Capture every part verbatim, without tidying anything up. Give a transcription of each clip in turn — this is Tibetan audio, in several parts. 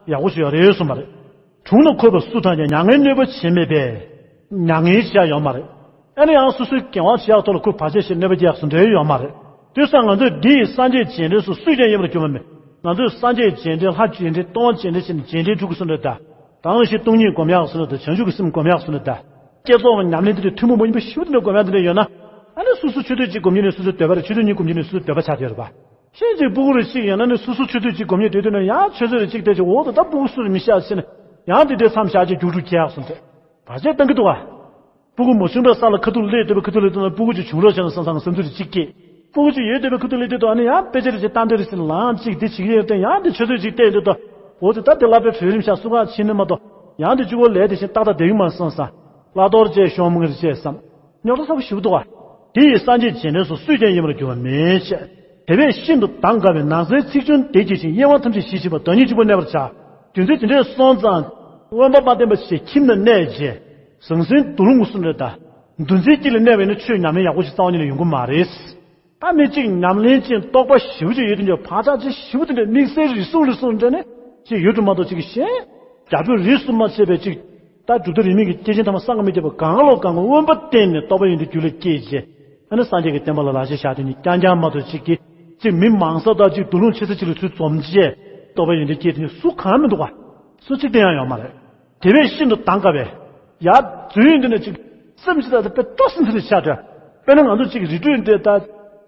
ཡག་པོ་ཞིག་ཡོད་རེད་གསུངས་པ་རེད། དྲུང་ན་འཁོད་པ་སུ་དང་ཀྱང་མྱ་ངན་གནོད་པ་བྱེད་མེད་པས། མྱ་ངན་བྱ་ཡོད་མ་རེད། ཨ་ནི་ཡང་སོ་སོའི་འགན་དབང་བྱེད་ཡག་ཐོག་ལ་ཁོས་བར་ཆད་བྱེད་གནོད་པ་སྐྱེལ་ཡག་སུ་འབྲེལ་ཡོད་མ་རེད། དེ་སང་ང་ཚོས་འདི་ཡི་སངས་རྒྱས་རྗེས་དྲན་སུ་སུས་ཀྱང་གཡེམ་པར་འགྱུར་བ་མེད། ང་ཚོས་སངས་རྒྱས་རྗེས་དྲན་ལྷ་རྗེས་དྲན་སྟོང་པ་རྗེས་དྲན་བྱས་ནས་རྗེས་དྲན་སྒྲུབ་དགོས་སུ་འདྲ་ད། ད་ནང་བཞིན་སྟོང་ཉིད་སྒོམ་ཡག་སུ་འདྲ་ད། བྱང་ཆུབ་ཀྱི་སེམས་སྒོམ་ཡག་སུ་འདྲ་ད། བསྐྱེད་རྫོགས་ཀྱི་ཉམས་ལེན་དེ་འདྲ་ཐུན་མོང་མ་ཡིན་པ་ཞིབ་ཏུ་འདྲ་སྒོམ་ཡག་དེ་འདྲ་ཡོད་ན། ཨ་ནི་སོ་སོ་ཆོས་དུས་གཅིག་སྒོམ་ཉིན་ནས་སོ་སོའི་འདོད་པ་རེད། ཆོས་དུས་གཉིས་སྒོམ་ཉིན་ནས་སོ་སོའི་འདོད་པ་ཆགས་བསྡད་ཡོད་རེད་པ། ཤེས་ཀྱི་སྤུ་གུ་རེ་གཅིག་ཡིན་ན་ནི་སོ་སོ་ཆོས་དུས་གཅིག་སྒོམ་ཉིན་དེ་དུས་ན་ཡང་ཆོས་ཚོད་རེ་གཅིག་བལྟས་ཀྱི་འོ་ད་ད་སྤུ་གུ་སུ་རེ་མི་ཤ་ཟེར་ནས་ཡང་དེ་དུས་མཚམས་བཞག་ཅིག་རྒྱུགས་རྒྱུགས་རྒྱག་སོང་ཚེ། བར་ཆད་བཏང་གི་འདུག་ག་སྤུ་གུ་མ་བྱུང་བའི་ས་ལ་ཁ་ཐུག་སླེབས་སྡོད་པའི་ཁ་ཐུག་སླེབས་སྡོད་ན་སྤུ་གུ་ཅིག་བྱུང་རོགས་བྱས་ན་བསམ་བསམ་བསམ་ཚུལ་རེ་གཅིག་སྐྱེས། སྤུ་གུ་ཅིག་ཡོད་སྡོད་པའི་ཁ་ཐུག་སླེབས་སྡོད་དུས་ཨ་ནི་ཡང་དཔེ་ཆ་རེ་གཅིག་བལྟ་འདོད་རེ་ཟེར་ལངས་གཅིག་དེ་བྱེད་ཀྱི་ཡོད་དེ་ཡང་དེ་ཆོས་ཚོད་ཅིག་བལྟས་སྡོད་དུས་འོ་དེ་ད་དེ་བསླབ་པའི་གྲོས་རིམ་ཤ་སུ་གང་ཕྱིན་ནས་མ་གཏོགས་ཡང་དེ་གཅིག་པོ་ལས་དེ་བཞིན་ཏག་ཏག་བསྡད་ཡོད་མ་སོང་ས། བླ་གཏོར་བཅས་ཤོག་མང་རེ་བཅས་སམ། རྙོག་དྲ་ཚ་པོ་ཞེ་པོ་འདུག་ག་དེ་ཡི་སངས་རྒྱས་རྗེས་དྲན་སོགས་སུས་ཀྱང་གཡེམ་པར་འགྱུར་བ་མེད་ཅེས། དེ་བས་ཤིན་ཏུ་གདངས་དཀའ་བའི་ནགས་ཚལ་ཚིག་ཆུང་དེ་སྐྱེད་ཅིང་གཡེང་བ་ཐམས་ཅད་ཞི་བྱེད་པ་བདག་ཉིད་གཅིག་པུ་གནས་པར་བྱ། དུས་ཚོད་དེ་འདྲས་སོང་ཙང་དབེན་པ་མ་བསྟེན་པ་ཞིག་ཁྱིམ་ན་གནས་རྗེས། ཟང་ཟིང་སྡུག་རུས་ངུ་སུམ་རེ་ད། འདུ་འཛིའི་དཀྱིལ་ལ་གནས་པ་ཡིན་ན་ཆོས་ཉམས་ལེན་ཡག་པོ་ཞིག་རྩ་བ་ཉིད་ནས་ཡོང་གི་མ་རེད། ད་མི་གཅིག་ཉམས་ལེན་ཅིག་རྟོགས་པ་ཞེ་པོ་ཅིག་ཡོད་དུས་ཀྱང་བག་ཆགས་ཅིག་ཞེ་པོ་དེ་འདྲ་དམིགས་བསལ་རེ་ཟུང་རེ་ཟུང་འདྲ་ནས་ཅིག་ཡོད་དུ་མ་གཏོགས་ཅིག་གཞན། རྒྱ་བོད་རིས་སུ་མ་ཆད་པའི་ཅིག་ད་གྲུབ་མཐའ་རིས་མེད་ཀྱི་སྐྱེས་ཆེན་ཐ་མ་སངས་རྒྱས་མི་བརྒྱད་པ་གང་ལོ་གང་གི་དབེན་པ་བསྟེན་ནས་རྟོགས་པ་ཡོན་ཏན་རྒྱུད་ལ་སྐྱེས་རྗེས། ཨ་ནི་སངས་རྒྱས་ཀྱི་བསྟན་པ་ལ་ལག་ཆས་བཞག་དེ་ནི་རྐྱང་རྐྱང་མ་གཏོགས་ཅིག་གིས་ཅིག་མི་མང་ས་དང་ཅིག་འདུ་ལོང་ཆེ་ས་ཅིག་ལ་ཚུར་འཛོམས་རྗེས་རྟོགས་པ་ཡོན་ཏན་སྐྱེས་དེ་ནི་སུ་གང་མི་འདུག་ག་སུ་གཅིག་བསྟེན་ཡང་ཡོད་མ་རེད། དེ་བས་ཤིན་ཏུ་གདངས་དཀའ་བས། ཡ། རྫུན་འདི་ནི་ཅིག་སེམས་ཅིག་ད་དཔེ་ལྟོ་སེམས་ཚུལ་ཆགས་འདྲ། དཔེར་ན་ང་ཚོ་ཅིག་རི་ཁྲོད་འདི་ད་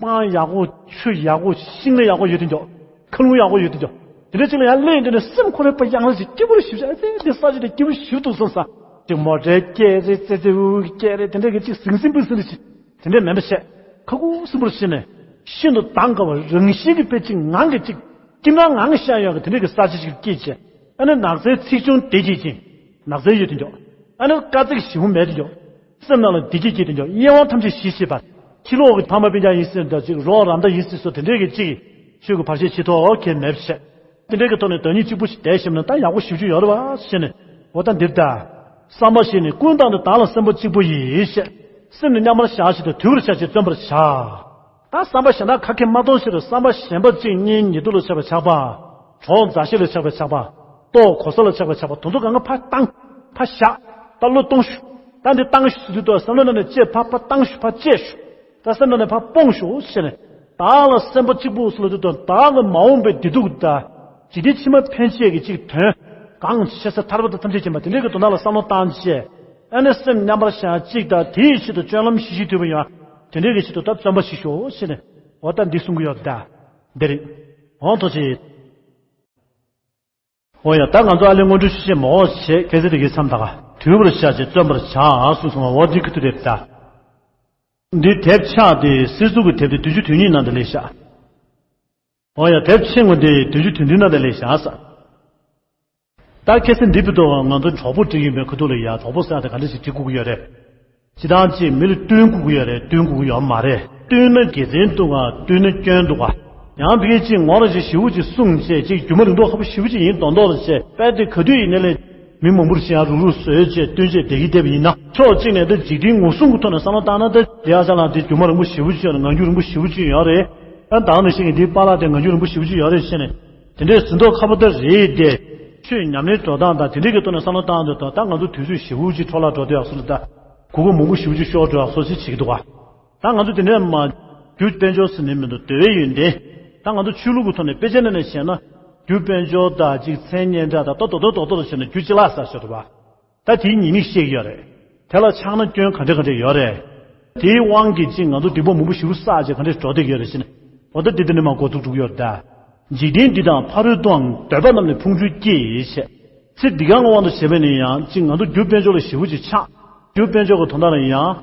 སྤང་ཡག་པོ་ཆུ་ཡག་པོ་ཤིང་ནགས་ཡག་པོ་ཡོད་དེ་འཇོག་མཁའ་རླུང་ཡག་པོ་ཡོད་དེ་འཇོག་དེ་འདྲ་ཅིག་ལ་ཡང་སླེབས་འདི་ནི་སེམས་ཁོ་རའི་པ་ཡང་ལ་ཅིག་སྐྱིད་པོ་རེ་ཞིབ་ཆ་ཨེ་ཙེ་འདི་ས་ཆ་དེ་སྐྱིད་པོ་ཞིབ་འདུག་བསམ་ས། ཅིག་མོ་ཊའི་སྐད་རེད་ཙེ་ཙེ་འུ་འུ་གི་སྐད་རེད་དེ་འདྲ་གི་ཅིག་ཟིང་ཟིང་པོ་ཟིང་རེ་ཞིག་དེ་འདྲ་མེད་པ་བྱས། ཁ་ཁུ་སིམ་པོར་ཕྱིན་ནས་ཤིན་ཏུ་གདངས་དཀའ་བ་རང་བཞིན་གྱི་དཔེ་ཅིག་ངང་གིས་ཅིག་སྐྱིད་སྣང་ངང་གིས་ཤར་ཡོང་གི་དེ་འདྲ་གི་ས་ཆ་ཞིག་སྐྱེས་བྱས། ཨ་ནི་ནགས་ཚལ་ཚིག་ཆུང་དེ་སྐྱེད་ཅིང་། ནགས་ཚལ་ཡོད་དེ་འཇོག་ཨ་ནི་དཀའ་ཚེགས་ཞེ་པོ་མེད་དེ་འཇོག་སེམས་ནང་ལ་བདེ་སྐྱིད་སྐྱེས་དེ་འཇོག་གཡེང་བ་ཐམས་ཅད་ཞི་བྱེད་པ། ཕྱི་ལོགས་ཀྱི་ཕ་མ་སྤུན་ཀྱག་ཡིན་སྲིད་འདྲ་ཅིག་རོགས་རམ་འདྲ་ཡིན་སྲིད་སོ་དེ་འདྲས་ཀྱི་ཅིག་ཆོས་ཀྱི་བར་ཆད་བྱེད་ཐོག་གལ་མེད་པ་བྱས། དེ་འདྲས་ཀྱི་ཐོག་ནས་བདག་ཉིད་གཅིག་པུ་ཞིག་བསྡད་ཤེས་ན་ད་ཡག་པོ་ཞེ་པོ་ཅིག་ཡོད་རེད་བ་ཞེས་ནས་འོ་ད་འདིར་ད། བསམ་པ་བཞི་ནི་ཀུན་བཏང་དུ་བདག་ལ་སེམས་པ་གཅིག་པུ་ཡིས་ཞེས། སེམས་ནི་མཉམ་པར་བཞག་བཞིན་དུ་དུལ་བར་བྱ་ཞེས་བརྩོན་པར་བྱ། ད་བསམ་པ་གཞན་དག་ཁ་སྐད་མ་གཏོང་ཕྱིར་བསམ་པ་གཞན་པ་གཅིག་གཉིས་ཉེ་དུ་ལ་ཆགས་པའི་ཆགས་པ། གྲོགས་མཛའ་བཤེས་ལ་ཆགས་པའི་ཆགས་པ། ལྟོ་གོ་ས་ལ་ཆགས་པའི་ཆགས་པ་དེ་ཚོ་གང་ག་ཕར་བཏང་། ཕར་བཞག་ད་བློ་གཏོང་ཤོག་ད་འདི་བཏང་ཤོག་ཟེར་དུས་ད་བསམ་བློ་ནང་ནས་བཅད་ཕར་ཕར་བཏང་ཤོག་ཕར་བཅད་ཤོག་ད་སེམས་ནང་ནས་ཕར་སྤོང་ཤོག་ཟེར་ནས། བདག་ལ་སེམས་པ་གཅིག་པུ་ཟེར་ལ་དུས་ད་བདག་གི་མ་འོངས་པའི་བདེ་སྡུག་དང་། འཇིག་རྟེན་ཕྱི་མ་ཕན་ཆད་ཀྱི་གཅིག་དོན། གང་ཆེ་ས་ཐར་པ་དང་ཐམས་ཅད་མཁྱེན་པ་དེ་འདྲའི་གི་དོན་དག་ལ་བསམ་བློ་བཏང་བྱས། ཨ་ནི་སེམས་མཉམ་པར་བཞག་གཅིག་དང་དེའི་ཆེད་དུ་སྤྱོད་ལམ་ཞི་ཞིང་དུལ་བ་ཡང་དེ་འདྲའི་གི་ཆེད་དུ་ད་བརྩོན་པ་ཞིག་ཤོག་ཟེར་ནས་འོ་ད་འདི་གསུང་གི་ཡོད་ད། འདི་རེད། འོང་ཐུགས་རྗེ་ཆེ། འོ་ཡ་ད་ང་ཚོ་ཨ་ལས་སྔོན་འགྲོ་ཆུ་ཤེས་མོ་ཞེས་ཁ་སང་དེ་གའི་མཚམས་ད་ག་དུལ་བར་བྱ་ཞེས་བརྩོན་པར་བྱ་གསུངས་སོང་བ་འོ་འདི་ཁུ་ཐུ་རེད་ད། འདི་དེབ་ཆག་དེ་སྲིད་ཟུར་གྱི་དེབ་དེ་བདུན་ཅུ་དོན་གཉིས་ནང་དུ་སླེབས་ཤག་འོ་ཡ་དེབ་ཆེན་མོ་དེ་བདུན་ཅུ་དོན་བདུན་ནང་དུ་སླེབས་ཤག་ས། ད་ཁ་སང་འདི་བུ་དོ་ང་ཚོ་གྲོགས་པོ་བྲིས་ཡིན་པའི་ཁུ་ཐུ་ལ་ཡ་གྲོགས་པོ་ཟེར་ཡ་དེ་ག་འདྲ་ཞིག་བྲིས་དགོས་ཀྱི་ཡོད་རེད། སྤྱིར་བཏང་ཅིག་མི་ལ་བསྟུན་དགོས་ཀྱི་ཡོད་རེད་བསྟུན་དགོས་ཀྱི་ཡོད་མ་རེད། བསྟུན་ན་དགེ་མཚན་འདུག་ག་བསྟུན་ན་སྐྱོན་འདུག་ག་ཡང་བི་གེ་ཅིག་ངོ་ར་ཅིག་ཞིབ་པོ་ཅིག་གསུངས་བྱས་ཅིག་རྒྱུ་མ་རིང་པོ་ཁ་པོ་ཞིབ་པོ་ཅིག་ཡིན་མདོག་མདོག་རེ་བྱས་དཔེ་དེ་ག་དུས་ཡིན་ནའི་ལས་མི་མང་པོར་ཤེས་ཡ་རུག་རུག་བཟོས་བྱས་བསྟུན་བྱས་བསྡད་ཀྱི་བསྡད་པ་ཡིན་ན་ཕྱོགས་གཅིག་ནས་ད་འཇིག་རྟེན་ངོ་སྲུང་གི་ཐོག་ནས་བསམ་བློ་བཏང་ན་ད་དེ་ཨ་ཅག་ལགས་དེ་རྒྱུ་མ་རིང་པོ་ཞིབ་པོ་ཅིག་ཡོད་རེད་ངང་རྒྱུད་རིང་པོ་ཞིབ་པོ་ཅིག་ཡོད་རེད། ད་ད་ནང་བཞིན་གྱི་འདིའི་པཱ་ལགས་དེ་ངང་རྒྱུད་རིང་པོ་ཞིབ་པོ་ཅིག་ཡོད་རེད་ཟེར་ནས་དེ་འདྲའི་ཟིན་ཐོ་ཁ་པོ་ད་རེད་དེ། ཆོས་ཉམས་ལེན་འགྲོ་སྟངས་དང་དེ་འདྲའི་གི་ཐོག་ནས་བསམ་བློ་བཏང་དུས་ད་ད་ང་ཚོ་དུས་ཚོད་ཞེ་པོ་ཅིག་འཕྲོ་བརླག་འགྲོ་བསྡད་ཡག་སོང་ད། གོ་སྐབས་མང་པོ་ཞེ་པོ་ཅིག་ཤོར་འགྲོ་ཡག་སོ་སོ་བྱེད་ཀྱི་འདུག་ག་ད་ང་ཚོ་དེ་འདྲའི་མ། རྒྱུ་དཔལ་འབྱོར་ཟེར་ནས་མི་འདུག་འདོད་པའི་ཡོན་ཏན། ད་ང་ཚོ་ཆོས་ལུགས་ཀྱི་ཐོག་ནས་དཔེ་ཆ་ནང་ནས་བཤད་ན། རྒྱུ་དཔལ་འབྱོར་དང་གཅིག་མཚན་སྙན་གྲགས་དང་ད་རྡོག་རྡོག་རྡོག་རྡོག་ལ་བཤད་ན་རྒྱུ་ཅི་ལགས་ཟེར་ཞོར་དུ་བ། ད་དེའི་ཉེས་དམིགས་བཤད་ཀྱི་ཡོད་རེད། དེ་ལ་ཆགས་ན་སྐྱོན་ག་འདྲ་ག་འདྲ་ཡོད་རེད། དེའི་དབང་གིས་གཅིག་ང་ཚོ་སྡིག་པ་མང་པོ་ཞེ་པོ་བསགས་བྱས་ག་འདྲ་འགྲོ་བསྡད་ཀྱི་ཡོད་རེད་ཟེར་ན། འོ་ད་འདི་འདི་ནས་མར་འགོ་ཚུགས་འགྲོ་གི་ཡོད་རེད་ད། འཇིག་རྟེན་འདི་དང་ཕ་རོལ་ཏུའང་འདོད་པ་རྣམས་ནི་ཕུང་འགྱུར་སྐྱེ་ཞེས། ཚེ་འདི་གའི་དབང་དུ་བྱས་པས་ནི་ཡང་གཅིག་ང་ཚོ་རྒྱུ་དཔལ་འབྱོར་ལ་ཞེ་པོ་ཅིག་ཆགས། རྒྱུ་དཔལ་འབྱོར་གྱི་དོན་དག་ལ་ཡང་།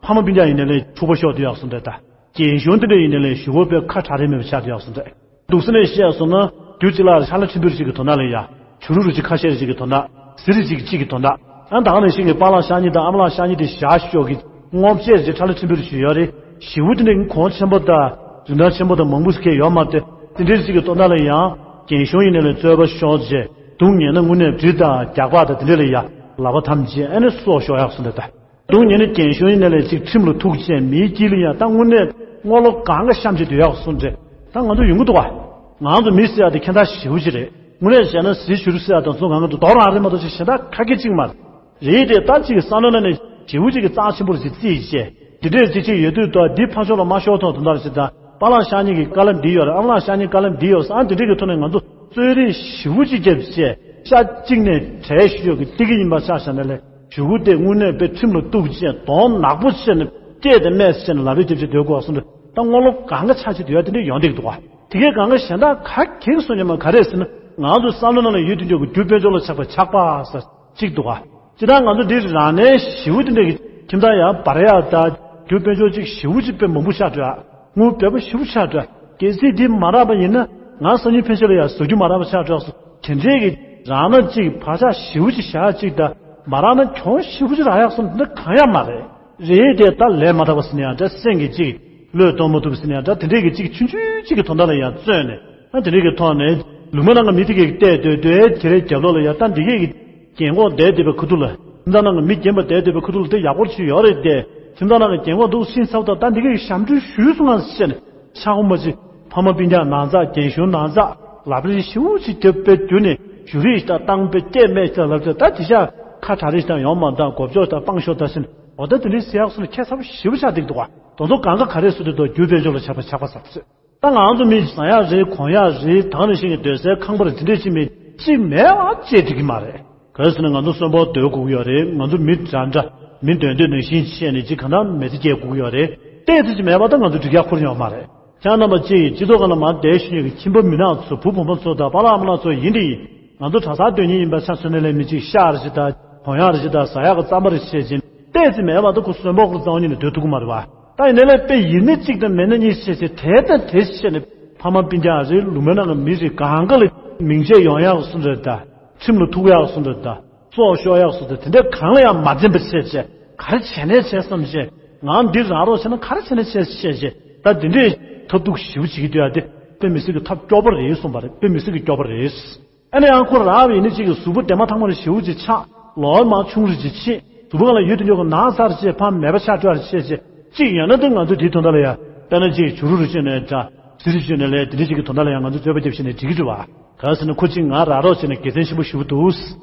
ཕ་མ་སྤུན་ཀྱག་ཡིན་ནའི་ལས་འཁྲུག་པ་ཤོར་དུ་ཡག་སོང་འདྲ་ད། རྒན་གཞོན་དེ་འདྲ་ཡིན་ནའི་ལས་ཞུ་བ་པའི་ཁ་གྲག་རེ་མེད་པ་ཆགས་དུ་ཡག་སོང་འདྲ། འདུག་སེ་ནས་བཤད་སོང་ན་རྒྱུ་ཅི་ལ་ཧྲ་ལ་ཁྲིམས་དཔོན་ཞིག་གི་དོན་དག་ལ་ཡ། བྱུ་རུ་རུ་ཅིག་ཁ་ཤས་རུ་ཅིག་གི་དོན་དག་ཟི་རི་ཅིག་གཅིག་གི་དོན་དག་ཨ་ད་ག་ནང་བཞིན་གྱི་པཱ་ལགས་ཤ་ཉེ་དང་ཨ་མ་ལགས་ཤ་ཉེ་དེ་བཞག་ཤོག་གི་ངོ་བཅས་ཅིག་ཧྲ་ལ་ཁྲིམས་དཔོན་རུ་ཞིག་ཡོད་རེད། ཞི་བོ་དེ་འདྲ་གོང་ཆེན་པོ་དང་རིན་ཐང་ཆེན་པོ་དང་མང་པོ་ཞིག་གས་ཡོད་མ་རེད། དེ་འདྲའི་ཅིག་གི་དོན་དག་ལ་ཡང་རྒན་གཞོན་ཡིན་ནའི་ལས་རྩོད་པ་ཤོར་རྗེས་སྡུག་ཉེས་ན་དངོས་གནས་གྲི་དང་རྒྱགས་པ་དང་དེ་འདྲ་ལ་ཡ་ལག་པ་ཐམས་ཅད་ཨ་ནི་སྲོག་ཤོར་ཡག་སོང་འདྲ་ད། སྡུག་ཉེས་ནི་རྒན་གཞོན་ཡིན་ནའི་ལས་ཅིག་ཁྲིམས་ལ་ཐུག་བྱས་མིའི་དཀྱིལ་ལ་ཡང་ད་དངོས་གནས་རྔོག་ལོ་གང་ག་བཤམས་བྱས་སྡོད་ཡག་སོང་འདྲ། ད་ང་ཚོ་ཡོང་གི་འདུག་ག་ང་ཚོ་མི་ཟེར་ཡག་དེ་ཁྱད་མཚར་ཞེ་པོ་ཅིག་རེད། དངོས་གནས་བྱས་ན་གཟི་བྱུ་རུ་ཟེར་ཡ་དང་ཚོ་གང་ག་དུ་དོ་རང་རེད་མ་གཏོགས་ཅིག་གཞན་དག་ཁ་སྐད་ཅིག་མ་རེད། རེད་དེ་ད་ཅིག་བསམ་བློ་ནང་ནས་བྱེའུ་ཅིག་གི་རྩ་ཆེན་པོ་རེ་ཅིག་རྩིས་བྱས། འདི་འདྲས་རྩིས་བྱས་ཡོད་དུས་ད་འདི་ཕར་ཕྱོགས་ལ་མ་ཤོར་ཐོག་དོན་དག་རེ་ཅིག་ད་པཱ་ལགས་ཤ་ཉེ་གི་དཀའ་ལས་འདི་ཡོད་རེད། ཨ་མ་ལགས་ཤ་ཉེ་དཀའ་ལས་འདི་ཡོད་ཟེར། ཨ་འདི་འདྲས་ཀྱི་ཐོག་ནས་ང་ཚོ་གཙོད་རིགས་བྱེའུ་ཅིག་རྒྱབ་བྱས་ཤ་གཅིག་ནས་བྲལ་ཞུ་ཡོད་ཀྱི་ཏི་གི་ཡིན་པ་ཆ་བཞག་ན་ལས་བྱེའུ་དེ་དངོས་གནས་དཔེ་ཁྲིམས་ལ་གཏུགས་བྱས་དོན་ནག་པོ་བྱས་ནས་སྐད་དེ་སྨྲས་བྱས་ནས་ལབ་རེས་རྒྱབ་བྱས་སྡོད་དགོས་སོང་། ད་སྔོན་ལོ་གང་ག་ཆགས་བྱས་སྡོད་ཡ་དེ་འདྲས་ཡོང་བསྡད་ཀྱི་འདུག་ག་དེ་གས་གང་ག་གཞན་དག་ག་གེགས་སོང་ཉམས་མ་ག་རེ་ཟེར་ན་ང་ཚོ་བསམ་བློ་ནང་ལ་ཡོད་དུས་འཇོག་གི་རྒྱུ་དཔལ་འབྱོར་ལ་ཆགས་པའི་ཆགས་པ་ཟེར་གཅིག་འདུག་ག་ཅི་ལྟར་ང་ཚོ་འདི་རང་ནས་བྱེའུ་དེ་འདྲས་ཀྱི་ཁྱིམ་ཚང་ཡང་འབར་ཡག་ད་རྒྱུ་དཔལ་འབྱོར་ཅིག་བྱེའུ་ཅིག་དཔེ་མང་པོ་ཆགས་འགྲོ་ཡ། དངུལ་བེ་པ་ཞེ་པོ་ཆགས་འགྲོ་ཡ། གལ་སྲིད་འདི་མ་རག་པ་ཡིན་ན་ང་སང་ཉིན་ཕན་ཆད་ལ་ཡང་བཟོ་རྒྱུ་མ་རག་པ་ཆགས་འགྲོ་ཡ་སོ། དེ་འདྲས་ཀྱི་རག་ན་ཅིག་བག་ཆགས་ཞེ་པོ་ཅིག་བཞག་ཅིག་ད་མ་རག་ན་གྱོང་ཞེ་པོ་ཅིག་རག་ཡག་སོང་འདི་གང་ཡང་མ་རེད། རེད་དེ་ད་ལས་མ་དག་པ་ཟེར་ན་ཡང་འདྲ། སེམས་ཀྱི་ཅིག་བློས་གཏོང་མ་ཐུབ་ཟེར་ན་ཡང་འདྲ། དེ་འདྲས་ཀྱི་ཅིག་ཆུང་ཆུང་ཅིག་གི་དོན་དག་ལ་ཡང་བརྩོན་ནས་ཨ་དེ་འདྲས་ཀྱི་ཐོག་ནས་ལུང་པའི་ནང་གི་མི་དེ་གས་བལྟས་སྡོད་སྡོད་དེ་རའི་རྒྱབ་ལོགས་ལ་ཡང་ད་འདི་གས་ཀྱི་རྒན་གོག་བསྡད་བསྡད་པའི་ཁུ་ཐུག་ལ། ཁྱིམ་ཚང་ནང་གི་མི་རྒན་པ་བསྡད་བསྡད་པའི་ཁུ་ཐུག་ལ་དེ་ཡག་པོ་ཅིག་ཡོད་རེད་དེ། ཁྱིམ་ཚང་ནང་གི་རྒན་གོག་འདུག་ཕྱིན་ཚར་ད་ད་འདི་གས་ཞབས་འདྲེན་ཞུས་སོང་ང་ཟེར་ནས་ཆག་མ་ཅིག་ཕ་མ་སྤུན་ཀྱག་ནང་ཚགས་རྒན་གཞོན་ནང་ཚགས་ལབ་རེས་ཞེ་པོ་ཅིག་རྒྱབ་པའི་བརྒྱུད་ནས་བྱུ་རུ་ཞིག་ད་བཏང་པའི་སྐད་སྨྲས་ཅིག་ལབ་ཅིག་ད་དེ་ཤ་ཁ་གྲ་རེ་ཞིག་ད་ཡོང་མ་ད་གོབ་ཅོག་ད་སྤང་ཤོག་ད་ཟེར་ནས་འོ་ད་དེ་འདྲའི་ཟེར་ཡག་སོང་ན་ཁྱད་མཚར་པོ་ཞེ་པོ་ཆགས་བསྡད་འདུག་ག་དོ་ཚོ་གང་ག་ག་རེ་སུ་དེ་དོ་རྒྱུ་དཔལ་འབྱོར་ལ་ཆགས་པ་ཆགས་པ་ཟེར་ཚོད། ད་ང་ཚོ་མི་ཟ་ཡག་རེད་གོན་ཡག་རེད་དེ་ནང་བཞིན་གྱི་སྡོད་སའི་ཁང་པར་དེ་འདྲས་ཅིག་མེད་ཅིག་མེད་པ་བཅས་འགྲིག་གི་མ་རེད། ག་རེ་ཟེར་ན་ང་ཚོ་གསོན་པོ་སྡོད་དགོས་ཀྱི་ཡོད་རེད། ང་ཚོ་མི་འདྲ་འདྲ་མི་འདོད་འདོད་ནང་བཞིན་བྱས་ནས་ཅིག་གང་ལྟར་མི་ཚེ་སྐྱེལ་དགོས་ཀྱི་ཡོད་རེད། ཏོག་ཙམ་ཅིག་མེད་པ་ད་ང་ཚོ་འགྲིག་ཡག་ཁོ་རང་ཡོད་མ་རེད། ཁྱེད་རྣམ་པ་ཅིག་སྤྱི་ཚོགས་སྒང་ལ་མར་བསྡད་བཞིན་ཡོད་ཀྱི་ཁྱིམ་པ་མི་ནག་ཚོ་བུ་བུ་མོ་ཚོ་དང་པཱ་ལགས་ཨ་མ་ལགས་ཚོ་ཡིན་དེ་ཡིན། ང་ཚོ་གྲྭ་སར་སྡོད་མཁན་ཡིན་པ་ཆ་མཚོན་ན་ལས་མི་གཅིག་ཤ་རེ་ཅིག་དང་གོན་ཡག་རེ་ཅིག་དང་ཟ་ཡག་གི་རྩམ་པ་རེ་བྱས་ཅིང་ཏོག་ཙམ་མེད་པ་ད་ཁོ་གསོན་པོ་ཁོ་རྩ་བ་ཉིད་ནས་སྡོད་ཐུབ་ཀྱི་མ་རེད་བ། ད་ཡིན་ནའི་ལས་དཔེ་ཡིན་ན་གཅིག་དང་མེད་ན་གཉིས་བྱས་བྱས་དེ་དང་དེ་བྱས་ནས་ཕ་མ་སྤུན་ཀྱག་རེད་ལུང་པའི་ནང་གི་མི་རེད་གང་ག་ལ་མིང་ཆད་ཡོང་ཡག་གསུང་རེད་ད། ཁྲིམས་ལ་ཐུག་ཡག་གསུང་རེད་ད། སྲོག་ཤོར་ཡག་གསུང་རེད་དེ་འདྲ་གང་ལ་ཡང་མ་འཛེམ་པ་བྱས་བྱས་ག་རེ་བྱས་ནས་བྱས་བསམ་བྱས་ང་འདི་རག་རོགས་བྱས་ན་ག་རེ་བྱས་ནས་བྱས་བྱས་བྱས་ད་འདི་འདྲས་ཐབས་སྡུག་ཞེ་པོ་བྱེད་ཀྱི་འདུག་ཡ་དེ་དཔེ་མི་སྲིད་ཀྱི་ཐབས་སྐྱོ་པོ་རེད་གསུངས་པ་རེད། དཔེ་མི་སྲིད་ཀྱི་སྐྱོ་པོ་རེད། ཨ་ནི་ཡང་ཁོ་རག་པ་ཡིན་ན་གཅིག་གི་གཟུགས་པོ་དེ་མ་ཐང་མ་རེ་ཞེ་པོ་ཅིག་ཆགས་ལོ་མ་ཆུང་རེ་ཅིག་ཕྱིན་གཟུགས་པོ་སྒང་ལ་ཡོད་དུ་འཇོག་གི་ནག་ཚར་བྱས་ཕ་མེད་པ་ཆགས་འགྲོ་ཡ་རེ་བྱས་བྱས་གཅིག་ཡོད་ན་དེ་ང་ཚོ་དེའི་དོན་དག་ལ་ཡ་དཔེར་ན་གཅིག་བྱུ་རུ་རེ་བཅོས་ནས་འདྲ་གཟི་རེ་བཅོས་ནས་ལས་དེ་འདྲ་ཅིག་གི་དོན་དག་ལ་ཡ་ང་ཚོ་རྩོད་པ་རྒྱབ་བྱས་ནས་འགྲིག་གི་རེད་བ། ག་རེ་ཟེར་ན་ཁོ་གཅིག་ང་རག་རོགས་བྱས་ན་དགེ་མཚན་ཆེན་པོ་ཞེ་པོ་འདུག་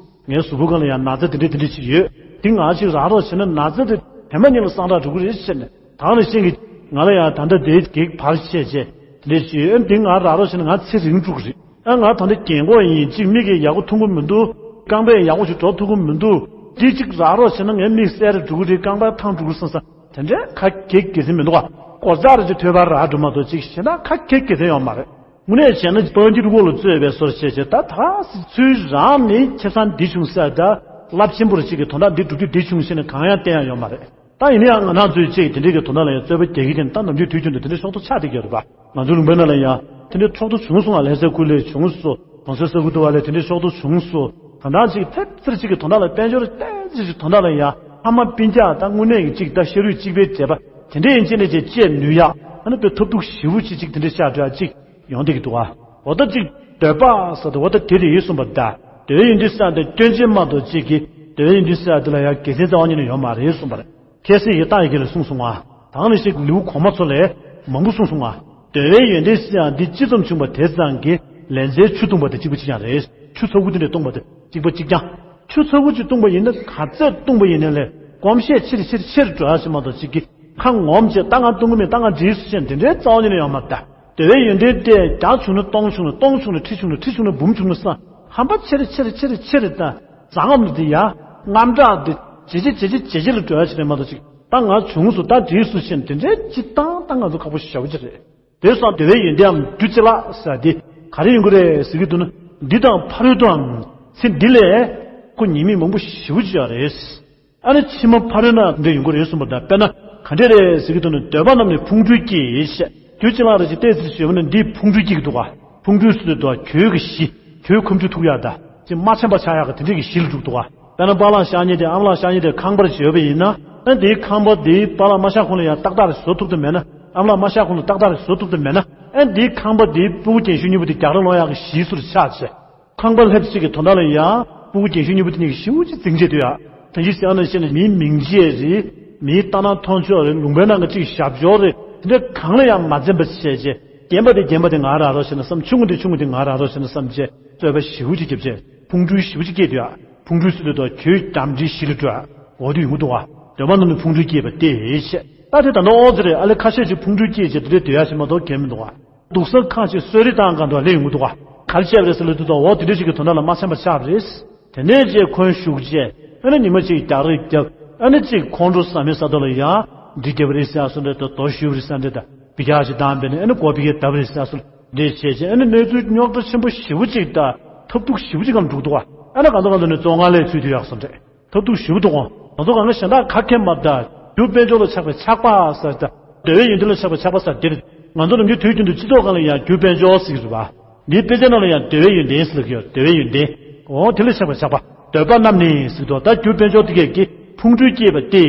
ངའི་གཟུགས་པོ་སྒང་ལ་ཡང་ན་ཚ་དེ་འདྲ་དེ་འདྲ་ཅིག་ཡོད། དེ་ང་གཅིག་རག་རོགས་བྱས་ན་ན་ཚ་དེ་ཧེ་མ་ཉིད་ལ་སངས་དྲག་འགྲོ་གི་རེད་ཟེར་ནས་ད་ནི་ཤེས་ཀྱི་ང་ལ་ཡང་ད་ལྟ་དེའི་གེགས་བར་ཆད་བྱས་དེ་འདྲ་ཅིག་ཡོད། དེ་ང་རག་རོགས་བྱས་ན་ང་ཚེ་རིང་འགྲོ་གི་རེད། ཨ་ང་ད་ལྟ་རྒན་གོག་ཡིན་གཅིག་མིག་གིས་ཡག་པོ་མཐོང་གི་མི་འདུག་རྐང་པས་ཡག་པོ་ཞིག་འགྲོ་ཐུབ་ཀྱི་མི་འདུག་འདི་གཅིག་རག་རོགས་བྱས་ན་ངའི་མིག་གསལ་རུ་འགྲོ་གི་རེད། རྐང་པ་ཐང་འགྲོ་གི་བསམ་བསམ་དེ་འདྲའི་ཁ་གེགས་དགེ་མཚན་མི་འདུག་ག་སྒོ་ལྕགས་རེ་ཅིག་ཐོད་པར་རག་འགྲོ་མ་གཏོགས་ཅིག་གཞན་དག་ཁ་གེགས་དགེ་མཚན་ཡོད་མ་རེད། དངོས་གནས་བྱས་ན་སྤང་ཁྱི་རི་བོ་ལ་རྩོད་པའི་སོར་བྱས་བྱས་ད་ད་ཚུལ་རང་ནི་ཁེ་བཟང་འདི་བྱུང་ཟེར་ད་རླབས་ཆེན་པོ་རེ་ཅིག་གི་དོན་དག་འདི་སྒྲུབ་རྒྱུ་འདི་བྱུང་ཟེར་ནས་གང་ཡང་བསྟན་ཡ་ཡོད་མ་རེད། ད་ཡིན་ན་ཡང་ང་རང་ཚོའི་ཅིག་དེ་འདྲའི་གི་དོན་དག་ལ་ཡང་རྩོད་པ་རྒྱག་གི་དེ་ད་ནམ་རྒྱུན་དུས་རྒྱུན་དུ་དེ་འདྲའི་ཤོག་ཐོག་ཆགས་བསྡད་ཀྱི་ཡོད་རེད་པ། ང་ཚོའི་ལུང་པའི་ནང་ལ་ཡང་དེ་འདྲའི་ཚོགས་འདུ་བྱུང་སོང་ང་། ལྷ་སའི་ཁུལ་ལ་བྱུང་སོང་། གོང་ས་ས་ཁུལ་དུ་བ་ལ་དེ་འདྲའི་ཤོག་ཐོག་བྱུང་སོང་། གང་ལྟར་ཅིག་ཐེབས་ཙེར་ཅིག་གི་དོན་དག་ལ་དཔལ་འབྱོར་ཏོག་ཙམ་ཅིག་དོན་དག་ལ་ཡང་ཕ་མ་སྤུན་ཀྱག་ད་དངོས་གནས་ཀྱི་ཅིག་ད་ཤ་རུས་གཅིག་པའི་བྱེད་པ་དེ་འདྲའི་ཡིན་ཅི་ནས་ཅིག་བཅད་ནུས་ཡག་ཨ་ནི་དཔེ་ཐབས་སྡུག་ཞེ་པོ་ཅིག་ཅིག་དེ་འདྲའི་ཤ་འདྲ་ཅིག་ཡོང་བསྡད་ཀྱི་འདུག་ཨ། འོ་ད་ཅིག་འདོད་པ་ཟེར་ཏེ་འོ་ད་དེ་རེད་གསུངས་པ་རེད་ད། འདོད་ཡོན་ཏན་ཟེར་ཡ་དེ་སྐྱོན་ཅན་མ་གཏོགས་ཅིག་གིས་འདོད་ཡོན་ཏན་ཟེར་ཡ་དེ་ལ་ཡང་དགེ་མཚན་རྩ་བ་ཉིད་ནས་ཡོད་མ་རེད་གསུངས་པ་རེད། ཁ་སང་ཡི་དྭགས་ཡི་གེ་ལ་གསུངས་སོང་ང་། ད་ནི་ཞིག་ལེའུ་གོང་མ་ཚོ་ལས་མང་པོ་གསུངས་སོང་ང་། འདོད་པའི་ཡོན་ཏན་ཟེར་ཡ་འདི་ཅི་ཙམ་བྱུང་བ་དེ་ཙམ་གྱིས་ལན་ཚྭའི་ཆུ་བཏུང་བ་དེ་གཅིག་པ་གཅིག་རྐྱང་རེད། ཆུ་ཚ་བོ་དེ་འདྲས་བཏུང་བ་དེ་གཅིག་པ་གཅིག་རྐྱང་། ཆུ་ཚ་བོ་གཅིག་བཏུང་བ་ཡིན་ན་ག་ཚད་བཏུང་བ་ཡིན་ན་ལས་གོམས་གཤིས་ཆེར་ཆེར་ཆེར་འགྲོ་ཡ་ཞིག་མ་གཏོགས་གཅིག་གིས་ཁ་ངོམ་བྱས་ད་ང་བཏུང་གི་མེད་ད་ང་འགྲིག་སོང་ཟེར་དེ་འདྲའི་རྩ་བ་ཉིད་ནས་ཡོད་མ་རེད་ད། འདོད་པའི་ཡོན་ཏན་དེ་བརྒྱ་བྱུང་ན་སྟོང་བྱུང་ན་སྟོང་བྱུང་ན་ཁྲི་བྱུང་ན་ཁྲི་བྱུང་ན་འབུམ་བྱུང་ན་བསམ་ཧམ་པ་ཆེར་ཆེར་ཆེར་ཆེར་ད་བཟང་ངམ་དེ་ཡ་རྔམ་དྲག་དེ་ཇེ་ཆེ་ཇེ་ཆེ་ཇེ་ཆེ་ལ་འགྲོ་ཡ་ཞིག་རེད་མ་གཏོགས་ཅིག་ད་ང་བྱུང་སོང་ད་འགྲིག་སོང་ཟེར་དེ་འདྲའི་ཅིག་བཏང་ད་ང་ཚོ་ཁག་པོ་ཞེ་པོ་ཅིག་རེད། དེ་སོང་འདོད་པའི་ཡོན་ཏན་འམ་རྒྱུ་ཅི་ལགས་ཟེར་དེ་ག་རེ་ཡོང་གི་རེད་ཟེར་གྱི་འདུག་ན་འདི་དང་ཕ་རོལ་ཏུའང་ཚེ་འདི་ལས་ཁོ་ཉེས་དམིགས་མང་པོ་ཞེ་པོ་ཅིག་ཡོད་རེད། ཨ་ནི་ཕྱི་མ་ཕ་རོལ་ན་འདི་ཡོང་གི་རེད་གསུངས་པ་དང་དཔེར་ན་ག་འདྲས་རེད་ཟེར་གྱི་འདུག་ན་འདོད་པ་རྣམས་ནི་ཕུང་ཁྲོལ་སྐྱེ་ཞེས་རྒྱུ་ཅི་ལགས་རེད་ཅེས་ཏོག་ཙམ་ཞུས་པ་ན་འདིས་ཕུང་ཁྲོལ་སྐྱེ་གི་འདུག་ག་ཕུང་ཁྲོལ་ཟེར་དུས་གྱོད་ཀྱི་གཞི་གྱོད་ཁ་མཆུ་ཐུག་ཡག་ད་ཅི་མ་འཆམ་པ་ཆགས་ཡག་གི་དེ་འདྲས་ཀྱི་གཞི་ལ་འགྲོ་གི་འདུག་ག་དཔེར་ན་པཱ་ལགས་ཤ་ཉེ་དེ་ཨ་མ་ལགས་ཤ་ཉེ་དེ་ཁང་པར་བྱས་པ་ཡིན་ན་ཨ་འདིའི་ཁང་པ་འདི་པཱ་ལགས་མ་ཤ་ཁོང་ལ་ཡང་ཏག་ཏག་རེ་བཟོ་ཐུབ་ཀྱི་མེད་ན་ཨ་མ་ལགས་མ་ཤ་ཁོང་ལ་ཏག་ཏག་རེ་བཟོ་ཐུབ་ཀྱི་མེད་ན་ཨ་འདིའི་ཁང་པ་འདི་སྤུ་གུ་རྒན་གཞོན་གཉིས་པོ་དེ་རྒྱགས་ར་ལོང་ཡག་གི་གཞི་ཟུར་ཆགས་བྱས། ཁང་པ་ལྷེབ་ཅིག་གི་དོན་དག་ལ་ཡང་སྤུ་གུ་རྒན་གཞོན་གཉིས་པོ་དེ་གཉིས་ཀྱི་ཤིའུ་ཅིག་འཛིང་བྱེད་དུ་ཡ། ད་ཅི་ཟེར་ན་ཤེས་ན་མིའི་མིང་རྗེས་རེད། མིའི་ལྟ་ན་མཐོང་ཕྱོགས་རེད། ལུང་པའི་ནང་གི་ཅིག་ཞབས་ཞུ་རེད། དེ་འདྲ་གང་ལ་ཡང་མ་འཛེམ་པ་བྱས་རྗེས་ རྒན་པ་དེ་རྒན་པ་དེ་ང་རག་རོགས་བྱས་ན་བསམ། ཆུང་ངུ་དེ་ཆུང་ངུ་དེ་ང་རག་རོགས་བྱས་ན་བསམ་བྱས། རྩོད་པ་ཞེ་པོ་ཅིག་བརྒྱབ་བྱས། ཕུང་འགྲུལ་ཞེ་པོ་ཅིག་སྐྱེས་འདུག་ཨ། ཕུང་འགྲུལ་ཟེར་དུས་དོ་གྱོད་འགྲམ་འདི་ཞི་ལ་འགྲོ་ཨ། འོ་དེ་ཡོང་གི་འདུག་ཨ། འདོད་པ་རྣམས་ནི་ཕུང་འགྲུལ་སྐྱེས་པ་སྟེ་ཞེས། ད་དེ་ད་ནི་ཨོ་ཙི་རེད། ཨ་ལེ་ཁ་ཤས་ཅིག་ཕུང་འགྲུལ་སྐྱེས་བྱས་དེ་འདྲའི་སྡོད་ཡ་ཞིག་མ་གཏོགས་གལ་མི་འདུག་ཨ། སྡུག་ས་ཁག་ཅིག་གསོད་རེས་བཏང་ག་འདུག་ཨ། ལས་ཡོང་གི་འདུག་ཨ། ག་རེ་བྱས་པ་རེད་ཟེར་ལབ་དུས་དོ་འོ་དེ་འདྲ་ཞིག་གི་དོན་དག་ལ་མ་འཚམས་པ་ཆགས་པ་རེད། དེ་ནས་རྗེས་ཁོན་ཞུགས་རྗེས་ཨ་ནི་ཉི་མ་གཅིག་རྒྱག་རེས་བརྒྱབ། ཨ་ནི་གཅིག་ཁོང་ཁྲོ་ཟ་མའི་ས་ཐོག་ལ་ཡང་འདི་བརྒྱབ་པ་རེད་ཟེར་ཡག་སོང་འདྲ་དང་། རྡོ་གཞུས་པ་རེད་ཟེར་འདྲ་དང་། འབུད་རྒྱག་ཅིག་བཏང་བས་ནས་ཨ་ནི་སྒོ་ཕ་གིར་བརྡབས་པ་རེད་ཟེར་ཡག་སོང་འདྲ་བྱས་རྗེས་ཨ་ནི་གནས་ཚུལ་རྙོག་དྲ་ཆེན་པོ་ཞེ་པོ་ཅིག་དང་ཐབས་སྡུག་ཞེ་པོ་ཅིག་གང་འགྲུབ་འདུག་ཨ། ཨ་ནི་གང་ལྟར་གང་ལྟར་ནས་བཙོན་ཁང་ལ་ཚུད་དུ་ཡག་སོང་འདྲ། ཐབས་སྡུག་ཞེ་པོ་འདུག་གོ། ང་ཚོ་གང་ག་གཞན་དག་ག་གེ་མ་གདའ། རྒྱུ་དཔལ་འབྱོར་ལ་ཆགས་པའི་ཆགས་པ་ཟེར་དང་། འདོད་པའི་ཡོན་ཏན་ལ་ཆགས་པའི་ཆགས་པ་ཟེར་འདིར། ང་ཚོ་ནམ་རྒྱུན་དུས་རྒྱུན་དུ་སྤྱི་ཚོགས་སྒང་ལ་ཡང་རྒྱུ་དཔལ་འབྱོར་ཟེར་གྱི་རེད་པ། འདིའི་དཔེ་ཆ་ནང་ལ་ཡང་འདོད་པའི་ཡོན་ཏན་ཟེར་གྱི་ཡོད། འདོད་པའི་ཡོན་ཏན། འོ་དེ་ལ་ཆགས་པའི་ཆགས་པ། འདོད་པ་རྣམས་ནི་ཟེར་དུས་ད་རྒྱུ་དཔལ་འབྱོར་དེ་གས་ཀྱི་ཕུང་འགྲུལ་སྐྱེས་པ་སྟེ།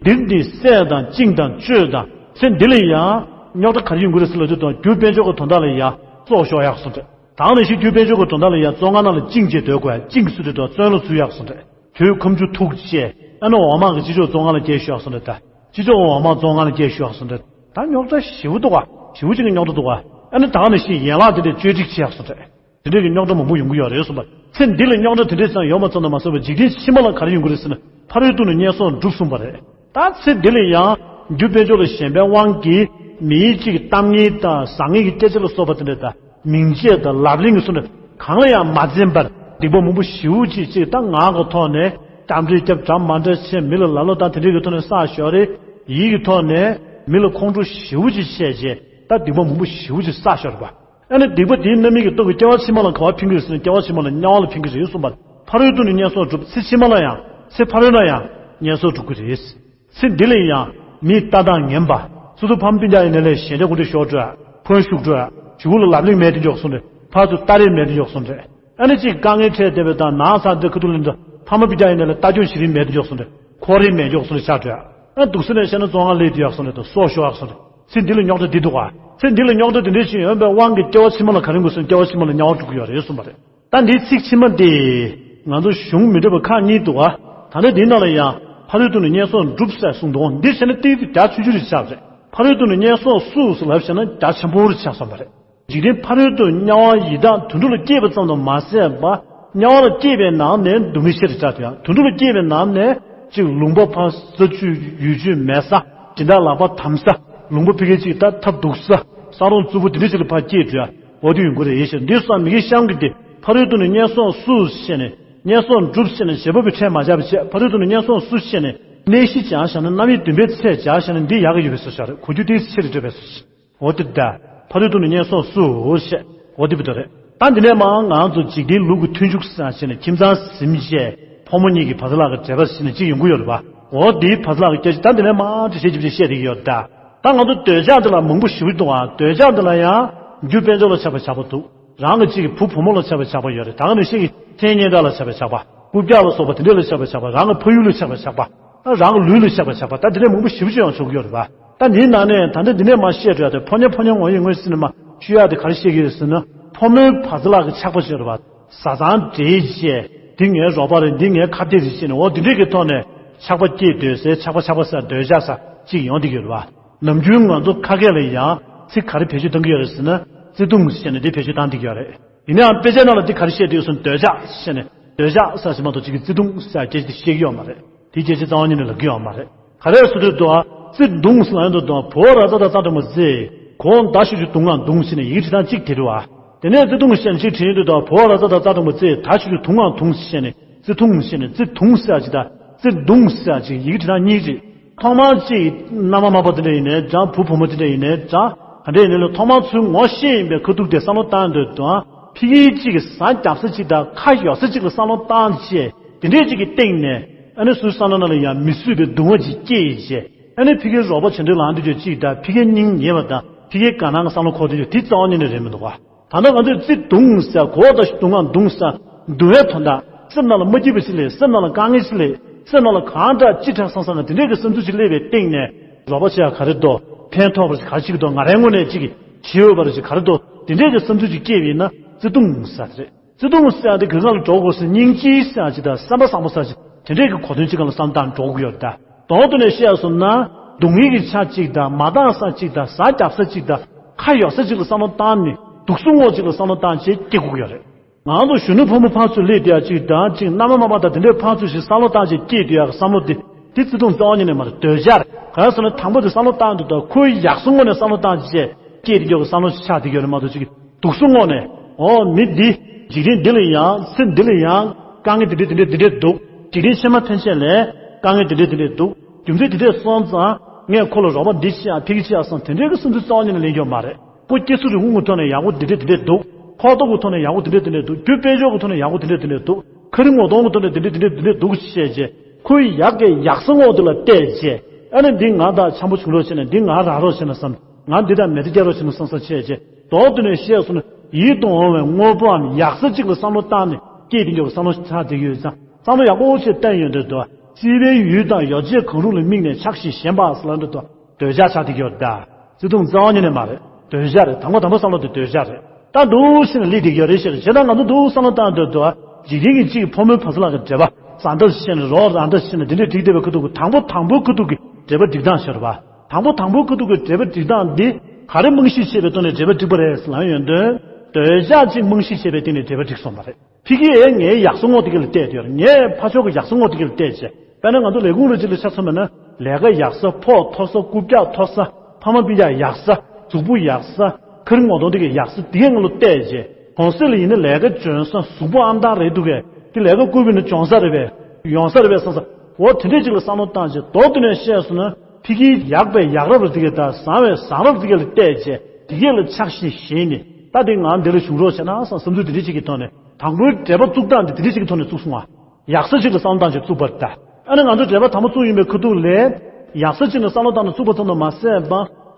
འདིར་ནི་བསད་དང་བཅིངས་དང་གཅོད་དང་། ཚེ་འདི་ལ་ཡང་རྙོག་དྲ་ག་རེ་ཡོང་གི་རེད་ཟེར་ལབ་དུས་དང་རྒྱུ་དཔལ་འབྱོར་གྱི་དོན་དག་ལ་ཡང་སྲོག་ཤོར་ཡག་སོང་འདྲ། ད་ནི་ཞིག་རྒྱུ་དཔལ་འབྱོར་གྱི་དོན་དག་ལ་ཡང་བཙོན་ཁང་ནང་ལ་བཅིངས་བྱས་སྡོད་དགོས་ཡ། བཅིངས་སུ་དེ་དང་བཙོན་ལ་ཚུད་ཡག་སོང་འདྲ། དུས་ཁམ་ཆུ་ཐུག་བྱས་ཨ་ནི་འོ་མ་གི་སྤྱི་ཚོགས་བཙོན་ཁང་ལ་སྐྱེལ་ཤོག་སོང་འདྲ། ད་སྤྱི་ཚོགས་འོ་མ་བཙོན་ཁང་ལ་སྐྱེལ་ཤོག་སོང་འདྲ། ད་རྙོག་དྲ་ཞེ་པོ་འདུག་ག། ཞེ་པོ་ཅིག་གི་རྙོག་དྲ་འདུག་ག། ཨ་ནི་ད་ནི་ཞིག་ཡན་ལག་དེ་འདྲས་བཅོས་སྒྲིག་བྱེད་ཡག་སོང་འདྲ། དེ་འདྲས་ཀྱི་རྙོག་དྲ་མང་པོ་ཡོང་གི་ཡོད་རེད་གསུངས་པ། ཚེ་འདི་ལ་རྙོག་དྲ་དེ་འདྲས་ཙམ་ཡོད་མ་ཚད་ན་མ་ཟད་པར་འཇིག་རྟེན་ཕྱི་མ་ལ་ག་རེ་ཡོང་གི་རེད་ཟེར་ན་ཕ་རོལ་ཏུ་ནི་དམྱལ་སོགས་འགྲུབ་གསུངས་པ་རེད། ད་ཚེ་འདི་ལ་ཡང་རྒྱུ་དཔལ་འབྱོར་ལ་ཞེན་པའི་དབང་གིས་མིའི་གཅིག་གཏམ་ངན་དང་བཟང་ངན་གྱི་སྐད་ཆ་ལ་སོགས་པ་དེ་འདྲ་དང་མིང་བརྗོད་དང་ལབ་གླེང་གི་སོགས་འདྲ་གང་ལ་ཡང་མ་འཛེམས་པར་སྡིག་པ་མང་པོ་ཞེ་པོ་ཅིག་ཅིག་ད་ངག་གི་ཐོག་ནས་གཏམ་འདྲི་རྒྱབ་འདྲ་མ་འདྲ་བྱས་མི་ལ་ལབ་ལོ་དང་དེ་འདྲའི་གི་ཐོག་ནས་བསགས་ཞོར་རེད། ཡིད་ཀྱི་ཐོག་ནས་མི་ལ་ཁོང་ཁྲོ་ཞེ་པོ་ཅིག་བྱས་རྗེས་ད་སྡིག་པ་མང་པོ་ཞེ་པོ་ཅིག་བསགས་ཞོར་རེད་པ། ཨ་ནི་སྡིག་པ་དེའི་རྣམ་སྨིན་གྱི་སྟོབས་ཀྱིས་སྐྱེ་བ་ཕྱི་མ་ལ་ག་པར་ཕན་གྱི་རེད་ཟེར་ན་སྐྱེ་བ་ཕྱི་མ་ལ་དམྱལ་བ་ལ་ཕན་གྱི་རེད་གསུངས་པ། ཕ་རོལ་ཏུ་ནི་དམྱལ་སོགས་འགྲུབ། ཚེ་ཕྱི་མ་ལ་ཡང་ཚེ་ཕ་རོལ་ན་ཡང་དམྱལ་སོགས་འགྲུབ་ཀྱི་རེད། ཚེ་འདི་ལ་ཡང་མི་ལྟ་སྟངས་ངན་པ། སོ་སོ་ཕ་མ་སྤུན་ཀྱག་ཡིན་ནའི་ལས་གཞན་དེ་ཁོང་ཁྲོ་ཤོར་འགྲོ། ཁོན་ཞུགས་འགྲོ། གཞུག་ལ་ལབ་གླེང་མེད་དུ་འཇོག་སོང་རེད། ཕར་ཚུར་ལྟ་རེས་མེད་དུ་འཇོག་སོང་རེད། ཨ་ནི་གཅིག་དཀའ་ངལ་འཕྲད་བསྡད་པའི་དང་ནང་ཚང་དེ་ཁ་ཐུག་ལ་འདྲ་ཕ་མ་སྤུན་ཀྱག་ཡིན་ནའི་ལས་ལྟ་སྐྱོང་བྱེད་རིན་མེད་དུ་འཇོག་སོང་རེད། ཁོག་རིན་མེད་འཇོག་སོང་རེད་ཆགས་འགྲོ། ཨ་སྡུག་ས་ནས་བཤད་ན་བཙོན་ཁང་སླེབས་དུ་ཡག་སོང་རེད་དང་སྲོག་ཤོར་ཡག་སོང་རེད། ཚེ་འདི་ལ་རྙོག་དྲ་འདི་འདུག་ག། ཚེ་འདི་ལ་རྙོག་དྲ་འདི་འདྲའི་ཞིག་ཡོད་པའི་དབང་གིས་སྐྱེ་བ་ཕྱི་མ་ལ་ག་རེ་འགྲོ་ཟེར་ན་སྐྱེ་བ་ཕྱི་མ་ལ་དམྱལ་བ་འགྲོ་གི་ཡོད་རེད་གསུངས་པ་རེད། ད་འདིའི་ཚིག་ཕྱི་མ་འདི་ང་ཚོ་གཞུང་མི་འདྲ་བ་ཁག་གཉིས་འདུག་ག། ད་ནི་འདིའི་ནང་ལ་ཡང་ཕ་རོལ་ཏུ་ནི་དམྱལ་སོགས་འགྲུབ་ཟེར་གསུངས་འདུག་འདི་བྱས་ན་ཏིག་ཙམ་རྒྱ་ཆུང་ཆུང་རེ་ཆགས་རེད། ཕ་རོལ་ཏུ་ནི་དམྱལ་སོགས་སུ་ཟེར་ལབ་བྱས་ན་རྒྱ་ཆེན་པོ་རེ་ཆགས་བསམ་པ་རེད། འཇིག་རྟེན་ཕ་རོལ་ཏུ་དམྱལ་བ་ཡི་དྭགས་དུད་འགྲོ་ལ་སྐྱེས་པ་ཙམ་དུ་མ་ཟད་པ། དམྱལ་བ་ལ་སྐྱེས་པའི་ནང་ནས་སྡུག་བསྔལ་ཆེ་རུ་ཆགས་ཏེ་ཡང་དུད་འགྲོ་ལ་སྐྱེས་པའི་ནང་ནས་གཅིག་ལུང་པ་ཕར་ས་ཆུ་ཡུལ་ཆུ་མེད་ས། སྦྱིན་བདག་ལག་པ་དམ་ས། ལུང་པ་ཕ་གི་གཅིག་ད་ཐབ་འདུག་ས། ས་རོང་རྩུབ་པོ་དེ་འདྲ་ཞིག་ལ་ཕར་སྐྱེས་འགྲོ་ཡ། འོ་དེ་ཡོང་གི་རེད་ཞེས་འདི་སོགས་མི་དགེ་གཤམ་གྱི་སྟེ་ཕ་རོལ་ཏུ་ནི་དམྱལ་སོགས་སུ་ཞེས་ནས་དམྱལ་སོགས་འགྲུབ་ཞེས་ནས་བྱེད་པ་པོའི་ཕྲད་མ་བཞག་པ་བྱས་ཕ་རོལ་ཏུ་ནི་དམྱལ་སོགས་སུ་ཞེས་ནས་གནས་གཞི་སྦྱར་བཞག་ན་རྣམ་དབྱེ་བདུན་པའི་ཚད་སྦྱར་བཞག་ན་འདི་ཡག་གི་ཡོད་པའི་བཟོ་བཞག་རེད། གོ་རྒྱུ་ཏིག་ཙམ་ཆེ་རུ་འགྲོ་བའི་བཟོ་ཞིག་འོ་དེ་ད། ཕ་རོལ་ཏུ་ནི་དམྱལ་སོགས་སུ་ཞེས། འོ་དེ་བུ་དོ་རེད། ད་འདི་ནས་མ་ང་ཚོ་འཇིག་རྟེན་ལུགས་ཀྱི་མཐུན་འཇུག་ཟེར་བྱས་ནས་ཁྱིམ་ཚང་ཟིན་བྱས་ཕོ་མོ་གཉིས་ཀྱི་བར་ལ་གི་འབྲེལ་བ་ཟེར་ནས་གཅིག་ཡོང་གི་ཡོད་རེད་པ། འོ་དེའི་བར་ལ་གི་སྐད་ཆ་ད་འདི་ནས་མ་དེ་བཤད་ཅིག་བཤད་བསྡད་ཀྱི་ཡོད་ད། ད་ང་ཚོ་འདོད་ཆགས་འདི་ལ་མང་པོ་ཞེ་པོ་འདུག་ཨ། འདོད་ཆགས་འདི་ལ་ཡང་རྒྱུ་དཔལ་འབྱོར་ལ་ཆགས་པའི་ཆགས་པ་འདུག་རང་གི་གཅིག་གི་བུ་བུ་མོ་ལ་ཆགས་པའི་ཆགས་པ་ཡོད་རེད། ད་ག་ནང་བཞིན་གྱི་མཚན་སྙན་གྲགས་ལ་ཆགས་པའི་ཆགས་པ། རྐུབ་བཀྱག་ལ་སོགས་པ་དེ་འདྲ་ལ་ཆགས་པའི་ཆགས་པ། རང་གི་ཕ་ཡུལ་ལ་ཆགས་པའི་ཆགས་པ། རང་གི་ལུས་ལ་ཆགས་པའི་ཆགས་པ། ད་དེ་འདྲའི་མང་པོ་ཞེ་པོ་ཅིག་ཡང་བྱུང་གི་ཡོད་རེད་པ། ད་འདིའི་ནང་ནས་ད་ལྟ་འདི་ནས་མར་བཤད་འགྲོ་ཡ་དེ་ཕོ་ཉ་ཕོ་ཉ་ངོ་ཡི་ངོས་ཟིན་ནས་མར་ཞུ་ཡ་དེ་ག་རེ་བཤད་ཀྱི་ཡོད་ཟེར་ན་ཕོ་མོའི་བར་ལ་གི་ཆགས་པ་ཅིག་ཡོད་རེད་པ། བཟའ་ཚང་འདྲེས་བྱས་འདི་ངའི་རོགས་པ་རེད། འདི་ངའི་ཁ་གཏད་རེད་ཅེས་ནས་འོ་འདི་འདྲས་ཀྱི་ཐོག་ནས་ཆགས་པ་སྐྱེས་སྡོད་སའི་ཆགས་པ་ཆགས་པ་ཟེར་འདོད་ཆགས་ཟེར་ཅིག་ཡོང་བསྡད་ཀྱི་ཡོད་རེད་པ། ནམ་རྒྱུན་ང་ཚོ་ཁ་སྐད་ལ་ཡང་ཚིག་ག་རེ་བེད་སྤྱོད་གཏང་གི་ཡོད་རེད་ཟེར་ན་བརྩེ་དུང་ཞེས་ནས་འདི་བེད་སྤྱོད་བཏང་བསྡད་ཀྱི་ཡོད་རེད། ཡིན་ནའང་དཔེ་ཆའི་ནང་ལ་འདི་ག་རེ་བཤད་འདུག་ཟེར་ན་འདོད་ཆགས་ཞེས་ནས་འདོད་ཆགས་ཟེར་ཞིག་མ་གཏོགས་ཅིག་གི་བརྩེ་དུང་ཟེར་སྐད་ཆ་དེ་བཤད་ཀྱི་ཡོད་མ་རེད། དེའི་སྐད་ཆ་རྩ་བ་ཉིད་ནས་ལབ་ཀྱི་ཡོད་མ་རེད། ག་རེ་ཟེར་དུས་དུ་བརྩེ་དུང་ཟེར་ལབ་ཡོང་དུས་དུ་བོ་ར་ཙ་ད་ཙ་འགྲེང་བུ་བརྩེ། གོ་ད་ཞབས་ཀྱུ་དུང་ང་དུང་ཟེར་ནས་ཡི་གེ་བྲིས་སྟངས་གཅིག་དེ་རེད་བ། དེ་ནས་བརྩེ་དུང་ཞེས་ནས་ཅིག་བྲིས་ཡོང་དུས་དུ་བོ་ར་ཙ་ད་ཙ་འགྲེང་བུ་བརྩེ། ད་ཞབས་ཀྱུ་དུང་ང་དུང་ཟེར་ནས་བརྩེ་དུང་ཟེར་ནས་བརྩེ་དུང་ཟེར་ཅིག་དང་བརྩེ་དུང་ཟེར་ཅིག་ཡི་གེ་བྲིས་སྟངས་གཉིས་རེད། ཐོག་མར་གཅིག་མནའ་མ་མ་པ་དེ་འདྲ་ཡིན་ནའི་འདྲ། བུ་བུ་མོ་དེ་འདྲ་ཡིན་ནའི་འདྲ། ག་འདྲ་ཡིན་ནའི་ལ་ཐོག་མར་ཚུར་ངོ་ཤེས་ཡིན་པའི་ཁ་ཐུག་དེ་བསམ་བློ་བཏང་འདོད་དང་། ཕ་གིའི་གཅིག་གི་ཟ་རྒྱབ་ས་གཅིག་དང་ཁ་ཡོད་ས་གཅིག་ལ་བསམ་བློ་བཏང་བྱས་དེ་འདྲའི་གཅིག་གི་སྟེང་ནས་ཨ་ནི་སུའི་བསམ་བློ་ནང་ལ་ཡང་མི་བཟོད་པའི་གདུང་བ་ཅིག་སྐྱེས་ཡིན་བྱས། ཨ་ནི་ཕ་གིའི་རོགས་པ་བྱེད་འདོད་ལངས་འདོད་ཀྱི་གཅིག་དང་ཕ་གིའི་སྙིང་ཉེ་བ་དང་ཕ་གིའི་དགའ་སྣང་གི་བསམ་བློ་འཁོར་འདོད་ཀྱི་དེ་རྩ་བ་ཉིད་ནས་རེད་མི་འདུག་ག། ད་ལྟ་ང་ཚོས་བརྩེ་དུང་ཟེར་གོ་ད་ཞིག་དུང་ང་དུང་ཟེར་འདུན་པའི་དོན་དག་སེམས་ནང་ལ་མ་སྐྱིད་པ་ཞིག་སླེབས། སེམས་ནང་ལ་དཀའ་ངལ་ཞིག་སླེབས། སེམས་ནང་ལ་གང་འདྲ་ཅི་དྲག་སང་སང་ང་དེ་འདྲས་ཀྱི་བསམ་ཚུལ་ཞིག་སླེབས་པའི་སྟེང་ནས་རོགས་པ་བྱེད་ཡ་ག་རེ་འདུག་ཕན་ཐོགས་པ་ཞིག་ག་རེ་ཅིག་འདུག་ང་རའི་ངོས་ནས་ཅིག་བྱེད་འོས་པ་རེ་ཞིག་ག་རེ་འདུག་དེ་འདྲས་ཀྱི་བསམ་ཚུལ་ཞིག་སྐྱེས་པ་ཡིན་ན་བརྩེ་དུང་ཟེར་དེ་རེད། བརྩེ་དུང་ཟེར་དེ་གང་ལ་འགྲོ་དགོས་ཟེར་སྙིང་རྗེ་ཟེར་ཅིག་དང་བསམ་པ་བཟང་པོ་ཟེར་ཅིག་དེ་འདྲས་ཀྱི་གོ་དོན་ཅིག་གང་ལ་བསམ་བཏང་འགྲོ་དགོས་ཡོད་ད། དོན་དུ་ནས་བཤད་སོང་ན་སྡུག་བསྔལ་གྱི་ཆ་གཅིག་དང་མ་འདང་ས་གཅིག་དང་ཟ་རྒྱབ་ས་གཅིག་དང་ ཁ་ཡོད་ས་ཅིག་ལ་བསམ་བློ་བཏང་ནས་དུག་གསུམ་འོག་ཅིག་ལ་བསམ་བློ་བཏང་བྱས་སྐྱེ་དགོས་ཀྱི་ཡོད་རེད། ང་ཚོ་གཞོན་ནུ་ཕོ་མོ་ཕར་ཚུར་སླེབས་བསྡད་ཡ་ཅིག་དང་ཅིག་མནའ་མ་མ་པ་དང་དེ་འདྲའི་ཕར་ཚུར་ཞིག་བསམ་བློ་བཏང་བྱས་སྐྱེས་བསྡད་ཡ་གི་བསམ་བློ་དེ་དེ་བརྩེ་དུང་རྩ་བ་ཉིད་ནས་མ་རེད། འདོད་ཆགས་རེད། གང་ཟེར་ན་དང་པོ་དེ་བསམ་བློ་བཏང་དུས་ད་ཁོའི་ཡག་སོང་ངོ་ནས་བསམ་བློ་བཏང་བྱས་སྐྱེས་བསྡད་ཡ་གི་བསམ་བློ་ཞིག་ཆགས་བསྡད་ཡོད་རེད་མ་གཏོགས་ཅིག་དུག་གསུམ་འོག་ནས་ཨོ་མི་འདི་འཇིག་རྟེན་འདི་ལ་ཡང་ཚེ་འདི་ལ་ཡང་དཀའ་ངལ་དེ་འདྲས་དེ་འདྲས་དེ་འདྲས་འདུག་འཇིག་རྟེན་ཕྱི་མ་ཕན་ཆད་ལས་དཀའ་ངལ་དེ་འདྲས་དེ་འདྲས་འདུག་རྒྱུ་མཚན་དེ་འདྲས་སོང་ཙང་ངས་ཁོ་ལ་རོགས་པ་འདི་བྱེད་ཡ་ཕ་གི་བྱེད་ཡ་སོང་དེ་འདྲས་ཀྱི་སེམས་ཚོར་རྩ་བ་ཉིད་ནས་ལེན་རྒྱུ་མ་རེད། ཁོ་སྐྱེ་ཚུལ་རིག་གཞུང་གི་ཐོག་ནས་ཡག་པོ་དེ་འདྲས་དེ་འདྲས་འདུག་ཕོག་ཐུག་གི་ཐོག་ནས་ཡག་པོ་དེ་འདྲས་དེ་འདྲས་འདུག་རྒྱུ་དཔལ་འབྱོར་གྱི་ཐོག་ནས་ཡག་པོ་དེ་འདྲས་དེ་འདྲས་འདུག་ཁ་རི་ངོ་གདོང་གི་ཐོག་ནས་དེ་འདྲས་དེ་འདྲས་དེ་འདྲས་འདུག་བཤད་རྗེས་ཁོའི་ཡག་གི་ཡག་ས་ངོ་དེ་ལ་བལྟས་རྗེས་ཨ་ནི་འདི་ང་དང་འཆམ་པོ་བྱུང་རོགས་བྱས་ནས་འདི་ང་རག་རོགས་བྱས་ནས་བསམ། ང་འདི་དང་མེ་མདའ་རྒྱག་རོགས་བྱེད་ན་བསམ་བསམ་བྱས་རྗེས་མདོར་བསྡུས་ནས་བཤད་སོང་ན་ཡིད་དུ་འོང་བའི་དངོས་པོའམ་ཡག་ས་གཅིག་ལ་བསམ་བློ་བཏང་ནས་སྐྱེས་བསྡད་ཡོད་བསམ་བློ་ཆགས་བསྡད་ཡོད་ཙང་བསམ་བློ་ཡག་པོ་ཞིག་བཏོན་ཡོང་དུས་དུ་སྲིད་པའི་ཡུལ་དང་ཡོ་བྱད་གང་རུང་ལ་དམིགས་ནས་ཆགས་ཞེན་ཞེན་པ་ཟེར་ལབ་འདུག་དུ་འདོད་ཆགས་ཆགས་བསྡད་ཡོད་ད། བརྩེ་དུང་རྩ་བ་ཉིད་ནས་མ་རེད། འདོད་ཆགས་རེད། དང་པོ་དང་པོ་བསམ་བློ་དེ་འདོད་ཆགས་རེད། ད་འདུག་ཕྱིན་ནས་སླེབས་བསྡད་ཡོད་རེད་ཤག་བྱས་ན་ང་ཚོ་འདུག་བསམ་བློ་བཏང་འདོད་དུ་འཇིག་རྟེན་གྱི་གཅིག་ཕོ་མོའི་བར་མཚམས་ལ་གི་འབྲེལ་བ་བཟའ་ཟླ་ཕྱིན་ནས་རོགས་རང་འདྲ་ཕྱིན་ནས་དེ་འདྲས་འགྲིག་བསྡད་པའི་ཁ་ཐུག་གི་དང་པོ་དང་པོའི་ཁ་ཐུག་གི་འབྲེལ་བ་སྒྲིག་སྟངས་ཤོར་བ། དང་པོ་དང་པོའི་ཁ་ཐུག་གི་འབྲེལ་བ་སྒྲིག་སྟངས་འདི་ག་རེ་རྨང་གཞི་བྱས་པའི་ཐོག་ནས་འབྲེལ་བ་སྒྲིག་པ་རེད་ལབ་ཡོང་དུས། འདོད་ཆགས་གཅིག་རྨང་གཞི་བྱས་པའི་སྟེང་ནས་འབྲེལ་བ་སྒྲིག་སོང་བ་རེད། ཕ་གིའི་ངའི་ཡག་ས་ངོ་དེ་ག་ལ་བལྟས་ཡོད་རེད། ངའི་ཕ་ཕྱོགས་ཀྱི་ཡག་ས་ངོ་དེ་ག་ལ་བལྟས་བྱས། དཔེར་ན་ང་ཚོ་ལས་ཁུངས་རུ་གཅིག་ལ་ཆ་མཚོན་པ་ན་ལས་ཀ་ཡག་ས། ཕོགས་མཐོ་ས། རྐུབ་བཀྱག་མཐོ་ས། ཕ་མ་སྤུན་ཀྱག་ཡག་ས། གཟུགས་པོ་ཡག་ས། ཁ་རི་ངོ་གདོང་དེ་ག་ཡག་ས་དེ་གའི་ངང་ལ་བལྟས་བྱས། གོང་གསལ་ལ་ཡིན་ན་ལས་ཀ་འཇོན་ས། གཟུགས་པོ་ཨང་དང་རེད་འདུག་གས། དེ་ལས་ཀ་བསྐུར་བ་ཡིན་ན་འཇོན་ས་རེད་པས། ཡོང་ས་རེད་པས་བསམ་ས། འོ་དེ་འདྲས་ཅིག་ལ་བསམ་བློ་བཏང་བྱས་མདོར་བསྡུས་ནས་བཤད་སོང་ན་ཕ་གིའི་ཡག་པའི་ཡག་རབས་ལ་དེ་གས་དང་བཟང་བའི་བཟང་རབས་དེ་གས་ལ་བལྟས་བྱས་དེ་གས་ལ་ཆགས་ཞེན་ཞེན་ནས་ད་དེ་ང་འདི་ལ་བྱུང་རོགས་བྱས་ན་བསམ་བསམ་ཚུལ་དེ་འདྲས་ཅིག་གི་ཐོག་ནས་དང་པོའི་འབྲེལ་བ་བཙུགས་སྟངས་དེ་དེ་འདྲས་ཅིག་གི་ཐོག་ནས་བཙུགས་སོང་བ། ཡག་ས་ཅིག་ལ་བསམ་བློ་བཏང་བྱས་བཙུགས་པ་རེད་ད། ཨ་ནི་ང་ཚོ་འབྲེལ་བ་དང་པོ་བཙུགས་ཡིན་པའི་ཁ་ཐུག་ལས། ཡག་ས་ཅིག་ལ་བསམ་བློ་བཏང་ནས་བཙུགས་པ་ཙམ་དུ་མ་ཟད་པ།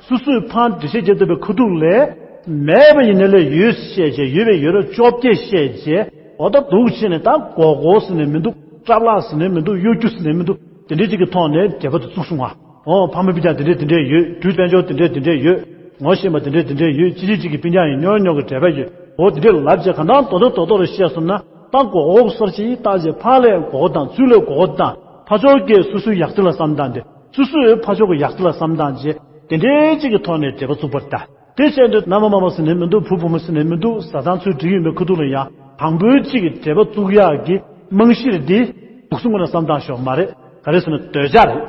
སོ་སོས་ཕར་འགྲེལ་བཤད་རྒྱབ་བསྡད་པའི་ཁ་ཐུག་ལས། མེད་པ་ཡིན་ན་ལས་ཡོད་བཤད་བྱས། ཡོད་པའི་ཡོད་རབས་བཅོ་བརྒྱད་བཤད་བྱས། འོ་ད་འདུག་བྱས་ནས་ད་མགོ་སྐོར་ཟེར་ནས་མི་འདུག་སྐྲ་བརླག་ཟེར་ནས་མི་འདུག་གཡོ་སྒྱུ་ཟེར་ནས་མི་འདུག་དེ་འདྲའི་ཅིག་གི་ཐོག་ནས་འབྲེལ་བ་དེ་བཙུགས་སོང་ང་། འོ་ཕ་མ་སྤུན་ཀྱག་དེ་འདྲས་དེ་འདྲས་ཡོད། བུ་དཔལ་འབྱོར་དེ་འདྲས་དེ་འདྲས་ཡོད། ངོ་ཤེས་པ་དེ་འདྲས་དེ་འདྲས་ཡོད། གཅིག་གཅིག་གཅིག་གི་སྤུན་ཀྱག་ཡིན། ཉོ་ཉོ་གི་འབྲེལ་བ་ཡོད། འོ་དེ་འདྲས་ལབ་བྱས་གང་ལྟར་རྡོག་རྡོག་རྡོག་རྡོག་རེ་བཤད་སོང་ན་ད་མགོ་སྐོར་སོར་ཅིག་བཏགས་རྗེས་ཕར་ལས་མགོ་སྐོར་བཏང་། ཚུར་ལས་མགོ་སྐོར་བཏང་། ཕར་ཕྱོགས་ཀྱིས་སོ་སོའི་ཡག་སྡུག་ལ་བསམ་བཏང་སྟེ་སོ་སོས་ཕར་ཕྱོགས་ཀྱི་ཡག་སྡུག་ལ་བསམ་བཏང་རྗེས་དེ་འདྲའི་གཅིག་གི་ཐོག་ནས་འབྲེལ་བ་བཙུགས་པ་རེད་ད། དེ་བྱས་དུས་མནའ་མ་མ་པ་ཟེར་ནས་མི་འདུག་བུ་བུ་མོ་ཟེར་ནས་མི་འདུག་བཟའ་ཚང་ཚུལ་འགྲིག་ཡོད་མེད་ཁ་ཐུག་ལ་ཡང་དང་པོའི་གཅིག་གི་འབྲེལ་བ་བཙུགས་ཡག་གི་རྨང་གཞི་རེད་དེ། དུག་གསུམ་ངོས་ནས་བསམ་བཏང་ཤོག་མ་རེད། ག་རེ་ཟེར་ན་འདོད་ཆགས་རེད།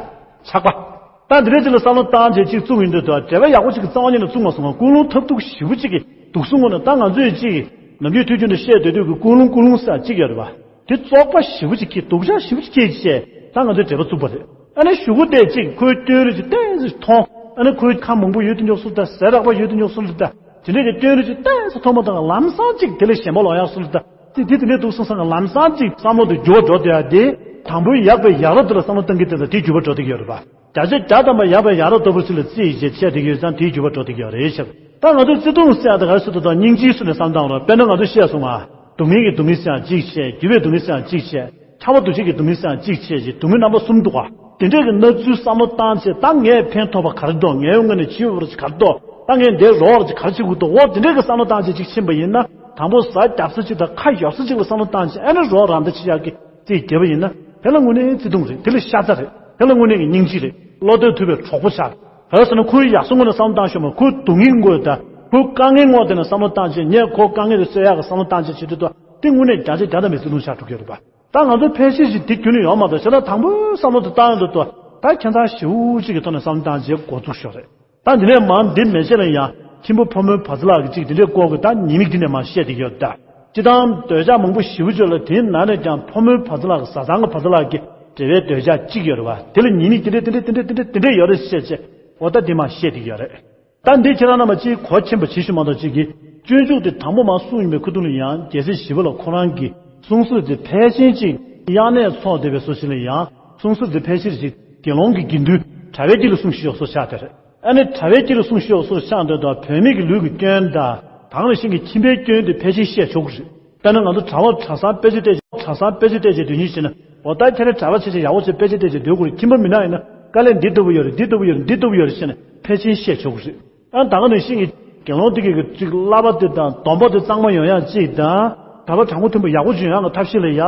ཆགས་པ། ད་འདི་འདྲའི་ཅིག་ལ་བསམ་བློ་བཏང་བྱས་ཅིག་བཙུགས་ཡིན་དུས་དང་འབྲེལ་བ་ཡག་པོ་ཅིག་གི་རྩ་བ་ཉིད་ནས་བཙུགས་མ་སོང་ང་། ཀུན་སློང་ཐབས་སྡུག་ཞེ་པོ་ཅིག་གི་དུག་གསུམ་ངོས་ནས། ད་ང་ཚོས་ཅིག་ནམ་རྒྱུན་དུས་རྒྱུན་དུ་བཤད་སྡོད་དུས་ཀྱི་ཀུན་སློང་ཀུན་སློང་ཟེར་ཅིག་ཡོད་རེད་པ། དེ་བཙོག་པ་ཞེ་པོ་ཅིག་གི་སྡུག་ཅག་ཞེ་པོ་ཅིག་སྐྱེས་བྱས་ད་ང་ཚོས་འབྲེལ་བ་བཙུགས་པ་རེད། ཨ་ནི་གཞུག་གུ་དེ་ཅིག་ཁོའི་སྐྱོན་རིགས་ཅིག་ཏོག་ཙམ་མཐོང་། ཨ་ནི་ཁོའི་ཁ་མང་པོ་ཡོད་དུས་མགྱོགས་སུ་དང་ཟས་རག་པ་ཡོད་དུས་མགྱོགས་སུ་དང་དེ་འདྲས་ཀྱི་སྐྱོན་རིགས་ཅིག་ཏོག་ཙམ་མཐོང་མ་ཐག་ལམ་སང་ཅིག་དེ་ལས་ཞེན་པ་ལོག་ཡག་སུ་དང་དེ་དེ་དེ་འདྲས་འདུག་བསམ་བསམ་ལམ་སང་ཅིག་བསམ་བློ་དེ་འགྱུར་བ་འགྲོ་བསྡད་ཡ་དེ། དང་པོའི་ཡག་པའི་ཡག་རབས་དེ་ལ་བསམ་བློ་གཏང་གི་དེ་དང་དེའི་འགྱུར་བ་འགྲོ་བསྡད་ཀྱི་ཡོད་རེད་པ། བརྒྱ་ཆ་བརྒྱ་ཐམ་པ་ཡག་པའི་ཡག་རབས་ལྟ་བུ་ཞིག་ལ་བརྩིས་བྱས་བཤད་བསྡད་ཀྱི་ཡོད་ཙང་དེའི་འགྱུར་བ་འགྲོ་བསྡད་ཀྱི་ཡོད་རེད་ཤག་ད་ང་ཚོས་བརྩེ་དུང་ཟེར་ཡག་དེ་ག་རེ་ཟེར་དུས་དང་སྙིང་རྗེའི་ཚུལ་ནས་བསམ་བཏང་རོགས། དཔེར་ན་ང་ཚོས་བཤད་སོང་ང་། སྡུག་བསྔལ་གྱི་སྡུག་བསྔལ་ཟེར་ཡག་གཅིག་བྱས། འགྱུར་བའི་སྡུག་བསྔལ་ཟེར་ཡག་གཅིག་བྱས། ཁྱབ་པ་འདུ་བྱེད་ཀྱི་སྡུག་བསྔལ་ཟེར་ཡག་གཅིག་བྱས་ཅིག་སྡུག་བསྔལ་རྣམ་པ་གསུམ་འདུག་ག་དེ་འདྲས་ཀྱི་སྣང་ཚུལ་བསམ་བློ་བཏང་བྱས་ད་ངས་ཕན་ཐོགས་པ་ག་རེ་འདུག་ངའི་ངོས་ནས་བྱེད་འོས་པ་ག་རེ་འདུག་ད་ངས་འདིར་རོགས་ར་ཅིག་ག་རེ་བྱེད་དགོས་འདུག་འོ་དེ་འདྲས་ཀྱི་བསམ་བློ་བཏང་བྱས་ཅིག་ཕྱིན་པ་ཡིན་ན། དང་པོ་ཟ་རྒྱབ་ས་ཅིག་དང་ཁ་ཡོད་ས་ཅིག་ལ་བསམ་བློ་བཏང་བྱས་ཨ་ནི་རོགས་རམ་འདྲ་བྱེད་ཡག་གི་རྩིས་རྒྱབ་པ་ཡིན་ན་དེ་ལ་དངོས་གནས་བརྩེ་དུང་རེད། དེ་ལ་ཤ་ཚ་རེད། དེ་ལ་དངོས་གནས་ཀྱི་སྙིང་རྗེ་རེད། བློ་གཏད་ཐུབ་པའི་གྲོགས་པོ་ཆགས་རེད། ག་རེ་ཟེར་ན་ཁོའི་ཡག་སོང་ངོས་ནས་བསམ་བློ་བཏང་ཤོག་མ། ཁོའི་སྡུག་བསྔལ་ངོས་དང་ཁོའི་དཀའ་ངལ་ངོས་དེ་ནས་བསམ་བློ་བཏང་བྱས་ངས་ཁོ་དཀའ་ངལ་དེ་སེལ་ཡག་གི་བསམ་བློ་བཏང་བྱས་བྱེད་དུས་དང་དེ་དངོས་གནས་བརྒྱ་ཆ་བརྒྱ་ཐམ་པའི་བརྩེ་དུང་ཆགས་འགྲོ་གི་ཡོད་རེད་པ། ད་ང་ཚོ་ཕལ་ཆེར་ཞིག་དེ་ཁྱོན་ནས་ཡོད་མ་རེད། བྱས་ན་དང་པོའི་བསམ་བློ་དེ་བཏང་ཡོང་དུས་དང་ད་ཁྱད་མཚར་ཞེ་པོ་ཅིག་གི་ཐོག་ནས་བསམ་བློ་བཏང་བྱས་འགོ་བཙུགས་ཤོག་རེད། ད་འདི་ནས་མར་འདི་མེད་ཆེད་ལ་ཡང་ཁྱིམ་པ་ཕོ་མོའི་བར་མཚམས་ལ་གཅིག་དེ་འདྲའི་སྐོར་གྱི་ད་ཉེས་དམིགས་འདི་ནས་མར་བཤད་བསྡད་ཡོད་ད། སྤྱིར་བཏང་འདོད་ཆགས་མང་པོ་ཞེ་པོ་ཅིག་ཡོད་ལ་དེའི་ནང་ནས་ཀྱང་ཕོ་མོའི་བར་མཚམས་ལ་བཟའ་ཚང་གི་བར་མཚམས་ལ་གི་འབྲེལ་བའི་འདོད་ཆགས་གཅིག་ཡོད་རེད་བ། དེ་ལ་ཉེས་དམིགས་དེ་འདྲས་དེ་འདྲས་དེ་འདྲས་དེ་འདྲས་དེ་འདྲས་ཡོད་རེད་བཤད་བྱས་འོ་ད་འདི་མར་བཤད་བསྡད་ཡོད་རེད། ད་འདི་ཁྱེད་རང་རྣམ་པ་གཅིག་གོ་མཁྱེན་པ་བྱེད་ཤོག་མ་གཏོགས་གཅིག་གིས་སྤྱོད་འཇུག་དེ་དང་པོ་མར་གསུངས་ཡོད་པའི་ཁ་ཐུག་ལ་ཡང་རྒྱལ་སྲས་ཞི་བ་ལྷ་ཁོ་རང་གི་གསུང་ཟུར་དེ་ཕལ་ཆེར་གཅིག་དབྱར་གནས་ཚོགས་བསྡད་པའི་སོ་ཞིག་ལ་ཡང་གསུང་ཟུར་དེ་ཕལ་ཆེར་གཅིག་དགེ་སློང་གི་དགེ་འདུན་གྲྭ་པའི་དཀྱིལ་ལ་གསུང་བཞིན་ཡོད་སོ་ཆགས་དེ་རེད། ཨ་ནི་གྲྭ་པའི་དཀྱིལ་ལ་གསུང་ཞུ་བ་སོར་ཆགས་འདོད་དང་བུད་མེད་ཀྱི་ལུས་ཀྱི་སྐྱོན་དང་དེ་ནང་བཞིན་གྱི་ཁྱིམ་པའི་སྐྱོན་དེ་ཕལ་ཆེར་བཤད་ཆོག་གི་རེད། དཔེར་ན་ང་ཚོ་གྲྭ་པ་གྲྭ་ཚང་དཔེ་ཆ་བལྟས་ཀྱི་གྲྭ་ཚང་དཔེ་ཆ་བལྟས་ཀྱི་དོན་སྙིང་བྱས་ན་འོ་ད་ཁྱེད་རང་གྲྭ་པ་ཆེ་ཆེ་ཡག་པོ་ཆེ་དཔེ་ཆ་བལྟས་ཀྱི་སྡོད་དགོས་རེད། ཁྱིམ་པ་མི་ནག་ཡིན་ན་དཀའ་ལས་འདི་ལྟ་བུ་ཡོད་རེད། འདི་ལྟ་བུ་ཡོད་རེད། འདི་ལྟ་བུ་ཡོད་རེད་ཟེར་ནས་ཕལ་ཆེར་བཤད་ཆོག་གི་རེད། ཨ་ད་ག་ནང་བཞིན་གྱི་དགེ་སློང་དེ་གི་གཅིག་བསླབ་པ་དེ་དང་སྡོམ་པ་དེ་གཙང་མ་ཡོང་ཡག་གཅིག་དང་གྲྭ་པ་གྲྭ་མོ་མཐུན་པ་ཡག་པོ་བྱུང་ཡག་གི་ཐབས་ཤེས་ལ་ཡང་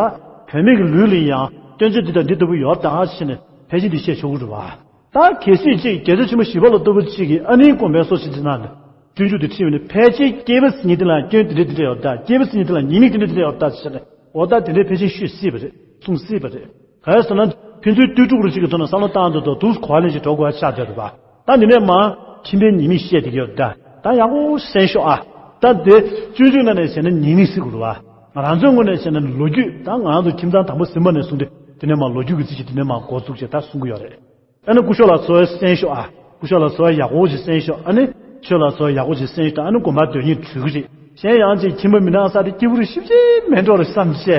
བུད་མེད་ཀྱི་ལུས་ལ་ཡང་སྐྱོན་ཆ་འདི་དང་འདི་ལྟ་བུ་ཡོད་ད་ཟེར་ནས་ཕལ་ཆེར་འདི་བཤད་ཆོག་གི་རེད་བ། ད་གལ་སྲིད་ཅིག་རྒྱལ་སྲས་ཆེན་པོ་ཞི་བ་ལྷ་ལྟ་བུ་ཅིག་གིས་ཨ་ནིའི་དགོན་པའི་སོ་ཞིག་ཅིག་ནང་ནས་ སྤྱོད་འཇུག་དེ་ཁྲིད་པ་ནི་ཕལ་ཆེར་སྐྱེས་པ་སྲིད་ནི་དེ་ལ་སྐྱོན་དེ་འདྲ་དེ་འདྲ་ཡོད་ད། སྐྱེས་པ་སྲིད་ནི་དེ་ལ་ཉེས་དམིགས་དེ་འདྲ་དེ་འདྲ་ཡོད་ད་ཟེར་ནས། འོ་ད་དེ་འདྲའི་ཕལ་ཆེར་ཤོད་སྲིད་པ་རེད། གསུང་སྲིད་པ་རེད། ག་རེ་ཟེར་ན། ཕན་ཚུན་ལྟོས་གྲུབ་རེ་ཅིག་གི་ཐོག་ནས་བསམ་བློ་བཏང་དུས་ཐོག་ཏུ་གོ་བ་ལེན་ཞིག་འགྲོ་དགོས་པ་ཆགས་བསྡད་འདུག་བ། ད་འདི་ནས་མ་ཁྱིམ་པའི་ཉེས་དམིགས་བཤད་བསྡད་ཀྱི་ཡོད་ད། ད་ཡག་པོ་གསན་ཤོག་ཨ། ད་དེ་སྤྱོད་འཇུག་ནང་ནས་བྱས་ན་ཉེས་དམིགས་ཟེར་དགོས་རེད་བ། ང་རང་ཚོའི་ངོས་ནས་བྱས་ན་ལོ་རྒྱུས། ད་ང་རང་ཚོ་ཁྱིམ་ཚང་དང་པོ་ཟིན་པ་ནས་བཟུང་སྟེ་དེ་ནས་མ་ལོ་རྒྱུས་ཀྱི་རྩིས་ཀྱི་དེ་ནས་མ་འགོ་བཙུགས་བྱས་ད་གསུང་གི་ཡོད་རེད། ཨ་ནི་སྐུ་ཞབས་ལགས་ཚོ་གསན་ཤོག་ཨ། སྐུ་ཞབས་ལགས་ཚོ་ཡག་པོ་ཅིག་གསན་ཤོག་ཨ་ནི་ཁྱོད་ལགས་ཚོ་ཡག་པོ་ཅིག་གསན་ཤོག་ཨ་ནི་དགོན་པ་སྡོད་སྙིང་བྲོ་གི་རེད། གཞན་ཡང་ཅིག་ཁྱིམ་པ་མི་ནང་ས་དེ་སྐྱིད་པོ་རེད། ཞིབ་ཅིག་མེད་འགྲོ་རེད་བསམ་བྱས།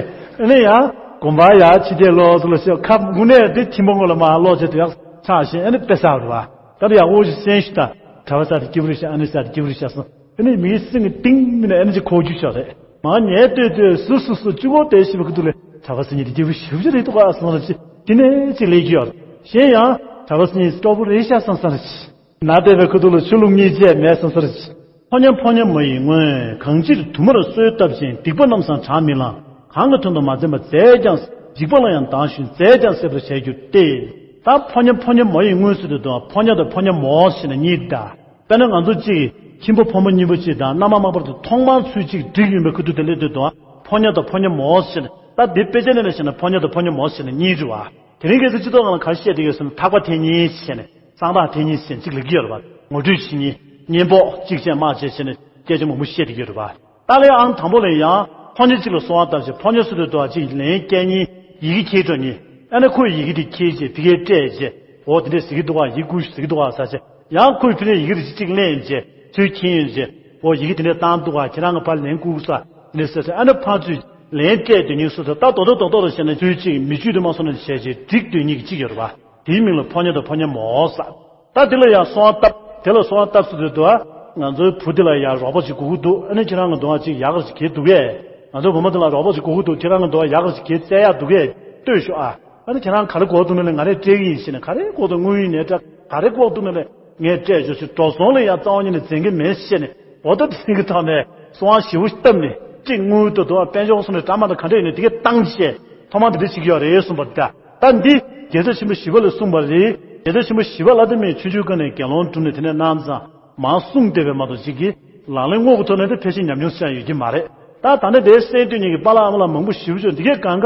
ཨ་ནི་ཡང་དགོན་པ་ཡག་ཕྱི་རྒྱལ་ལོག་ཚོ་ལ་ཤོག་ཁ་དངོས་གནས་དེ་ཁྱིམ་པ་ངོ་ལ་མ་ལོག་བྱས་དེ་ཡག་ཆགས་ཤིང་ཨ་ནི་དཔེ་ཟ་རུ་བ། ད་ལྟ་ཡག་པོ་ཅིག་གསན་ཤོག་ད་གྲྭ་པ་ས་དེ་སྐྱིད་པོ་རེད་ཤག་ཨ་ནི་ས་དེ་སྐྱིད་པོ་རེད་ཤག་སོང་། ཨ་ནི་མིའི་སེམས་ཀྱི་གཏིང་མི་ནས་ཨ་ནི་ཅིག་གོ་རྒྱུ་ཤོག་རེད། མ་ངས་ལྟོས་ལྟོས་སུ་སུ་སུ་གཅིག་པོ་དེ་ཞིབ་ཁུ་ཐུག་ལས་གྲྭ་པ་སེམས་ཉིད་དེ་སྐྱིད་པོ་ཞིབ་ཅིག་རེད་འདུག་ག་སོང་རེད་ཅི། དེ་ནས་ཅིག་ལས་ཀྱི་ཡོད། གཞན་ཡང་གྲྭ་པ་སེམས་ཉིད་སྤྲོ་པོ་རེད་ཤག་སོང་ས་རེད་ཅི། ན་བསྡད་པའི་ཁུ་ཐུག་ལ་ཆུ་ལུག་གཉིས་བཅས་མེད་སོང་ས་རེད་ཅི། ཕོ་ཉ་ཕོ་ཉ་མོ་ཡི་སྔོན། གང་ཕྱིར་དུ་མར་གསོལ་བཏབ་ཅིང་། སྡིག་པ་རྣམ་བསམ་གྲངས་མི་ལང་། གང་གི་དོན་དུ་མ་འཛེམས་པར། རྫས་ཀྱང་འཇིགས་པ་ལ་ཡང་སྡང་ཞིང་། རྫས་ཀྱང་སྲེད་པར་བྱས་གྱུར་ཏེ། ད་ཕོ་ཉ་ཕོ་ཉ་མོ་ཡི་སྔོན་ཟེར་དུས་དང་ཕོ་ཉ་དང་ཕོ་ཉ་མོ་ཟེར་ནས་གཉིས་ད། དཔེར་ན་ང་ཚོ་གཅིག་ཁྱིམ་པ་ཕོ་མོ་གཉིས་པོ་གཅིག་དང་མནའ་མ་མ་པར་དུ་ཐོག་མར་ཚུལ་གཅིག་འགྲིག་ཡོང་བའི་ཁུ་ཐུག་དེ་སླེབས་དུས་དང་ཕོ་ཉ་དང་ཕོ་ཉ་མོ་ཟེར་ནས། ད་འདི་དཔེ་ཆ་ནས་ནས་བཤད་ན་ཕོ་ཉ་དང་ཕོ་ཉ་མོ་ཟེར་ནས་གཉིས་རེད་བ། དེ་རིང་ཁ་སང་སྤྱི་ཚོགས་ནང་ལ་ག་རེ་བཤད་བསྡད་ཡོད་ཟེར་ན་ཐག་པ་འཐེན་གཉིས་བྱས་ནས་གསང་ཐག་འཐེན་གཉིས་བྱས་ནས་གཅིག་ལབ་ཀྱི་ཡོད་རེད་བ། ངོ་སྤྲོད་བྱེད་གཉིས། གཉེན་པོ་གཅིག་བྱས་དམག་བྱས་བྱས་ནས་སྐད་ཆ་མང་པོ་བཤད་བསྡད་ཀྱི་ཡོད་རེད་བ། ད་ལའི་ཨང་དང་པོ་ལ་ཡང་ཕོ་ཉ་གཅིག་ལ་གསོལ་བ་བཏབ་བྱས་ཕོ་ཉ་སུ་དེ་དོ་གཅིག་ལན་སྐྱེལ་གཉིས་ཡི་གེ་འཁྱེར་འགྲོ་གཉིས། ཨ་ནི་ཁོས་ཡི་གེ་དེ་འཁྱེར་བྱས་ཕི་ཀའི་སྤྲད་བྱས་འོ་དེ་འདྲས་ཟེར་གྱི་འདུག་ག་ཡི་གུ་ཟེར་གྱི་འདུག་ག་ཟེར་བྱས་ཡང་ཁོས་ཕི་ནས་ཡི་གེ་དེ་གཅིག་ལེན་བྱས་ཚུར་འཁྱེར་ཡོང་བྱས་འོ་ཡི་གེ་དེ་འདྲས་བཏང་འདུག་ག་ཁྱེད་རང་གི་ཕར་ལན་བསྐུར་ས་དེ་འདྲས་ཟེར་བྱས་ཨ་ནི་ཕར་ཚུར་ལན་སྤྲད་སྡོད་མཁན་སུ་དེ་ད་རྡོག་རྡོག་རྡོག་རྡོག་རེ་བྱས་ནས་ཚུར་གཅིག་མི་ཆོས་དེ་མ་སོང་ནས་བྱས་བྱས་འགྲིག་སྡོད་མཁན་གྱི་གཅིག་ཡོད་རེད་བ། དེའི་མིང་ལ་ཕོ་ཉ་དང་ཕོ་ཉ་མོ་ཟེར། ད་དེ་ལ་ཡང་གསོལ་བ་བཏབ། དེ་ལ་གསོལ་བ་བཏབ་ཟེར་དུས་དུ་ང་ཚོའི་བུ་དེ་ལ་ཡང་རོགས་པ་ཅིག་དགོས་ཀྱི་འདུག་ཨ་ནི་ཁྱེད་རང་གི་འདུག་ཨ་ཅིག་ཡག་ག་ཅིག་གྱེས་འདུག་གས། ང་ཚོའི་བུ་མོ་དེ་ལ་རོགས་པ་ཅིག་དགོས་ཀྱི་འདུག་ཁྱེད་རང་གི་འདུག་ཨ་ཡག་ག་ཅིག་གྱེས་བཙལ་ཡག་འདུག་གས་ལྟོས་ཤོག་ཨ། ཨ་ནི་ཁྱེད་རང་ག་རེ་དགོས་འདུག་ན་ལས་ང་རས་སྤྲད་ཀྱི་ཡིན་ཞེས་ནས་ག་རེ་དགོས་འདུག་དངུལ་ཡིན་ནའི་འདྲ་ག་རེ་དགོས་འདུག་ན་ལས་ངས་སྤྲད་ཆོག་ཅིག་འགྲོ་སོང་ལ་ཡང་རྩ་བ་ཉིད་ནས་འཛེམ་གྱི་མེད་ཞེས་ནས་འོ་ད་དེ་གི་ཐོག་ནས་གསོལ་བ་ཞེ་པོ་བཏབ་ནས་གཅིག་དངུལ་དུ་འདུག་ཨ་དཔལ་འབྱོར་སོང་ནས་འདྲ་མ་འདྲ་ག་འདྲ་ཡིན་ནའི་དེ་གས་བཏང་ཞེས་ཐོག་མ་དེ་འདྲ་བྱེད་ཀྱི་ཡོད་རེད་གསུངས་པ་རེད་ད། ད་འདི་རྒྱལ་སྲས་ཆེན་པོ་ཞི་བ་ལྷས་གསུངས་པ་རེད། རྒྱལ་སྲས་ཆེན་པོ་ཞི་བ་ལྷ་དེ་མིན་ཆུང་ཆུང་སྒང་ནས་དགེ་སློང་གྲུབ་ནས་དེ་ནས་གནང་ཙང་མར་གསུངས་བསྡད་པའི་མ་གཏོགས་ཅིག་གིས་ལག་ལེན་དངོས་ཀྱི་ཐོག་ནས་དེ་ཕལ་ཆེར་ཉམས་མྱོང་ཤར་ཡོད་ཀྱི་མ་རེད། ད་ད་ནི་དེའི་སེམས་དོན་ཉིད་ཀྱི་པཱ་ལགས་ཨ་མ་ལགས་མང་པོ་ཞེ་པོ་ཅིག་འདི་གས་གང་ག་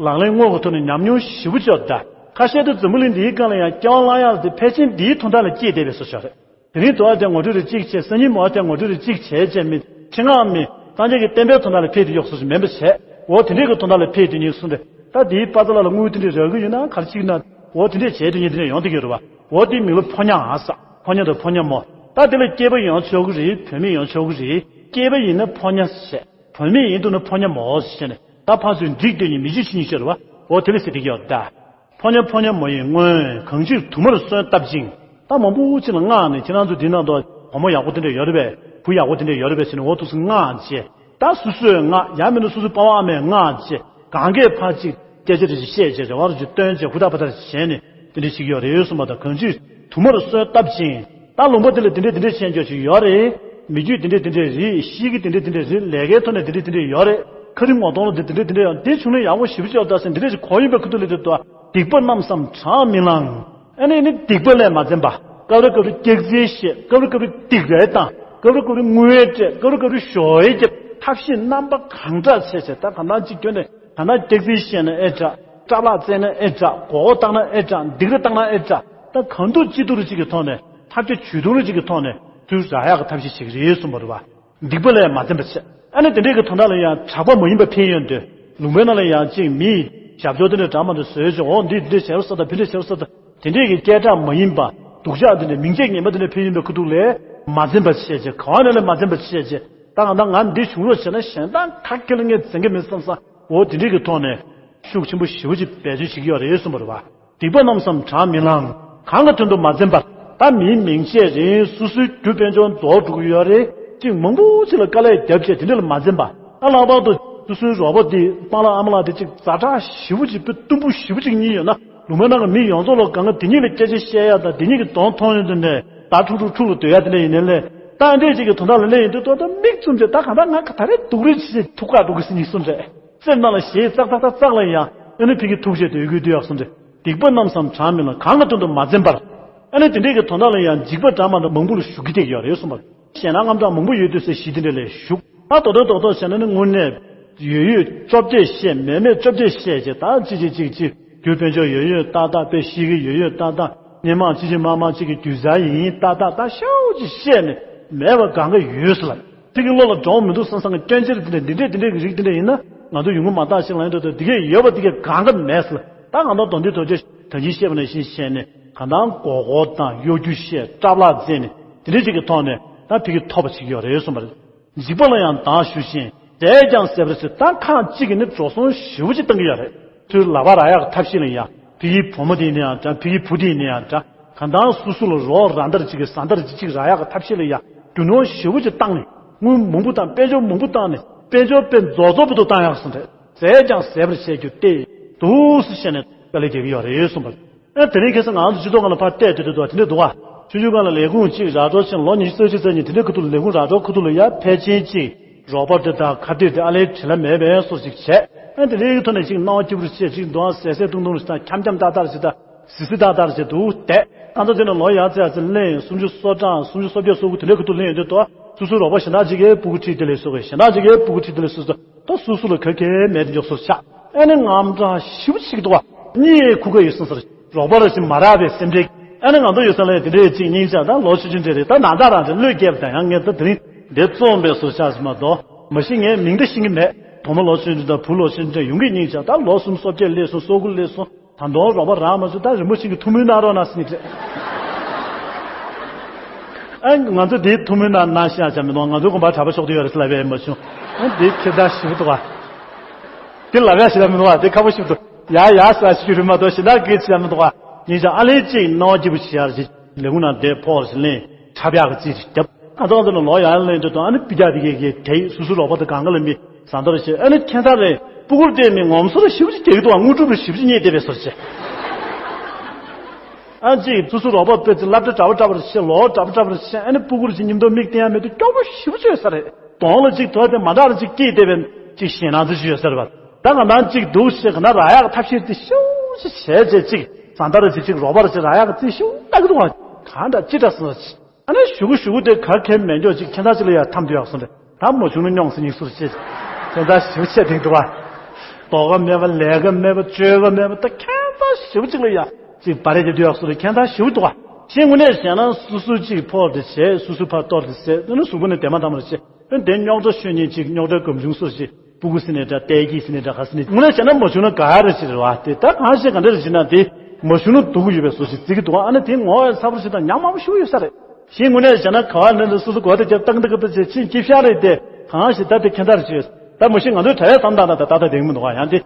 ལག་ལེན་དངོས་ཀྱི་ཐོག་ནས་ཉམས་མྱོང་ཞེ་པོ་ཅིག་ད་ཁ་ཤས་དེ་འཛམ་བུ་གླིང་འདིའི་སྒང་ལ་ཡང་སྐྱེ་བ་བླང་ཡག་དེ་ཕལ་ཆེར་འདིའི་དོན་དག་ལ་སྐྱེས་བསྡད་པའི་བཟོ་ཆགས་རེད། དེ་རིང་དུ་ཨ་ཅག་ངོ་སྤྲོད་རེ་གཅིག་བྱས་སང་ཉིན་མོ་ཨ་ཅག་ངོ་སྤྲོད་རེ་གཅིག་བྱས་བྱས་མིན་ཆེད་མངགས་མིན་སངས་རྒྱས་ཀྱི་བསྟན་པའི་དོན་དག་ལ་ཕེབས་དུ་གཡོག་སོ་ཞིག་མིན་པ་བྱས་འོ་དེ་འདྲས་ཀྱི་དོན་དག་ལ་ཕེབས་དུ་ཉིན་གསུངས་ཏེ་ད་དེའི་པ་ཙ་ལ་ལ་དངུལ་དེ་འདྲས་རག་གི་ཡོད་ན་ག་རེ་བྱེད་ན་འོ་དེ་འདྲས་བྱས་དུ་ཉིན་དེ་འདྲས་ཡོང་དུ་གི་རུ་བ་འོ་དེའི་མིང་ལ་ཕོ་ཉ་ཨ་ས་ཕོ་ཉ་དང་ཕོ་ཉ་མོ་ད་དེ་ལ་སྐྱེས་པ་ཡོང་ཆོག་གི་རེད། བུད་མེད་ཡོང་ཆོག་གི་རེད། སྐྱེས་པ་ཡིན་ན་ཕོ་ཉ་བྱས་བུད་མེད་ཡིན་འདུག་ན་ཕོ་ཉ་མོ་ཟེར་ནས་ད་ཕར་ཚུར་འགྲིག་དུ་ཉིན་མི་གཅིག་ཕྱི་ཉིན་ཤོར་བ་འོ་དེ་ལ་ཟེར་དུ་གི་ཡོད་ད། ཕོ་ཉ་ཕོ་ཉ་མོ་ཡི་སྔོན། གང་ཕྱིར་དུ་མར་གསོལ་བཏབ་ཅིང་། ད་མང་པོ་ཅིག་ལ་མངགས་ནས་ཁྱེད་རང་ཚོ་འདི་ནང་དུ་བུ་མོ་ཡག་པོ་དེ་འདྲ་ཡོད་རེད་པས། བུ་ཡག་པོ་དེ་འདྲ་ཡོད་རེད་པས་ཟེར་ནས་འོ་ཐུགས་སུ་མངགས་བྱས། ད་སོ་སོས་མངགས་ཡང་མིན་ན་སོ་སོའི་པ་ཕ་ཨ་མས་མངགས་བྱས་གང་གས་ཕར་ཅིག་སྐད་ཆ་རེ་ཞིག་བཤད་བྱས་རེ་བ་རུ་ཅིག་སྟོན་བྱས་ཧུར་ཐག་པ་ཐག་བྱས་ནས་དེ་འདྲ་ཞིག་ཡོད་རེད་གསུངས་པ་དང་། གང་ཕྱིར་དུ་མར་གསོལ་བཏབ་ཅིང་། ད་ལུང་པ་དེ་ལ་དེ་འདྲས་དེ་འདྲས་བཤད་འཇོག་ཅིག་ཡོད་རེད། མི་རྒྱུད་དེ་འདྲས་དེ་འདྲས་རེད། གཤིས་ཀྱི་དེ་འདྲས་དེ་འདྲས་རེད། ལས་ཀའི་ཐོག་ནས་དེ་འདྲས་དེ་འདྲས་ཡོད་རེད། ཁ་རི་ངོ་གདོང་ལ་དེ་དེ་འདྲས་དེ་འདྲས་ཡོད་དེ་བྱུང་ན་ཡག་པོ་ཞེ་པོ་ཅིག་ཡོད་ད་ཟེར་འདི་འདྲས་ཅིག་གོ་ཡིན་པའི་ཁུ་ཐུག་ལས་དེ་དོ་སྡིག་པ་རྣམ་བསམ་གྲངས་མི་ལང་། ཨ་ནི་ནི་སྡིག་པ་ལས་མ་འཛེམས་པ། སྐབས་རེ་སྐབས་རེ་སྐྱག་རྫུན་བཤད། སྐབས་རེ་སྐབས་རེ་སྡིག་ར་བཏང་། སྐབས་རེ་སྐབས་རེ་དངུལ་སྤྲད། སྐབས་རེ་སྐབས་རེ་ཞོ་ཡི་རྒྱབ། ཐབས་ཤེས་རྣམ་པ་གང་དྲག་བྱས་བྱས་ད་གང་ལྟར་ཅིག་སྐྱོན་ནས། ད་ནང་སྐྱག་རྫུན་བཤད་ན་ཨེ་དྲག་སྐྲག་ལག་རྩེད་ན་ཨེ་དྲག་མགོ་བོ་བཏང་ན་ཨེ་དྲག་སྡིགས་ར་བཏང་ན་ཨེ་དྲག་ད་གང་ཐུབ་ཅི་ཐུབ་རེ་ཅིག་གི་ཐོག་ནས་ཐབས་ཇུས་ཇུས་གཏོང་རེ་ཅིག་གི་ཐོག་ནས་ཚུར་རག་ཡག་གི་ཐབས་ཤེས་ཤིག་རེད་གསུངས་པ་རེད་བ། སྡིག་པ་ལས་མ་འཛེམས་པ་བྱས། ཨ་ནི་དེ་འདྲས་ཀྱི་དོན་དག་ལ་ཡང་གྲགས་པ་མ་ཡིན་པ་ཕན་ཡོན་འདོད། ལུང་པའི་ནང་ལ་ཡང་ཅིག་མིའི་ཞབས་ཏོག་དེ་འདྲས་འདྲ་མ་འདྲ་བཟོས་ཆོག་འོ་འདི་འདི་འདྲས་བྱས་པ་ས་ད་འདི་འདྲས་བྱས་པ་ས་ད་དེ་འདྲས་ཀྱི་སྐད་གྲགས་མ་ཡིན་པ་སྡུག་ཅག་དེ་འདྲས་མིང་ཆད་ངན་པ་དེ་འདྲས་ཕན་ཡོན་པའི་ཁུ་ཐུག་ལས་མ་འཛེམས་པ་བྱས་བྱས་ག་བ་ནས་ལས་མ་འཛེམས་པ་བྱས་བྱས། ད་གང་ལྟར་ང་འདི་བྱུང་རོགས་བྱས་ན་གཞན་དག་ག་གེ་ལ་ངས་འཛེམ་གི་མིན་བསམ་ས་འོ་དེ་འདྲས་ཀྱི་ཐོག་ནས་ཤུགས་ཆེན་པོ་ཞེ་པོ་ཅིག་འབད་བརྩོན་བྱེད་ཀྱི་ཡོད་རེད་གསུངས་པ་རེད་བ། སྡིག་པ་རྣམ་བསམ་གྲངས་མི་ལང་། གང་གི་དོན་དུ་མ་འཛེམས་པར། ད་མིའི་མིང་ཆད་རིང་སོ་སོའི་རྒྱུ་དཔལ་འབྱོར་རྫོགས་འགྲོ་གི་ཡོད་རེད། གཅིག་མང་པོ་ཅིག་ལ་དཀའ་ལས་བརྒྱབ་བྱས་དེ་འདྲ་ལ་མ་འཛེམས་པ། ད་ལྷག་པར་དུ་སོ་སོའི་རོགས་པ་འདི་པཱ་ལགས་ཨ་མ་ལགས་དེ་གཅིག་ཛ་དྲག་ཞེ་པོ་ཅིག་དཔེ་གཏུམ་པོ་ཞེ་པོ་ཅིག་གཉིས་ཡོད་ན་ལུང་པའི་ནང་གི་མི་ཡོངས་རྫོགས་ལ་གང་ག་དེ་གཉིས་ལ་སྐད་ཆ་བཤད་ཡ་དང་དེ་གཉིས་ཀྱི་གདོང་མཐོང་ཡོང་དུས་ནས་ད་ཁྲུག་ཁྲུག་ཁྲུག་ལ་སྡོད་ཡ་དེ་འདྲ་ཡིན་ནའི་ལས་ད་འདྲས་ཅིག་གི་དོན་དག་ལ་ལས་ཡིན་དུས་ཏོ་ད་མིག་བཙུམ་བྱས་ད་གང་ལྟར་ང་ག་ད་རེ་སྡུག་རུས་བྱེད་ཐུག་ག་འགྲོ་གི་ཟེར་གཉིས་གསུངས་རེད། སེམས་ནང་ལ་ཞེ་ཙག་ཙག་ཙག་ཙག་ལ་ཡང་ཨ་ནི་ཕ་གི་ཐུགས་རྗེ་དོན་ཀུན་འདུས་ཡག་གསུངས་ཏེ། སྡིག་པ་རྣམ་བསམ་གྲངས་མེད་ལ་གང་གི་དོན་དུ་མ་འཛེམས་པར། ཨ་ནི་དེ་འདྲས་ཀྱི་དོན་དག་ལ་ཡང་འཇིགས་པ་འདྲ་མ་འདྲ་མང་པོ་ལ་ཞུགས་ཀྱི་བསྡད་ཡོད་རེད་གསུངས་པ། ཞེད་སྣང་དངངས་སྐྲག་མང་པོ་ཡོད་དུས་སེ་གཞི་དེ་འདྲ་ལས་ཞུགས། ད་རྡོག་རྡོག་རྡོག་རྡོག་བྱས་ན་ནི་དངོས་གནས་ཡོད་ཡོད་བཅོ་བརྒྱད་བཤད། མེད་མེད་བཅོ་བརྒྱད་བཤད་ཅེས། ད་ཅི་ཅི་ཅིག་ཅིག་རྒྱུ་དཔལ་འབྱོར་ཡོད་ཡོད་ཏག་ཏག་དཔེ་ཤེས་ཀྱི་ཡོད་ཡོད་ཏག་ཏག་སྣེ་མང་ཅི་ཅི་མ་མ་ཅིག་གི་རྒྱུ་ཟ་ཡིན་ཏག་ཏག་ད་ཤོག་ཅིག་བཤད་ནས་མེད་པ་གང་ག་ཡོད་ཟེར་ལ། དེ་གི་བློ་ལ་འགྲོ་མི་འདུག་བསམ་བསམ་གི་སྐྱོན་ཆེར་དེ་འདྲ་འདི་འདྲས་འདི་འདྲས་ཀྱི་རིགས་དེ་འདྲ་ཡིན་ན། ང་ཚོ་ཡོང་གི་མ་ཐག་ཞིག་ལ་ཡིན་འགྲོ་དུས་དེ་གས་ཡོད་པ་དེ་གས་གང་ག་མེད་ཟེར་ལ། ད་ང་ཚོ་དོན་དུ་དོན་ཆེ་ད་གིན་བཤད་པ་ནང་བཞིན་བཤད་ནས་གང་ལྟར་མགོ་སྐོར་དང་གཡོ་སྒྱུ་བཤད་སྐྲག་ལག་རྩེ་ནས་དེ་འདྲས་ཅིག་གི་ཐོག་ནས་ད་ཕ་གི་ཐོབ་པ་ཅིག་ཡོད་རེད་གསུངས་པ་རེད། འཇིགས་པ་ལ་ཡང་སྡང་ཞུ་ཞིང་ཟས་ཀྱང་ཟད་པར་བྱེད། ད་ཁག་གཅིག་གིས་ནི་འགྲོ་སོང་ཞེ་པོ་ཅིག་བཏང་གི་ཡོད་རེད། ཚུར་ལག་པ་རག་ཡག་ཐབས་ཤེས་ལ་ཡ། ཕ་གིའི་བུ་མོ་དེ་ཡིན་ན་ཡང་འདྲ། ཕ་གིའི་བུ་དེ་ཡིན་ན་ཡང་འདྲ། གང་ལྟར་སོ་སོ་ལ་རོགས་ར་མདར་གཅིག་གིས་ཟ་མདར་གཅིག་གཅིག་རག་ཡག་གི་ཐབས་ཤེས་ལ་ཡ། རྒྱུ་ནོར་ཞེ་པོ་ཅིག་བཏང་ནས་དངུལ་མང་པོ་བཏང་། དཔལ་འབྱོར་མང་པོ་བཏང་ནས་དཔལ་འབྱོར་དཔེ་རྫོགས་རྫོགས་པོ་འདུག་བཏང་ཡག་སོང་རེད། ཟས་ཀྱང་ཟད་པར་བྱེད་རྒྱུ་སྟེ། འདུག་སེ་བཤད་ནས་དཀའ་ལས་རྒྱག་གི་ཡོད་རེད་གསུངས་པ་རེད། ཨ་དེ་རིང་ཁ་སང་ང་ཚོ་སྤྱི་ཚོགས་སྒང་ལ་ཕར་བལྟས་དུས་དུས་དུ་དེ་འདྲ་འདུག་ག་ཆུང་ཆུང་སྒང་ལ་ལས་ཁུངས་གཅིག་ར་སྤྲོད་ཕྱིན། ལོ་ཉི་ཤུ་རྩ་གཅིག་རྩ་གཉིས་དེ་འདྲའི་ཁུ་ཐུག་ལས་ཁུངས་ར་སྤྲོད་ཁུ་ཐུག་ལ་ཡ་ཕལ་ཆེར་གཅིག་རོགས་པ་དེ་དང་ཁ་གཏད་དེ་ཨ་ལས་བྲེལ་བ་མེད་པའི་བཟོ་ཞིག་བྱས། ཨ་དེ་ལས་ཐོག་ནས་གཅིག་སྣང་བ་སྐྱིད་པོ་བྱས། གཅིག་འདུག་ཟས་ཟས་བཏུང་བཏུང་ཞིག་དང་འཁྱམ་འཁྱམ་ཏག་ཏག་ཞིག་དང་སི་སི་ཏག་ཏག་ཞིག་འདུག་བསྡད། ང་ཚོ་དེ་ནས་ལོ་ཡར་ཙེ་ཡར་ཙེ་ལེན། སུམ་ཅུ་སོ་གྲངས་སུམ་ཅུ་སོ་བརྒྱད་སོ་དགུ་དེ་འདྲའི་ཁུ་ཐུག་ལེན་ཡོང་དུས་དོ། སོ་སོའི་རོགས་པ་གཞན་དག་ཅིག་གིས་སྤུ་གུ་ཁྲིད་དེ་ལས་བཟོ་དགོས། གཞན་དག་ཅིག་གིས་སྤུ་གུ་ཁྲིད་དེ་ལས་བཟོ་དགོས། ད་སོ་སོ་ལ་ག་གེ་མེད་དེ་མགྱོགས་སོར་ཆགས། ཨ་ནི་དངངས་སྐྲག་ཞེ་པོ་ཅིག་འདུག་བ། གཉིད་ཁུག་གི་ཡོད་སོང་ཟེར། རོགས་པ་ར་ཞིག་མ་རག་པའི་སེམས་ཁྲལ། ཨ་ནི་ང་ཚོ་ཡོད་ས་ལ་དེ་འདྲའི་ཅིག་སྙིང་རྗེ། ད་ལོ་ཆུང་ཆུང་འདྲ་རེད། ད་ན་ཚ་རང་རེད། བློས་བཀལ་བ་དང་ཡང་ངས་ད་དེ་རིང་འདི་རྩོམ་པའི་སོར་ཆགས་སོང་མ་གཏོགས། མ་གཞི་ངས་མིང་ད་ཤེས་ཀྱི་མེད། བུ་མོ་ལོ་ཆུང་ཆུང་དང་བུ་ལོ་ཆུང་ཆུང་འདྲ་ཡོང་གི་སྙིང་རྗེ། ད་ལོ་སུམ་ཅུ་སོ་བརྒྱད་སླེབས་སོང་། སོ་དགུ་སླེབས་སོང་། ད་དུང་རོགས་པ་རག་མ་བྱུང་། ད་རིན་པོ་ཆེ་གི་ཐུགས་སྨོན་གནང་རོགས་གནང་ཟེར་ནས་བྲིས། ཨ་ང་ཚོ་དེའི་ཐུགས་སྨོན་གནང་གནང་ཤག་བྱ་མི་འདུག་ང་ཚོའི་དགོན་པར་གྲྭ་པ་ཤོག་དུས་ཡོད་རེད་ཟེར་ལབ་པས་མ་བྱུང་། ཨ་དེ་ཁྱེད་ད་ཞིབ་འདུག་ག་དེ་ལབ་ཡ་ཞིག་ལ་མི་འདུག་ག་དེ་ཁ་པོ་ཞིབ་འདུག་ཡ་ཡ་ཟེར་ཞིག་རེད་མ་གཏོགས་ཞེ་དྲག་གི་བྱ་མི་འདུག་ག་ཡིན་ཙང་ཨ་ལས་ཅིག་སྣང་བ་སྐྱིད་པོ་བྱེད་ཡ་རེད། ལས་ཁུངས་ནང་བསྡད་ཕོག་ཞིག་ལེན། འཁྲབ་ཡག་གི་རྩིས་ཤིག་བརྒྱབ། ཨ་ཏོག་ཙམ་ལ་ལོ་ཡར་ལེན་དུས་དང་ཨ་ནི་པི་རྒྱག་དེ་གས་གས་དེ་སོ་སོའི་རོགས་པ་དང་གང་ག་ལ་མི་བཟང་དར་བྱེད། ཨ་ནི་ཁྱད་མཚར་རེད། སྤུ་གུར་བལྟས་མི་ངོམ་སོ་ར་ཞིབ་ཅིག་རྒྱག་གི་འདུག་ག་དངོས་གྲུབ་ར་ཞིབ་ཅིག་རྙེད་བསྡད་པའི་སོར་བྱེད། ཨ་ཅིག་སོ་སོའི་རོགས་པ་དཔེ་ཚེ་སློབ་གྲྭ་འདྲ་པོ་འདྲ་པོ་ར་བྱེད། ལོ་འདྲ་པོ་འདྲ་པོ་ར་བྱེད། ཨ་ནི་སྤུ་གུར་ཅིག་མཉམ་དུ་མིག་བསྟན་ཡ་མེད་དུས་སྐྱོ་པོ་ཞིབ་ཅིག་ཡོད་ས་རེད། གདོང་ལ་ཅིག་དོ་དེ་མ་འདྲ་ར་ཅིག་སྐྱེས་བསྡད་པའི་ཅིག་ཞེད་སྣང་ཚོ་ཅིག་ཡོད་ས་རེད་པ། ད་ག་ནང་ཅིག་འདུག་བྱེད་ག་ན་རག་ཡག་ཐབས་ཤེས་དེ་ཤུགས་ཅིག་བྱས་བྱས་ཅིག་བཟང་དར་ཅིག་ཅིག་རོགས་པ་ར་ཅིག་རག་ཡག་རྩིས་ཤུགས་བཏང་གི་འདུག་ག་གང་འདྲ་ཅི་འདྲ་སོང་ཅིག་ཨ་ནི་ཞུ་གུ་ཞུ་གུ་དེ་གར་ཁེལ་མེད་མགྱོགས་ཅིག་ཁྱེད་ཚ་ཅིག་ལ་ཡ་འཐམ་དུ་ཡག་སོང་རེད། ད་མ་བྱུང་ན་སྙོང་ཟེར་སྙིགས་སུ་བྱེད། ཁྱེད་ཚ་ཞིབ་བྱེད་དེང་དུ་བ། དོ་ག་མེད་པ་ལས་ཀ་མེད་པ་སྤྱོད་ག་མེད་པ་ད་ཁྱེད་ཚ་ཞིབ་ཅིག་ལ་ཡ་ཅིག་བ་རེ་རྒྱབ་དུ་ཡག་སོང་རེད། ཁྱེད་ཚ་ཞིབ་འདུག་བ། ཞེས་དངོས་གནས་བྱས་ན་སུ་སུ་ཅིག་ཕོར་དེ་བྱེད། སུ་སུ་ཕར་གཏོར་དེ་བྱེད། ཨ་ནི་གཟུགས་པོ་ནས་དེ་མ་དམ་རེ་བྱེད། ཨ་ནི་དེ་རྙོག་དྲ་ཤོད་ཉིན་ཅིག་རྙོག་དྲ་སྒམ་ཆུང་སོ་ཞིག་སྤུ་གུ་ཟིན་ནས་འདྲ། ལྟས་ཀྱིས་ཟིན་ནས་འདྲ། ག་ཟིན་ནས་དངོས་གནས་བྱས་ན་མ་བྱུང་ན་ག་རེ་ཞིག་རེད་བ། དེ་ད་གང་ཞིག་ག་འདྲ་རེ་བྱེད་ན་དེ་མ་བྱུང་ན་སྡུག་གི་ཡོད་པའི་བཟོ་ཞིག་བརྩི་གི་འདུག་ཨ་ནི་དེ་ངོ་བོ་ཚ་པོ་ཞིག་དང་ཉམས་དམའ་པོ་ཞིག་ཡོད་ས་རེད། ཞེས་དངོས་གནས་བྱས་ན་ག་བ་ནི་འདྲ་སོ་སོ་གོ་བ་དེ་རྒྱབ་ཏག་ཏག་ཏག་བྱས་ཕྱིན་སྐྱིད་ཤག་རེད་དེ། གང་ཞིག་ད་དེ་ཁྱད་མཚར་ཞིག་ཡོད། ད་མ་གཞི་ང་ཚོའི་གྲྭ་བའི་བསམ་སྟངས་ད་ད་ད་ད་དེང་མི་འདུག་ཨ། ཡང་དེ་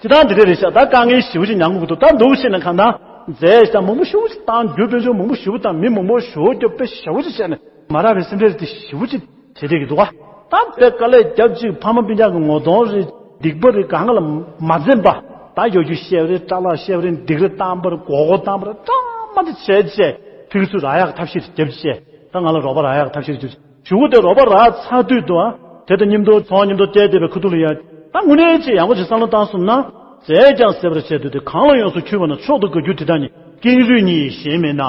སྤྱི་བཏང་དེ་འདྲ་རེད་ཤག་ད་དཀའ་ངལ་ཞེ་པོ་ཅིག་མྱངས་དགོས་ཀྱི་འདུག་ད་འདུག་བྱས་ན་གང་ལྟར་རྫས་ཞིག་དང་མང་པོ་ཞེ་པོ་ཅིག་བཏང་། རྒྱུ་དཔལ་འབྱོར་མང་པོ་ཞེ་པོ་བཏང་། མི་མང་པོ་ཞེ་པོ་སྐྱོབ་པའི་ཞེ་པོ་ཅིག་བྱས་ནས་མ་རག་པའི་སེམས་ཁྲལ་དེ་ཞེ་པོ་ཅིག་བྱེད་བསྡད་ཀྱི་འདུག་ག་ད་དཔེ་དཀའ་ལས་རྒྱབ་ཅིག་ཕ་མ་སྤུན་ཀྱག་གི་ངོ་གདོང་རེད། སྡིག་པ་རེད། གང་ག་ལ་མ་འཛེམ་པ། ད་གཡོ་སྒྱུ་བཤད་པ་རེད། སྐྲག་ལག་བཤད་པ་རེད། སྡིགས་ར་བཏང་པ་རེད། མགོ་སྐོར་བཏང་པ་རེད། གྲངས་མ་འདི་བྱས་བྱས་ཕ་གི་ཚུར་རག་ཡག་ཐབས་ཤེས་རྒྱབ་བྱས། ད་ང་ལ་རོགས་པ་རག་ཡག་ཐབས་ཤེས་རྒྱབ་བྱས། གཞུག་གུ་དེ་རོགས་པ་རག་ཚར་དུས་དུ་ཨ་དེ་དང་མཉམ་དུ་ཚོང་མཉམ་དུ་བལྟས་བསྡད་པའི་ཁུ་ཐུག་ལ་ཡ། ད་དངོས་གནས་ཅིག་ཡག་པོ་ཅིག་བསམ་བློ་བཏང་སོང་ན། ཟས་ཀྱང་ཟད་པར་བྱས་དུས་དེ་གང་ལ་ཡོངས་སུ་འཁྱུད་པ་ན་མཆོག་ཏུ་དགའ་རྒྱུ་དེ་དག་ནི་ཀེང་རུས་ཉིད་ཡིན་གཞན་མིན་ན།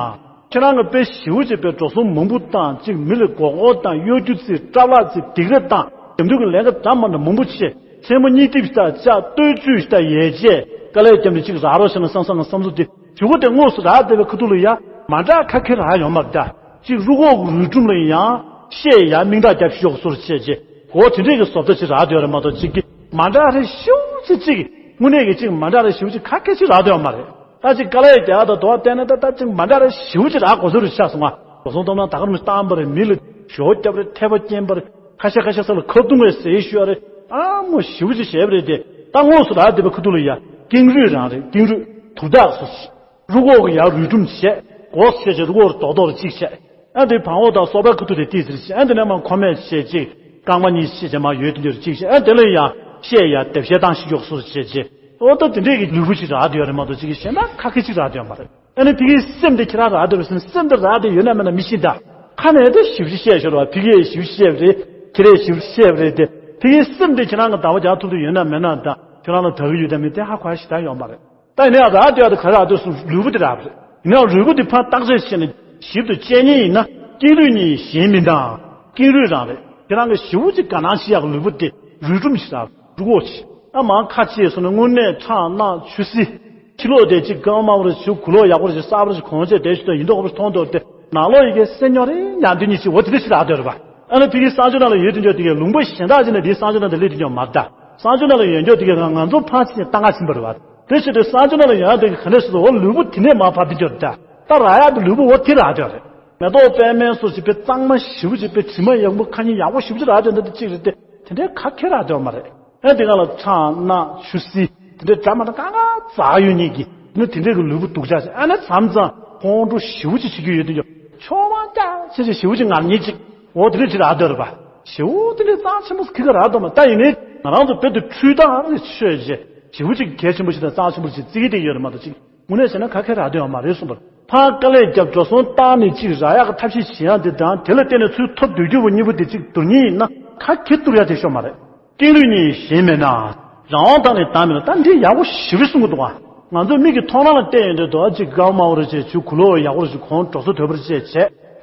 ཁྱེད་རང་གི་དཔེ་ཞེ་པོ་ཅིག་དཔེ་འགྲོ་སོང་མང་པོ་བཏང་། གཅིག་མི་ལ་མགོ་སྐོར་བཏང་། གཡོ་སྒྱུ་རྩིས། སྐྲག་ལག་རྩིས། སྡིགས་ར་བཏང་། དེང་དུས་ཀྱི་ལས་ཀ་འདྲ་མ་འདྲ་མང་པོ་བྱས། མཚན་མོ་གཉིད་ཐིབས་ཤིག་བཅག་སྟོད་ཚུད་ཤིག་ཡལ་རྗེས་དཀའ་ལས་བརྒྱབ་ནས་གཅིག་རག་རོགས་བྱས་ན་བསམ་བསམ་ང་བསམ་ཚུལ་དེ་གཞུག་གུ་དེ་དངོས་སུ་རག་བསྡད་པའི་ཁུ་ཐུག་ལ་ཡ་མ་འདྲ་ཁ་ཁེ་རག་ཡོང་མ་རེད་ད། གཅིག་རུ་ཁོག་གི་རུས་སྒྲོམ་ལ་ཡང་ཤད་ཡ་མིང་རྟགས་རྒྱབ་ཤོག་སོར་བྱས་རྗེས་སྒོ་དེ་འདྲས་ཀྱི་བཟོ་ལྟ་ཅིག་རག་བསྡད་ཡོད་རེད་མ་གཏོགས་གཅིག་གི་མ་འདྲ་རེ་ཞེ་པོ་ཅིག་གཅིག་དངོས་གནས་ཀྱི་གཅིག་མ་འདྲ་རེ་ཞེ་པོ་ཅིག་ཁ་ཁེ་ཅིག་རག་བསྡད་ཡོད་མ་རེད། ད་ཅིག་དཀའ་ལས་རྒྱག་ད་དོ་བ་བལྟས་ན་ད་ད་ཅིག་མ་འདྲ་རེ་ཞེ་པོ་ཅིག་རག་གོ་ཚོད་རེ་ཆགས་སོང་ང་། འགྲོ་སོང་སྟོབས་ན་ད་གར་མི་བཏང་པ་རེད། མི་ལ་ཞོ་བརྒྱབ་རེད། ཐལ་བ་སྐྱེན་པ་རེད། ཁ་ཤས་ཁ་ཤས་ས་ལ་ཁ་རྡུང་བས་ཟེར་ཞུ་བ་རེད། ཨ་མོ་ཞེ་པོ་ཅིག་བྱས་པ་རེད་དེ། ད་དངོས་སུ་རག་བསྡད་པའི་ཁུ་ཐུག་ལ་ཡ་ཀེང་རུས་རང་རེད། ཀེང་རུས་དུར་བདག་སོ། རུ་ཁོག་གི་ཡར་རུས་སྒྲོམ་བྱས། སྒོ་ཕྱེ་བྱས་རུ་ཁོག་རྡོག་རྡོག་རེ་གཅིག་བྱས། ཨ་དེ་བང་འོག་དང་སོ་པའི་ཁུ་ཐུག་དེ་ཏིས་ཟེར་བྱས། ཨ་དེ་ནས་མར་མཁོ་མེད་བྱས་གཅིག་རྐང་པ་གཉིས་ཕྱེ་བྱས་མར་ཡོད་དེ་འདྲ་རེ་གཅིག་བྱས། ཨ་དེ་ལ་ཡང་ཤད་ཡ་དེབ་ཤད་བཏང་ཞིག་གཡོག་སོ་རེ་བྱས་བྱས། ཨོ་ད་དེ་འདྲས་ཀྱི་ལུས་པོ་ཅིག་རག་བསྡད་ཡོད་རེད་མ་གཏོགས་གཅིག་གི་གཞན་དག་ཁ་ཁེ་ཅིག་རག་བསྡད་ཡོད་མ་རེད། ཨ་ནི་ཕ་གིའི་སེམས་དེ་ཁྱེད་རང་རག་བསྡད་པ་ཟེར་ན་སེམས་དེ་རག་བསྡད་ཡོད་ན་མེད་ན་མི་ཤེས་ད། ཁ་ནས་དེ་ཞིབ་ཞིབ་བཤད་ཤོར་བ། ཕ་གིས་ཞིབ་བཤད་པ་རེད། ཁྱེད་རས་ཞིབ་བཤད་པ་རེད་དེ། ཕ་གིའི་སེམས་དེ་ཁྱེད་རང་གི་བདག་པོ་རྒྱག་ཐུབ་ཐུབ་ཡོད་ན་མེད་ན་ད་ཁྱོད་རང་ལ་དགའ་གི་ཡོད་དམ་མེད་དེ་ཧ་གོ་ཡ་ཞིག་ད་ཡོད་མ་རེད། ད་ཡིན་ན་ཡང་རག་བསྡད་ཡ་དེ་ག་རེ་རག་བསྡད་སོང་། ལུས་པོ་དེ་རག་པ་རེད། ཡིན་ན་ཡང་ལུས་པོ་དེ་ཕར་བརྟག་དཔྱད་བྱས་ནས་ཞིབ་ཏུ་དཔྱད་མཁན་ཡིན་ན་ཀེང་རུས་ཉིད་ཡིན་གཞན་མིན་ད། ཀེང་རུས་རང་རེད། ཁྱེད་རང་གི་ཞེ་པོ་ཅིག་དགའ་སྣང་ཆེ་ཡག་ལུས་པོ་དེ་རུས་སྒྲོམ་ཞིག་ར་རུས་ཁོག་ཅིག་ཨ་མ་ཁ་ཆེ་སོང་ན་དངོས་གནས་ཁྲག་རྣག་ཆུ་སྲི། ཕྱི་ལོགས་དེ་ཅིག་སྐར་མ་དམར་པོ་རེ་བྱུག་གུ་ལོག་ཡག་པོ་རེ་ཞིག་གསར་པོ་རེ་ཞིག་གོན་ཆས་དེ་ཞིག་ཏུ་ཡིན་མདོག་ཁ་པོ་ཞིག་མཐོང་འདུག་སྟེ་ནང་ལོགས་ཡི་གེ་སེ་ཉོ་རེ་ཉར་འདི་གཉིས་ཅིག་འོ་དེ་འདྲ་ཞིག་རག་འདོད་རེད་པ། ཨ་ནི་ཕ་གིའི་གསང་སྤྱོད་ནང་ལ་ཡོད་དེ་འཇོག་དེ་གའི་ལུང་པ་གཞན་དག་ཅིག་ནས་འདིའི་གསང་སྤྱོད་ནང་དུ་སླེབས་དེ་འཇོག་མ་རེད་ད། གསང་སྤྱོད་ནང་ལ་ཡོད་འཇོག་དེ་གའི་ང་ང་ཚོ་ཕར་ཕྱིན་ནས་ལྟ་ག་ཕྱིན་པ་རེད་པ། དེ་ཕྱིར་དེ་གསང་སྤྱོད་ནང་ལ་ཡོད་དེ་གའི་ག་འདྲ་ཞིག་འོ་ལུས་པོ་དེ་ནས་མར་བབས་དེ་འཇོག་རེད་ད། ད་རག་ཡག་དེ་ལུས་པོ་འོ་དེ་རག་འདོད་རེད། མེ་ཏོག་པད་མའི་སོ་ཞིག་པའི་གཙང་མ་ཞེ་པོ་ཅིག་པའི་དྲི་མ་ཡག་པོ་ཁ་ཉིན་ཡག་པོ་ཞེ་པོ་ཅིག་རག་འདོད་འདི་གཅིག་རེད་དེ། དེ་འདྲའི་ག་གེ་རག་འདོད་མ་རེད། ཨ་དེ་ག་ལ་ཁྲག་རྣག་ཆུ་སྲི་དེ་འདྲའི་འདྲ་མ་འདྲ་གང་ག་འཛག་ཡོད་ཉིད་ཀྱི་ནི་དེ་འདྲའི་གི་ལུས་པོ་སྡུག་ཅག་ཅིག་ཨ་ནི་མཚམས་མཚམས་ཁོང་ཁྲོ་ཞེ་པོ་ཅིག་བྱེད་རྒྱུ་ཡོད་དུས་ཀྱང་ཆོ་བ་ཀྱག་ཅེ་ཅེ་ཞེ་པོ་ཅིག་ངར་ཉིད་ཅིག་འོ་དེ་འདྲ་ཅིག་རག་འདོད་རེད་པ། ཞེ་པོ་དེ་འདྲའི་གཙང་ཆེན་པོ་གི་ག་རག་འདོད་མ་ད་ཡིན་ནའི་ང་རང་ཚོ་བོད་དུ་འཕྲུལ་ཐང་རེ་ཆོས་རྗེ་ཞེ་པོ་ཅིག་གལ་ཆེན་པོ་ཞིག་དང་གཙང་ཆེན་པོ་ཞིག་བརྩི་གི་དེ་ཡོད་རེད་མ་གཏོགས་ཅིག་དངོས་གནས་བྱས་ན་ག་གེ་རག་འདོད་ཡོད་མ་རེད་གསུངས་པར། ཕར་དཀའ་ལས་བརྒྱབ་འགྲོ་སོང་བཏང་ནས་ཅིག་རག་ཡག་གི་ཐབས་ཤེས་བྱེད་ཡག་འདི་དང་དེ་ལ་བརྟེན་ནས་ཚུར་ཐོབ་སྡོད་རྒྱུ་བོ་གཉིས་པོ་དེ་ཅིག་བསྡུར་མཁན་ཡིན་ན་ག་གེ་བསྡུར་ཡག་དེ་ཤོར་མ་རེད། ཀེང་རུས་གཉིས་གཞན་མེད་ན། རང་དབང་དང་ནི་བདག་མེད་ལ་ད་འདི་ཡག་པོ་ཞེ་པོ་གསུང་གི་འདུག་ཨ། ང་ཚོའི་མིག་གི་མཐོང་སྣང་ལ་བལྟས་ཡོང་དུས་དོ་ཅིག་སྐར་མ་དམར་པོ་རེ་བྱས་བྱུག་གུ་ལོག་ཡག་པོ་རེ་བྱས་གོན་འགྲོ་སོ་དོད་པོ་རེ་བྱས་བྱས་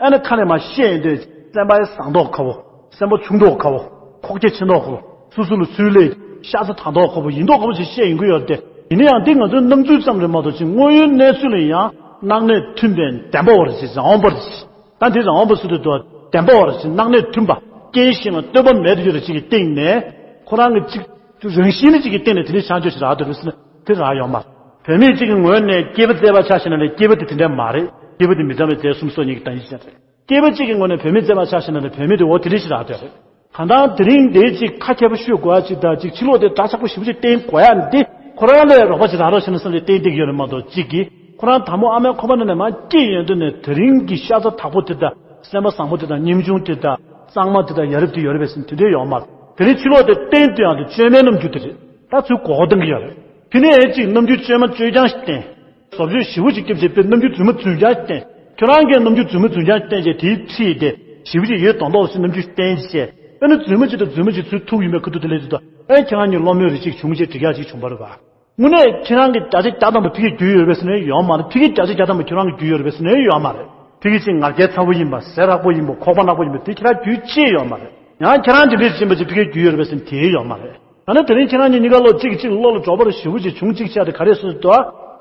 ཨ་ནི་ཁ་ནས་མར་བཤད་ཡོང་དུས་སེམས་པ་ཡང་ཟངས་མདོག་ཁ་པོ། སེམས་པ་ཆུང་མདོག་ཁ་པོ། ཁོག་རྒྱ་ཆེ་མདོག་ཁ་པོ། སོ་སོ་ལ་ཚུར་སླེབས་ཤ་ཚ་དྲག་མདོག་ཁ་པོ་ཡིན་མདོག་ཁ་པོ་ཞིག་བཤད་ཡོང་གི་ཡོད་དེ། ཡིན་ན་ཡང་འདི་ང་ཚོའི་སྣང་ཚུལ་ཙམ་རེད་མ་གཏོགས་ཅིག་དངོས་ཡོད་གནས་ཚུལ་ལ་ཡང་སྣང་གནས་མཐུན་པའི་བདེན་པ་བར་ཞིག་རང་དབང་པར་ཞིག་ད་འདི་རང་དབང་པ་སུ་དེ་དོ་བདེན་པ་བར་ཞིག་སྣང་གནས་མཐུན་པ་རྐྱེན་གཞན་ལ་ལྟོས་པ་མེད་དུ་ཡོད་ལ་ཅིག་གི་སྟེང་ནས་ཁོ་རང་གི་ཅིག་རང་བཞིན་ནི་ཅིག་གི་སྟེང་ནས་དེ་འདྲའི་བྱང་ཆུབ་ཞིག་རག་འདོད་རེད་ཟེར་ན་དེ་རག་ཡོད་མ་རེད། བུད་མེད་ཅིག་གི་ངོས་ནས་སྐྱེས་པ་བཙས་པ་ཆ་བཞག་ན་ལས་སྐྱེས་པ་དེ་དེ་འདྲ་མ་རེད། སྐྱེས་པ་དེ་མི་ཚངས་པའི་ཚེ་གསུམ་སོགས་གཉིས་ཀྱི་བདག་ཉིད་ཅན་རེད། སྐྱེས་པ་གཅིག་གི་ངོས་ནས་བུད་མེད་བཙས་པ་ཆ་བཞག་ན་ནི་བུད་མེད་དེ་འོ་དེ་འདྲ་ཞིག་རག་འདོད་རེད། གང་ལྟར་དེ་རིང་འདིའི་གཅིག་ཁ་མཁས་པོ་ཤོད་དགོས་ཡ་གཅིག་དང་གཅིག་ཕྱི་ལོགས་དེ་སྒྲ་ཆགས་པོ་ཞེ་པོ་ཅིག་བསྟན་དགོས་ཡ་འདི་ཁོ་རང་ལས་རོགས་པ་ཅིག་རག་རོགས་བྱས་ན་བསམ་སྟེ་བསྟན་བསྡད་ཀྱི་ཡོད་རེད་མ་གཏོགས་གཅིག་གིས་ཁོ་རང་དང་པོ་ཨ་མའི་ཁོག་པ་ནང་ནས་མར་སྐྱེས་ཡོང་དུས་ནས་དེ་རིང་གི་ཤ་ཚ་དག་པོ་དེ་དང་སེམས་པ་བཟང་པོ་དེ་དང་སྙེམས་ཆུང་དེ་དང་གཙང་མ་དེ་དང་ཡ་རབས་དེ་ཡོད་རེད་པས་ཟེར་ན་དེ་འདྲའི་ཡོད་མ་རེད། དེ་རིང་ཕྱི་ལོགས་དེ་བསྟན་དུ་ཡང་དེ་བཅོས་མའི་རྣམ་འགྱུར་དེ་རེད། ད་ཚུར་མགོ་སྐོར་གཏོང་གི་ཡོད་རེད། དེ་ནས་གཅིག་རྣམ་འགྱུར་བཅོས་མ་བཅོས་རྐྱང་ཞིག་བསྟན། བཟོ་བཅོས་ཞེ་པོ་ཅིག་བསྐྱབས་བྱས་པའི་རྣམ་འགྱུར་རྫུན་མ་རྫུན་རྐྱང་བསྟན། ཁྱོད་རང་གིས་རྣམ་འགྱུར་རྫུན་མ་རྫུན་རྐྱང་བསྟན་བྱས་དེའི་འཁྲིས་དེ་ཞེ་པོ་ཅིག་ཡོད་མདོག་མདོག་ཞིག་རྣམ་འགྱུར་བསྟན་བྱས་ཨ་ནི་རྫུན་མ་ཅིག་དང་རྫུན་མ་ཅིག་ཚུར་ཐུག་ཡོང་བའི་ཁ་ཐུག་དེ་ལས་དེ་དང་ཨེ་ཁྱེད་རང་གཉིས་བློ་མོས་རེ་ཅིག་བྱུང་བྱས་འགྲིག་ཡག་ཅིག་བྱུང་བ་རེད་པ། དངོས་གནས་ཁྱེད་རང་གི་བརྒྱ་ཆ་བརྒྱ་ཐམ་པ་ཕ་གིའི་རྒྱུས་ཡོད་རེད་པས་ཟེར་ན་ཡོད་མ་རེད། ཕ་གིའི་བརྒྱ་ཆ་བརྒྱ་ཐམ་པ་ཁྱོད་རང་གི་རྒྱུས་ཡོད་རེད་པས་ཟེར་ན་ཡོད་མ་རེད། ཕ་གི་ཅིག་ང་རྒྱལ་ཚ་པོ་ཡིན་པ་ཟས་རགས་པོ་ཡིན་པ་ཁོག་པ་ནག་པོ་ཡིན་པ་དེ་ཁྱེད་རང་རྒྱུས་ཅི་ཡོད་མ་རེད། ཡང་ཁྱེད་རང་འདི་འདྲས་ཕྱིན་པ་ཅིག་ཕ་གིའི་རྒྱུས་ཡོད་རེད་པས་ཟེར་ན་དེ་ཡོད་མ་རེད། ཡང་ན་དེ་རིང་ཁྱེད་རང་གཉིས་གཉིས་ཀ་བློ་གཅིག་གཅིག་བློ་ལ་འགྲོ་བ་རུ་ཞེ་པོ་ཅིག་བྱུང་གཅིག་ཆགས་ཏེ་ག་རེ་སོ་སོ་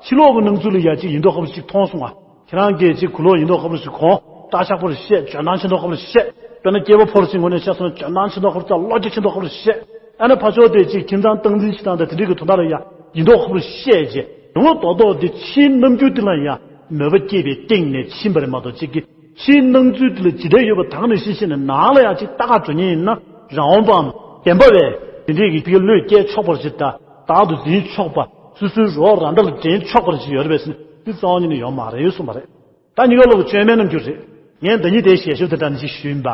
ཕྱི་ལོགས་ཀྱི་སྣང་ཚུལ་ལ་ཡ་གཅིག་ཡིན་མདོག་ཁ་པོ་ཅིག་མཐོང་སོང་ང་། ཁྱེད་རང་གིས་གཅིག་གུ་ལོག་ཡིན་མདོག་ཁ་པོ་ཞིག་གོན། སྐྲ་ཆག་པོ་རུ་བཤད། འཇོན་ཐང་ཆེ་མདོག་ཁ་པོ་རུ་བཤད། དཔེར་ན་སྐྱེས་པ་ཕོ་རུ་ཅིག་ངོས་ནས་བཤད་སོང་ན་འཇོན་ཐང་ཆེ་མདོག་ཁ་པོ་ཅིག་བློ་རྒྱ་ཆེ་མདོག་ཁ་པོ་རུ་བཤད། ཨ་ནི་ཕར་ཕྱོགས་དེ་གཅིག་ཁྱིམ་ཚང་སྟངས་འཛིན་ཞིག་དང་དེ་འདྲའི་གི་དོན་དག་ལ་ཡ་ཡིན་མདོག་ཁ་པོ་རུ་བཤད་རྗེས་ཡོང་བ་རྡོག་རྡོག་དེ་ཕྱིའི་རྣམ་འགྱུར་དེ་ལ་ཡ་མོས་པ་སྐྱེས་པའི་སྟེང་ནས་ཕྱིན་པ་རེད་མ་གཏོགས་གཅིག་གིས། ཕྱིའི་སྣང་ཚུལ་དེ་ལ་ཇི་ལྟར་ཡོད་པ་དག་ནས་ཤེས་ཤེས་ནས་ནང་ལ་ཡང་ཅིག་ལྟ་ག་འགྲོ་མཁན་ཡིན་ན་རང་དབང་པའམ་བདེན་པ་བས་དེ་འདྲའི་གི་ཕ་གི་བློས་སྐྱེལ་ཆོག་པར་ཅིག་དང་བདག་ཏུ་འཛིན་ཆོག་པ་སོ་སོའི་རོགས་རང་འདྲ་ལ་འདྲེན་ཆོག་པར་ཅིག་ཡོད་རེད་པས་ཟེར་ན་འདི་རྩ་བ་ཉིད་ནས་ཡོད་མ་རེད་གསུངས་པ་རེད། ད་ཉི་མ་ལོ་བཅོས་མའི་རྣམ་འགྱུར་རེད། ངས་ཟླ་ཉིན་དེའི་ཞལ་ཤོབ་དེ་འདྲ་ནི་ཞིག་ཞུས་ཡིན་པ།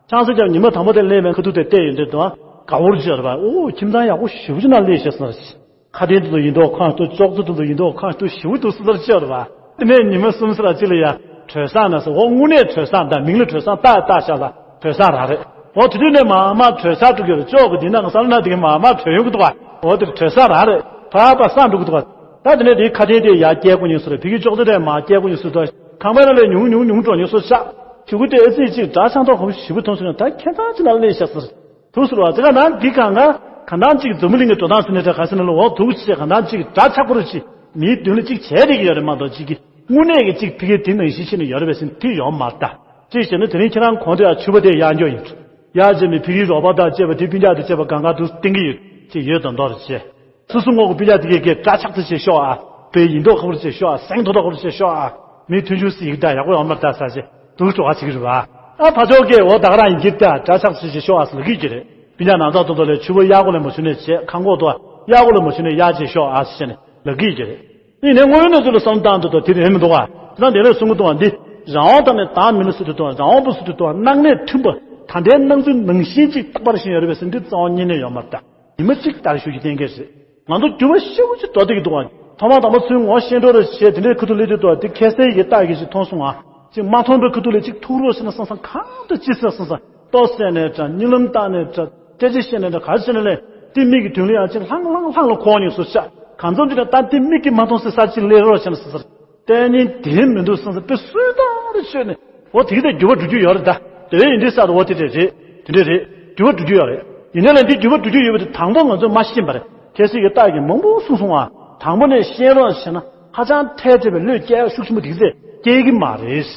ཆང་ས་རྒྱབ་ཉི་མ་དང་པོ་དེ་སླེབས་པའི་ཁ་ཐུག་དེ་བལྟས་ཡོང་དུས་དང་དགའ་བོར་བྱས་རེད་པ། ཨོ་ཁྱིམ་ཚང་ཡག་པོ་ཞེ་པོ་ཅིག་ནང་སླེབས་ཤག་ཟེར། ཁ་དན་དུ་ཡིན་མདོག་ཁ་ཏུ་ཅོག་ཙེ་དུ་ཡིན་མདོག་ཁ་ཏུ་ཞེ་པོ་འདུག་སེ་ལྟར་ཅི་ཡོད་རེད་པ། དེ་ནས་ཉི་མ་གསུམ་ཙམ་ལ་ཅི་ལ་ཡ་གྲོས་བཟང་ན་ཟེར། འོ་དངོས་གནས་གྲོས་བཟང་ད་མིང་ལ་གྲོས་བཟང་ད་བཏགས་བཞག་ལ་གྲོས་བཟང་རང་རེད། འོ་དེ་དུས་ནས་མ་མ་གྲོས་བཟང་འགྲོ་གི་རེད། ཅོག་གི་དེ་ན་ང་ས་ལ་ན་དེ་གི་མ་མ་གྲོས་ཡོང་གི་འདུག་པ། འོ་དེ་གྲོས་བཟང་རང་རེད། ཕ་པ་སང་འགྲོ་གི་འདུག་པ། ད་དེ་ནས་དེའི་ཁ་དན་དེ་ཡ་སྐྱེལ་དགོས་ཉིན་སུ་རེད། ཕ་གི་ཅོག་ཙེ་དེ་མ་སྐྱེལ་དགོས་ཉིན་སུ་ད་ཁང་པའི་ནང་ལས་ཉུང་ཉུང་ཉུང་འགྲོ་ཉིན་སུ་ཤག་ཞུ་གི་དེ་ཨེ་ཙི་ཅིག་འདྲ་ཆགས་མདོག་ཁ་པོ་ཞེ་པོ་མཐོང་སོང་ན་ད་ཁྱེད་ཚང་ཅི་ན་སླེབས་ཤག་ཟེར། ཐུགས་སུ་རུ་བ་ཙི་ག་ནང་འདི་གང་ག་གང་ལྟར་ཅིག་འཛམ་བུ་གླིང་གི་འགྲོ་སྟངས་ཟེར་ནས་ད་ག་ཟེར་ན་ལ་འོ་ཐུགས་ཆེ་གང་ལྟར་ཅིག་འདྲ་ཆགས་པོ་རུ་ཅིག་མིའི་མདུན་ལ་ཅིག་བྱས་བསྡད་ཀྱི་ཡོད་རེད་མ་གཏོགས་ཅིག་གི་དངོས་གནས་ཀྱི་ཅིག་ཕ་གི་དེ་ནང་བཞིན་ཕྱིན་ནས་ཡོད་རེད་པས་ཟེར་ན་དེ་ཡོད་མ་རེད་ད། ཅིག་བྱས་ན་དེ་རིང་ཁྱེད་རང་གོང་དུ་ཡང་ཕྱུ་པ་དེ་གཡར་འགྱོ་ཡིན། གཡར་བྱས་ནས་ཕ་གིའི་རོགས་པ་དང་བཅས་པ་དེ་སྤུན་ཀྱག་དང་བཅས་པ་གང་ག་དུ་བསྟན་གྱི་ཡོད་ཅེས་ཡོད་དམ་མདོག་རེ་བྱས། སོ་སོ་ངོ་གི་སྤུན་ཀྱག་དེ་གས་སྐད་སྐྲ་ཆག་ཏུ་བྱས་ཤོག་ཨ། དཔེ་ཡིན་མདོག་ཁ་པོ་བྱས་ཤོག་ཨ། སེང་མདོག་ཁ་པོ་བྱས་ཤོག་ཨ། མི་མཐུན་ཕྱོགས་སུ་ཡིག་ད་ཡག་པོ་ཡོང་མར་ལྟ་ས་ཞེས་སྡུག་གྲོགས་ཅིག་རེད་བ། ཨ་ཕ་ཅོག་གས་འོ་ད་ག་རང་ཡིན་གྱི་ད་སྐྲ་ཆག་ཏུ་བྱས་ཤོག་ཨ་ཟེར་ལབ་ཀྱི་རེད། སྤུན་ཀྱག་ནང་ཚགས་ཏོག་ཏོ་ལས་ཕྱུ་པ་གཡར་དགོས་ལས་མ་ཞུ་ནས་བྱས་ཁང་གོག་ཏུ་གཡར་དགོས་ལས་མ་ཞུ་ནས་གཡར་བྱས་ཤོག་ཨ་ཟེར་ནས་ལབ་ཀྱི་རེད། ཡིན་ནའི་དངོས་ཡོད་གནས་ཚུལ་ལ་བསམ་བཏང་དུས་ད་དེ་རེད་མི་འདུག་ག་དེ་དང་དེ་ལས་གསུང་གི་འདུག་ག་འདི་རང་དབང་དང་ནི་བདག་མེད་ལ་ཟེར་དུས་དང་རང་དབང་པོ་ཟེར་དུས་དང་སྣང་གནས་མཐུན་པ་ད་ལྟའི་སྣང་ཚུལ་ནང་བཞིན་ཅིག་རྟག་པར་བཞིན་ཡོད་རེད་པས་ཟེར་འདི་རྩ་བ་ཉིད་ནས་ཡོད་མ་རེད་ད། ཉི་མ་གཅིག་ལྟར་ཞུ་རྒྱུ་གཏན་འཁེལ་རེད། ང་ཚོ་འགྱུར་བ་ཤུགས་ཆེ་འགྲོ་བསྡད་ཀྱི་འདུག་ག་ཐོག་མ་དང་པོ་ཚུར་ངོ་ཤེས་འགྲོ་རེ་བྱས་དེ་འདྲའི་ཁུ་ཐུག་སླེབས་དུས་དང་དེ་ཁ་གསལ་ཡིན་རྟགས་ཀྱི་ཞིག་མཐོང་སོང་ང་། ཅིག་མ་མཐོང་པའི་ཁུ་ཐུག་ལས་ཅིག་ཐུག་རོགས་བྱས་ན་བསམ་བསམ་གང་དུ་ཅི་ཟེར་བསམ་བསམ་ལྟོ་བཟས་ནས་འདྲ་གཉིད་ལམ་བཏང་ནས་འདྲ་སྐད་ཆ་བཤད་ནས་འདྲ་ག་རེ་བྱས་ནས་ལས་དེ་མིག་གི་མདུན་ལ་ཡང་ཅིག་ལྷང་ལྷང་ལྷང་ལ་འཁོར་ནས་སུ་ཤ་གང་འཚམ་ཅིག་ན་ད་དེ་མིག་གིས་མ་མཐོང་སའི་ས་ཅིག་སླེབས་རོགས་བྱས་ན་བསམ་བསམ་ལྟས་ངན་དེ་མི་འདུག་བསམ་བསམ་དཔེ་སུས་བཏང་རེ་བྱས་ནས་འོ་དེ་གི་དེ་འགྱུར་བ་འགྲོ་རྒྱུ་ཡོད་རེད་ད། དེ་ཡིན་དུས་ས་དུ་འོ་དེ་འདྲས་རེད། དེ་འདྲས་རེད། འགྱུར་བ་འགྲོ་རྒྱུ་ཡོད་རེད། ཡིན་ནའི་ལན་དེ་འགྱུར་བ་འགྲོ་རྒྱུ་ཡོད་པ་དེ་དང་པོ་ང་ཚོས་མ་ཤེས་པ་རེད། ཁ་སང་གི་རྟགས་ཀྱི་མང་པོ་གསུངས་སོང་ང་། དང་པོ་ནས་ཤེས་རོགས་བྱས་ན་ཧ་ཅང་ཐལ་ཆེ་བའི་བློས་སྐྱེ་ཡག་ཤུགས་ཆེན་པོ་དེ་ཚོས་སྐྱེ་གི་མ་རེད།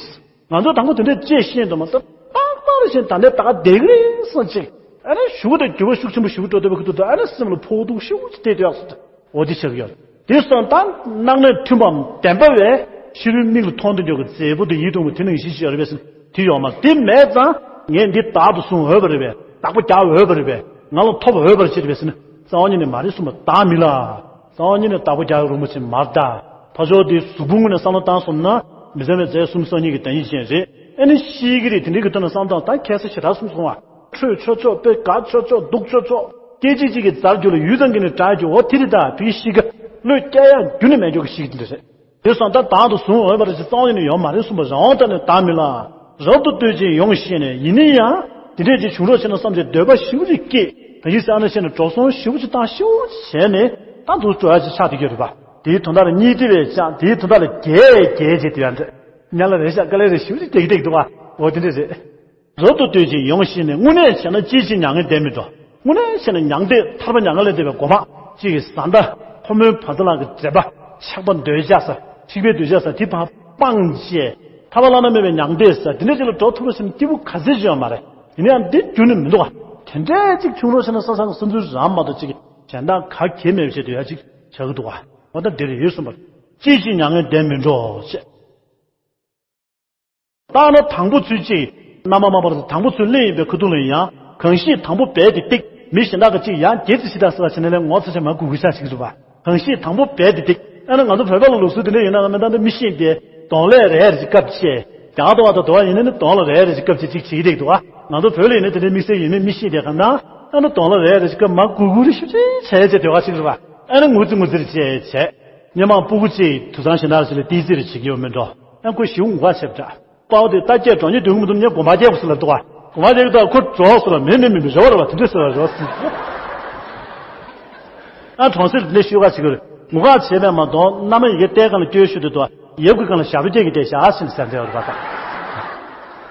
ང་ཚོ་དང་པོ་དེ་འདྲས་ཅེས་ཤེས་འདུག་མ་གཏོགས་ཏག་ཏག་རེ་བཞིན་ད་ལྟའི་ད་ག་བསྡད་ཀྱི་རེད་བསམ་ཅིག་ཨ་ནི་ཞུ་བ་དང་འགྱུར་བ་ཤུགས་ཆེན་པོ་ཞུ་གི་འགྲོ་བསྡད་པ་ཁུ་ཐུག་ཏུ་ཨ་ནི་སེམས་ལ་ཕོག་ཐུག་ཤུགས་ཆེ་དེ་དོགས་སུ། འོ་དེ་ཆགས་ཡོད། དེ་སོང་ད་སྣང་མེད་མཐུན་པའམ་བདེན་པ་བས་ཕྱི་རོལ་མིག་ལ་མཐོང་དུ་འཇོག་གི་མཛེས་པོ་དེ་ཡིད་དུ་འོང་བ་དེ་ནང་བཞིན་ཞིག་ཡོད་རེད་པས་ཟེར་དེ་ཡོད་མ་རེད། དེ་མེད་ཙང་ངས་འདི་བདག་ཏུ་བཟུང་འོས་པ་རེད་པས། བདག་པོ་རྒྱག་འོས་པ་རེད་པས། ང་ལ་ཐོབ་འོས་པ་རེད་ཅེས་རེད་པས་ཟེར་ན་རྩ་བ་ཉིད་ནས་མ་རེད་གསུངས་པ་བདག་མིན་ལ། རྩ་བ་ཉིད་ནས་བདག་པོ་རྒྱག་རུང་མ་ཕྱིན་མར་ད། ཕ་ཕྱོགས་དེ་གཟུགས་ཕུང་ངོས་ནས་བསམ་བློ་བཏང་སོང་ན་མི་ཟད་པའི་རྫས་གསུམ་སོ་གཉིས་ཀྱི་བདག་ཉིད་ཅན་རེད། ཨེ་ནི་ཤེས་ཀྱི་རེད། དེ་འདྲའི་གི་ཐོག་ནས་བསམ་བཏང་ད་ཁ་སང་ཞེ་དྲག་གསུངས་སོང་བ། ཁྲོས་ཆོག་ཆོག་དཔེ་དགའ་ཆོག་ཆོག་སྡུག་ཆོག་ཆོག་སྐད་ཅིག་གཅིག་གིས་རྫར་གྱུར་ལ་ཡུད་ཙམ་གྱིས་ནི་དྲག་གྱུར་འོ་དེ་རེད་ད་བི་ཤི་ཀ་བློས་སྐྱེ་ཡག་རྒྱུ་ནི་མེད་འཇོག་གི་ཤིག་འདི་རེད། དེ་སོང་ད་བདག་ཏུ་བཟུང་འོས་པར་ཅི་རྩ་བ་ཉིད་ནས་ཡོད་མ་རེད་གསུངས་པ་རང་དབང་ད་ནི་བདག་མིན་ལ། རབ་ཏུ་ལྟོས་ཅིང་ཡོངས་ཤེས་ནས་ཡིན་ན་ཡང་དེ་འདྲས་ཅིག་བྱུང་རོགས་བྱས་ན་བསམ་ཅིག་འདོད་པ་ཞིབ་ཅིག་སྐྱེས་ད་ཡིད་ས་ན་ཤེས་ནས་འགྲོ་སོང་ཞིབ་ཅིག་བཏང་ཞིབ་ཅིག་བྱས་ནས་ད་དུ་འགྲོ་ཡ་ཅིག་ཆགས་བསྡད་ཀྱི་རེད་པ། དེའི་དོན་དག་ལ་གཉིས་ཏེ་བས་ཀྱང་དེའི་དོན་དག་ལ་རྒྱས་རྒྱས་བྱེད་དུ་ཡང་འདྲ། ཉ་ལ་རེ་ཤག་དཀའ་ལས་རེ་ཞིབ་ཅིག་བསྡད་ཀྱི་བསྡད་ཀྱི་འདུག་བ། འོ་དེ་འདྲས་རེད། རབ་ཏུ་ལྟོས་ཅིང་ཡོངས་ཤེས་ནས་དངོས་གནས་བྱས་ན་ཅིའི་ཕྱིར་མྱ་ངན་འདས་མི་འགྲོ། དངོས་གནས་བྱས་ན་མྱང་འདས་ཐར་པ་མྱ་ངན་ལས་འདས་པའི་གོ་འཕང་གཅིག་གི་བཟའ་ཟླ་ཕོ་མོའི་བར་དུ་ལག་གི་འབྲེལ་པ་ཆགས་པ་འདོད་ཆགས་ས་འཁྲིག་པའི་འདོད་ཆགས་ས་དེ་ཕར་སྤངས་བྱས་ཐར་པ་བླ་ན་མེད་པའི་མྱང་འདས་ས་དེ་འདྲ་ཅིག་ལ་འགྲོ་ཐུབ་པ་ཟེར་ན་སྐྱིད་པོ་ག་ཚད་ཅིག་ཡོད་མ་རེད། ཡིན་ན་ཡང་འདི་རྒྱུ་ནི་མི་འདུག་ག་དེ་འདྲས་ཅིག་བྱུང་རོགས་བྱས་ན་ས་སང་གི་བསམ་ཚུལ་རང་མ་གཏོགས་ཅིག་གཞན་དག་ག་གེ་མེད་པ་བྱེད་དུ་ཡ་ཅིག་བྱ་གི་འདུག་ག་འོ་ད་འདིར་ཡོད་གསུངས་པར་ཅིའི་ཕྱིར་མྱ་ངན་འདས་མི་འགྲོ་ཞེས། བརྟགས་ན་དང་པོ་ཚུལ་གཅིག་རྣམ་པ་མ་པར་དུ་དང་པོ་ཚུལ་གླེང་ཡིན་པའི་ཁ་ཐུག་ལ་ཡང་གང་ཞིག་དང་པོ་སྦས་ཏེ་ཏིག་མི་གཞན་དག་གི་གཅིག་ཡང་བརྒྱད་ཙམ་ཞིག་དང་ས་ལ་ཕྱིན་ནས་ལས་ངོ་ཚ་ཆེ་མ་གུ་གུ་ཤ་ཞིག་རུ་བ། གང་ཞིག་དང་པོ་སྦས་ཏེ་ཏིག་ཨ་ནི་ང་ཚོ་བོད་པ་ལ་ལུགས་སྲོལ་དེ་འདྲ་ཡོད་ན་ང་མི་དང་དུ་མི་ཤེས་ཏེ་གདོང་ལས་རེ་རེ་ཞིག་སྐབས་ཆེ་རྒྱ་དུ་བ་དང་དུ་བ་ཡིན་ནི་གདོང་ལ་རེ་རེ་ཞིག་སྐབས་ཆེ་ཅིག་བྱེད་ཀྱི་འདུག་ག་ང་ཚོ་བོད་ལ་ཡིན་ན་དེ་འདྲའི་དམིགས་བསལ་ཡོད་མེད་མི་ཤེས་ཏེ་གང་ན་ཨ་ནི་གདོང་ལ་རེ་རེ་ཞིག་སྐབས་མ་གུ་གུ་རེ་ཞིག་ཆེ་ཆེ་དུ་བ་ཞིག་རུ་བ། ཨ་ནི་ངུ་ཙི་ངུ་ཙི་རེ་ཆེ་ཆེ། སྔོན་མ་སྤུ་གུ་གཅིག་དུད་ཚང་གཞན་དག་ཞིག་ལ་ཏི་ཙི་རེ་བྱེད་ཀྱི་ཡོད་མེད་འགྲོ། ཨ་ཁོ་ཞིའུ་ངུ་ཁ་ཆེ་བྲ། དཔའ་བོ་དེ་ལྟ་སྐྱེས་འགྲོ་ཉེ་དུས་མི་འདུག་ཉེ་དགོན་པ་སྐྱེས་པ་སུ་ལ་འདུག་ག་དགོན་པ་སྐྱེས་ཀྱི་ཐོག་ཁོ་འགྲོ་སུ་ལ་མེད་མེད་མེད་མེད་རེ་བ་རེ་བ་དེ་འདྲ་སུ་ལ་རེ་བ་སུ། ཨ་གྲོང་གསེབ་ལས་ཤོད་ཁ་ཆེ་གི་རེད། ངུ་ཁ་ཆེ་བས་མ་གཏོགས་མནའ་མ་ཡི་གེ་ལྟས་གང་ལ་སྐྱོ་ཤོས་དེ་འདུག་ཡབ་ཀྱི་གང་ལ་ཞབས་བརྒྱད་ཀྱི་ལྟས་ཞག་ཟིན་ཟེར་འདྲ་བ་རེ་བ་དང་།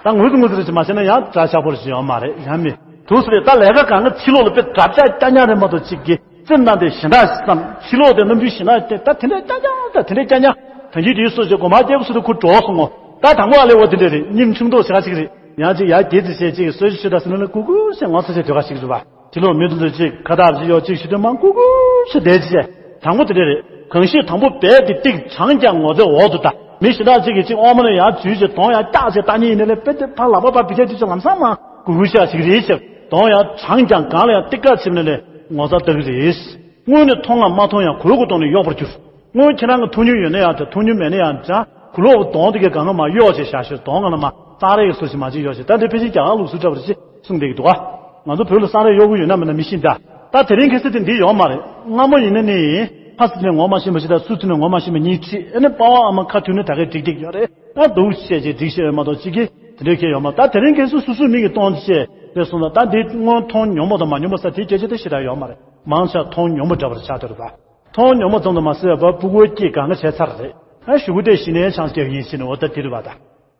ད་ངུ་ཙི་ངུ་ཙི་རེ་ཅིག་མ་བྱས་ན་ཡང་འདྲ་ཆགས་པོ་རེ་ཅིག་ཡོད་མ་རེད་ཡང་མི། དུས་སུ་རེད་ད་ལས་ཀ་གང་གི་ཕྱི་ལོགས་ལ་དཔེ་དྲ་བཅའ་རྐྱང་རྐྱང་རེད་མ་གཏོགས་གཅིག་གི་རྩེ་ན་དེ་ཞེ་དྲག་བསམ་ཕྱི་ལོགས་དེ་གནམ་གྲུའི་ཞེ་དྲག་དེ་ད་དེ་འདྲ་རྐྱང་རྐྱང་ད་དེ་འདྲ་རྐྱང་རྐྱང་ད་གིན་དེའི་སོ་ཞེ་གོ་མ་རྒྱལ་པོ་སུ་དུ་ཁུ་འགྲོ་སོང་ངོ་ད་དང་པོ་ཨ་ལེ་འོ་དེ་འདྲ་རེད་སྙིམ་ཆུང་དོག་ཞེ་དྲག་ཅིག་རེད་ཡང་ཅིག་ཡར་རྒྱས་ཙི་བྱས་ཅིག་གསོལ་ཞིག་ཞུ་ད་ཟེར་ན་ལ་ཀུ་ཀུ་ཞེ་ངོ་ཚ་ཞེ་དོད་ཁ་ཞིག་རུ་བ་ཕྱི་ལོགས་མི་དུ་འདུ་ཅིག་ཁ་བཏགས་ཞིག་ཡོད་ཅིག་ཞུ་དུས་མང་ཀུ་ཀུ་ཞེ་བསྡད་ཅིག་བྱས་དང་པོ་དེ་འདྲ་རེད་གང་ཞིག་དང་པོ་རྦད་དེ་ཏིག་གྲངས་ཀྱང་ངོ་ཚའི་འོག་ཏུ་ད། མི་ཞེ་དྲག་ཅིག་གིས་ཅིག་ཨོ་མ་ནས་ཡར་འཛུལ་བྱས་གདོང་ཡར་བཀྱག་བྱས་ལྟ་ཉེས་ཡིན་ནའི་ལས་དཔེ་དེ་ཕར་ལག་པ་ཕར་བི་ཅག་དུས་ཚོད་ལམ་སང་མ་གུ་གུ་ཤ་ཞིག་རེད་ཤག་གདོང་ཡར་གྲངས་ཀྱང་གང་ལ་ཡང་ཏིག་ཀ་ཕྱིན་ནའི་ལས་ངོ་ཚ་ལྟ་གི་རེད། དངོས་ནི་མཐོང་ངམ་མ་མཐོང་ཡང་གོས་གོས་གཏོང་ནས་གཡོག་པར་འགྱུར། དངོས་ཁྱེད་རང་གི་མཐོང་མྱོང་ཡོད་ན་ཡང་དང་མཐོང་མྱོང་མེད་ན་ཡང་འདྲ་གུ་ལོག་གི་གདོང་དེ་གའི་གང་ག་མ་གཡོག་བྱས་བཞག་ཤོད་གདོང་ང་ལ་མ་སང་རེ་ཡི་སོ་ཞིག་མ་ཅིག་གཡོག་བྱས་ད་འདི་ཕལ་ཆེར་རྒྱ་གར་ལུགས་སྲོལ་འདྲ་བ་རེད་ཅེས་གསུངས་བསྡད་ཀྱི་འདུག་ག་ང་ཚོ་བོད་ལ་སང་རེ་གཡོག་གི་ཡོད་ན་མེད་ན་མི་ཤེས་ད། ད་དེ་རིང་ཁ་སང་དེ་འདི་ཡོད་མ་རེད། སྔ་མོ་ཡིན་ན་ནི། ཕ་སི་ནས་ངོ་མ་ཤེས་པ་ཞིག་དང་སུ་ཚུ་ནས་ངོ་མ་ཤེས་པ་གཉིས་ཁྲིད་ཨ་ནི་པ་ཝང་ཨ་མ་ཁ་ཐུག་ནས་ད་གའི་འགྲིག་འགྲིག་ཡོད་རེད། ད་འདུག་བཤད་ཅིག་འགྲིག་བཤད་ཡོད་མ་གཏོགས་ཅིག་གིས་དེ་འདྲའི་ཁྱེད་ཡོད་མ་ད་དེ་རིང་ཁ་སང་སུ་སུ་མིག་གིས་མཐོང་ཅེས་རེད་སོང་ད་ད་འདི་སྔོན་མཐོང་མྱོང་མ་དང་མ་མྱོང་པ་ས་དེ་སྐད་ཆ་དེ་ཞེ་དྲག་ཡོད་མ་རེད། མང་ཆེ་མཐོང་མྱོང་པ་འདྲ་བར་ཆགས་འདུག་རེད་པ། མཐོང་མྱོང་པ་ཙམ་དུ་མ་ཟད་པ་སྤུ་གུའི་སྐྱེས་གང་ག་བྱས་ཚར་རེད། ཨ་གཞུག་གུ་དེ་གཞི་ནས་ཆང་སྐྱེ་ཡིན་ཞེས་ནས་འོ་ད་དེ་རེད་པ་ད།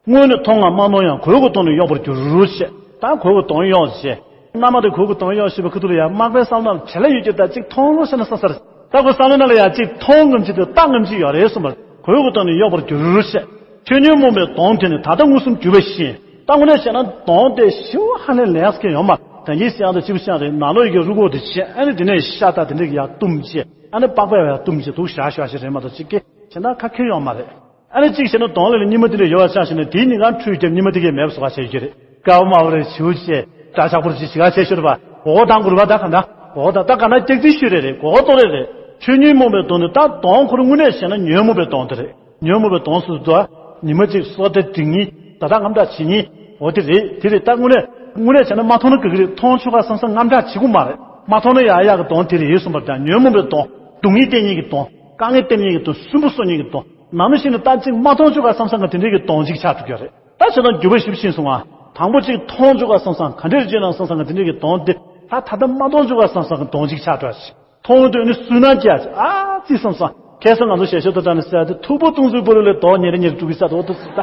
དངོས་ནི་མཐོང་ངམ་མ་མཐོང་ཡང་གོས་གོས་གཏོང་ནས་གཡོག་པར་འགྱུར་ཞེས། ད་གོས་གོས་གཏོང་གཡོག་ཞེས། མནའ་མ་དེ་གོས་གོས་གཏོང་གཡོག་ཞེས་པའི་ཁ་ཐུག་ལ་ཡང་མག་པའི་བསམ་བློ་ལ་བྱེད་ལ་ཡོད་ཀྱི་ད་ཅིག་མཐོང་རོགས་ཞེ་ན་ས་སར། ད་ཁོ་བསམ་བློའི་ནང་ལ་ཡང་ཅིག་མཐོང་ངམ་ཅིག་དང་ལྟ་ངམ་ཅིག་ཡོད་རེད་གསུངས་པར་གོས་གོས་གཏོང་ནས་གཡོག་པར་འགྱུར་ཞེས། ཆོས་ཉིད་རྨོངས་པའི་གདོང་དེ་ནི་ད་ལྟ་མངོན་སུམ་གྱུར་པ་བཞིན། ད་དངོས་གནས་བྱས་ན་གདོང་དེ་ཞེ་པོ་ཧ་ལས་ལས་ཀ་ཡོད་མ་ད་གིན་བཤད་ཡང་དུ་ཅིག་བཤད་རེད་ནང་ལོགས་ཡི་གེ་རུ་གོ་དེ་བྱས་ཨ་ནི་དེ་ནས་ཤ་སྟག་དེ་འདྲ་གི་ཡར་བཏུམ་བྱས་ཨ་ནི་པགས་པས་ཡར་བཏུམ་བྱས་འདུག་བཞག་བཞག་ཞིག་རེད་མ་གཏོགས་ཅིག་གིས་བྱས་ན་ཁ་ཁེ་ཡོད་མ་རེད། ཨ་ནི་གཅིག་བྱས་ན་གདོང་ལ་ཉི་མ་དེ་འདྲ་ཡོད་པ་ཆགས་ཤིང་ནས་དེའི་ཉིན་གང་ཁྲུས་བརྒྱབ་ཉི་མ་དེ་གས་མེད་པ་བཟོ་ག་བྱེད་རྒྱུ་རེད། དཀར་པོ་དམར་པོ་རེ་བྱིའུ་བྱས་འདྲ་ཆགས་པོ་རེ་བྱེད་ཞིག་ག་བྱེད་ཤོར་བ་གོ་གོ་དང་གུར་པ་ད་ག་འདྲ་གོ་གོ་ད་ད་ག་ན་སྐྱག་རྫུན་ཤོད་རེ་རེད་གོ་གོ་ཏོ་རེ་རེད། ཆོས་ཉིད་རྨོངས་པའི་གདོང་དེ་ད་གདོང་ཁོ་རང་དངོས་གནས་བྱས་ན་ཉོན་མོངས་པའི་གདོང་དེ་རེད། ཉོན་མོངས་པའི་གདོང་སུ་དུ་ཉི་མ་གཅིག་སོ་ཏེ་འགྲིག་ཉིན་ད་ལྟ་རྔམ་དྲག་བྱེད་ཉིན་འོ་དེ་རེད་དེ་རེད་ད་དངོས་གནས་དངོས་གནས་བྱས་ན་མ་མཐོང་ན་ག་གི་རེད་མཐོང་ཆོག་ག་བསམ་བསམ་རྔམ་དྲག་བྱེད་དགོས་མ་རེད་མ་མཐོང་ན་ཡག་ཡག་གི་གདོང་དེ་རེད་གསུངས་པ་དང་ཉོན་མོངས་པའི་གདོང་སྡུག་བསྔལ་བསྟན་ཉིན་གྱི་གདོང་དཀའ་ངལ་བསྟན་ཉིན་གྱི་གདོང་སུན་པོ་གསོ་ཉིན་གྱི་གདོང་ནམ་ཞིག་ནས་ད་ཅིག་མ་མཐོང་ཆོག་ག་བསམ་བསམ་གི་དེ་འདྲའི་གི་གདོང་ཅིག་ཆགས་འགྲོ་གི་རེད། ད་བྱས་ན་འགྱུར་བ་ཞིབ་ཕྱིན་སོང་ང་། དང་པོ་ཅིག་མཐོང་ཆོག་ག་བསམ་བསམ་ག་འདྲས་བརྗོད་ན་བསམ་བསམ་གི་དེ་འདྲའི་གི་གདོང་དེ་ད་ད་ལྟ་མ་མཐོང་ཆོག་ག་བསམ་བསམ་གི་གདོང་ཅིག་ཆགས་འགྲོ་ཞིག་མཐོང་དུས་ནི་སུན་སྣང་སྐྱེ་ཨ་ཙི་བསམ་བསམ་ཁ་སང་ང་ཚོ་ཞལ་ཤོག་ཏུ་བཏང་ནས་ཟེར་ཏེ་མཐུག་པོ་བཏུང་ཚུལ་པོ་རུ་ལས་གདོང་ཉེ་རེ་ཉེ་རེ་འགྲོ་གི་ས་དོ་དུ་ཟེར་ད།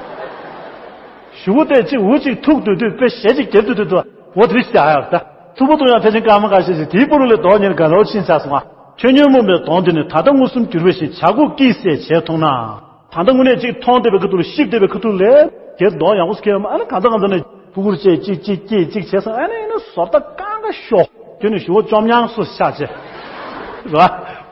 ཞུ་བོ་དེ་གཅིག་འུ་གཅིག་ཐུག་དུས་དུས་དཔེ་ཞེ་གཅིག་རྒྱབ་དུས་དུས་དུ་འོ་དེ་རིགས་བྱ་ཡག་ད། ཐུབ་པོ་ཐུབ་ཡང་ཕལ་ཆེར་སྐར་མ་ཁ་ཤས་ཤིག་དེའི་པུ་རུ་ལས་དོག་ཉེར་དགའ་ལོ་ཕྱིན་ཚར་སོང་ང་། ཁྱོད་ཉོན་མོངས་པའི་དོང་དེ་ནི་ད་ལྟ་མངོན་སུམ་གྱུར་པའི་ཞིང་བྱ་རྒོད་ཀྱིས་བསད་བྱས་མཐོང་ན། ད་ལྟ་དངོས་གནས་གཅིག་མཐོང་བསྡད་པའི་ཁ་ཐུག་ལ་ཤིབ་བསྡད་པའི་ཁ་ཐུག་ལས་དེར་དོག་ཡག་པོ་སྐྱེ་ཡོང་ཨ་ནི་གང་ཚ་གང་ཚ་ནས་ཕུ་གུར་བཅས་གཅིག་གཅིག་གཅིག་གཅིག་བྱས་སོང་ཨ་ནི་ཨ་ནི་བཟོ་ལྟ་གང་ག་ཤོག་ཁྱོད་ནི་ཞུ་བོ་བཅོམ་ཉང་སུ་ཤ་ཆེ། ར།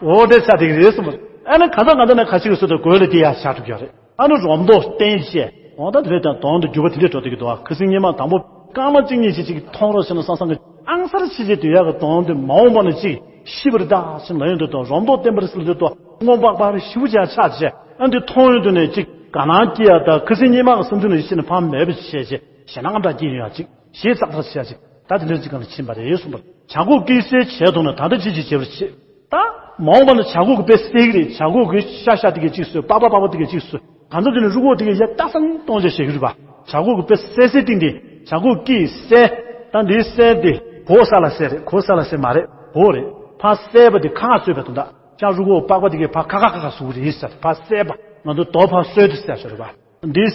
འོ་དེ་ཆ་དེ་རེད་སོང་། ཨ་ནི་གང་ཚ་གང་ཚ་ནས་ཁ་ཅིག་གི་སུ་དང་གོས་ལ་དེ་ཡ་ཆ་ཐུབ་ཡོད་རེད། ཨ་ནི་རོམ་མདོག་བསྟན་བྱས། འོ་ད་དེ་རེད་དང་དོང་དུ་རྒྱུ་བ་དེ་འདྲས་འགྲོ་དེ་གི་འདུག་ཁ་སང་ཉི་མ་དང་པོ་སྐར་མ་གཅིག་གཉིས་ཅིག་ཅིག་མཐོང་རོགས་བྱས་ན་སང་སང་གི་ཨང་སར་ཕྱི་རྗེས་དུ་ཡག་གི་དོང་དུ་མ་འོངས་པ་ནི་ཅིག་ཤི་བར་གདའ་ཞིག་ལ་ཡོང་དུ་དོ་རོམ་མདོག་བསྟན་པར་སྲིད་དུ་དོ་སྔོན་པག་པར་ཤིའུ་བྱ་ཆགས་བྱས་ཨ་འདི་མཐོང་ཡོང་དུ་ནས་ཅིག་ག་ནང་སྐྱེ་ཡ་ད་ཁ་སང་ཉི་མ་གི་སེམས་མཐུན་ལ་ཡི་ཕྱི་ནས་ཕམ་མེད་པ་བྱས་བྱས་ཞེ་ན་ང་འདྲ་སྐྱེ་ཡོང་ཡ་ཅིག་ཞེས་ཙག་ཙག་བྱས་ཅིག་ད་དེ་འདྲས་ཅིག་གང་ལ་ཕྱིན་པ་རེད་གསུངས་པར་བྱ་རྒོད་ཀྱིས་བསད་བྱས་དོང་ན་ད་ལྟ་ཅི་ཅི་བྱེད་པར་བྱེད། ད། མ་འོངས་པ་ན་བྱ་རྒོད་ཀྱི་དཔེ་གསལ་གྱི་རེད་བྱ་རྒོད་ཀྱི་ཤ་ཤ་དེ་གའི་གཅིག་སོས་པགས་པ་པགས་པ་དེ་གའི་གཅིག་སོས་གང་ཚ་དེ་ནི་རུ་སྒོ་དེ་གའི་ཡ་ལྟ་སང་གཏོང་བྱ་བྱེད་ཀྱི་རེད་པ། བྱ་རྒོད་ཀྱི་དཔེ་གསལ་གསལ་ཏིང་ཏིང་བྱ་རྒོད་ཀྱིས་བསད། ད་འདིའི་བསད་དེ་གོ་ས་ལ་བསད་རེད་གོ་ས་ལ་བསད་མ་རེད་གོ་རེད་ཕ་བསད་པ་དེ་ཁ་ཁ་སོས་པའི་དོན་དག་ཅང་རུ་སྒོ་པགས་པ་དེ་གའི་ཕ་ཁ་ཁ་ཁ་ཁ་ཟུག་རེད་ཟེར་ཕ་བསད་པ་ང་ཚོ་རྡོ་ཕ་གསོས་དེ་བསད་ཟེར་རེད་པ། འདི་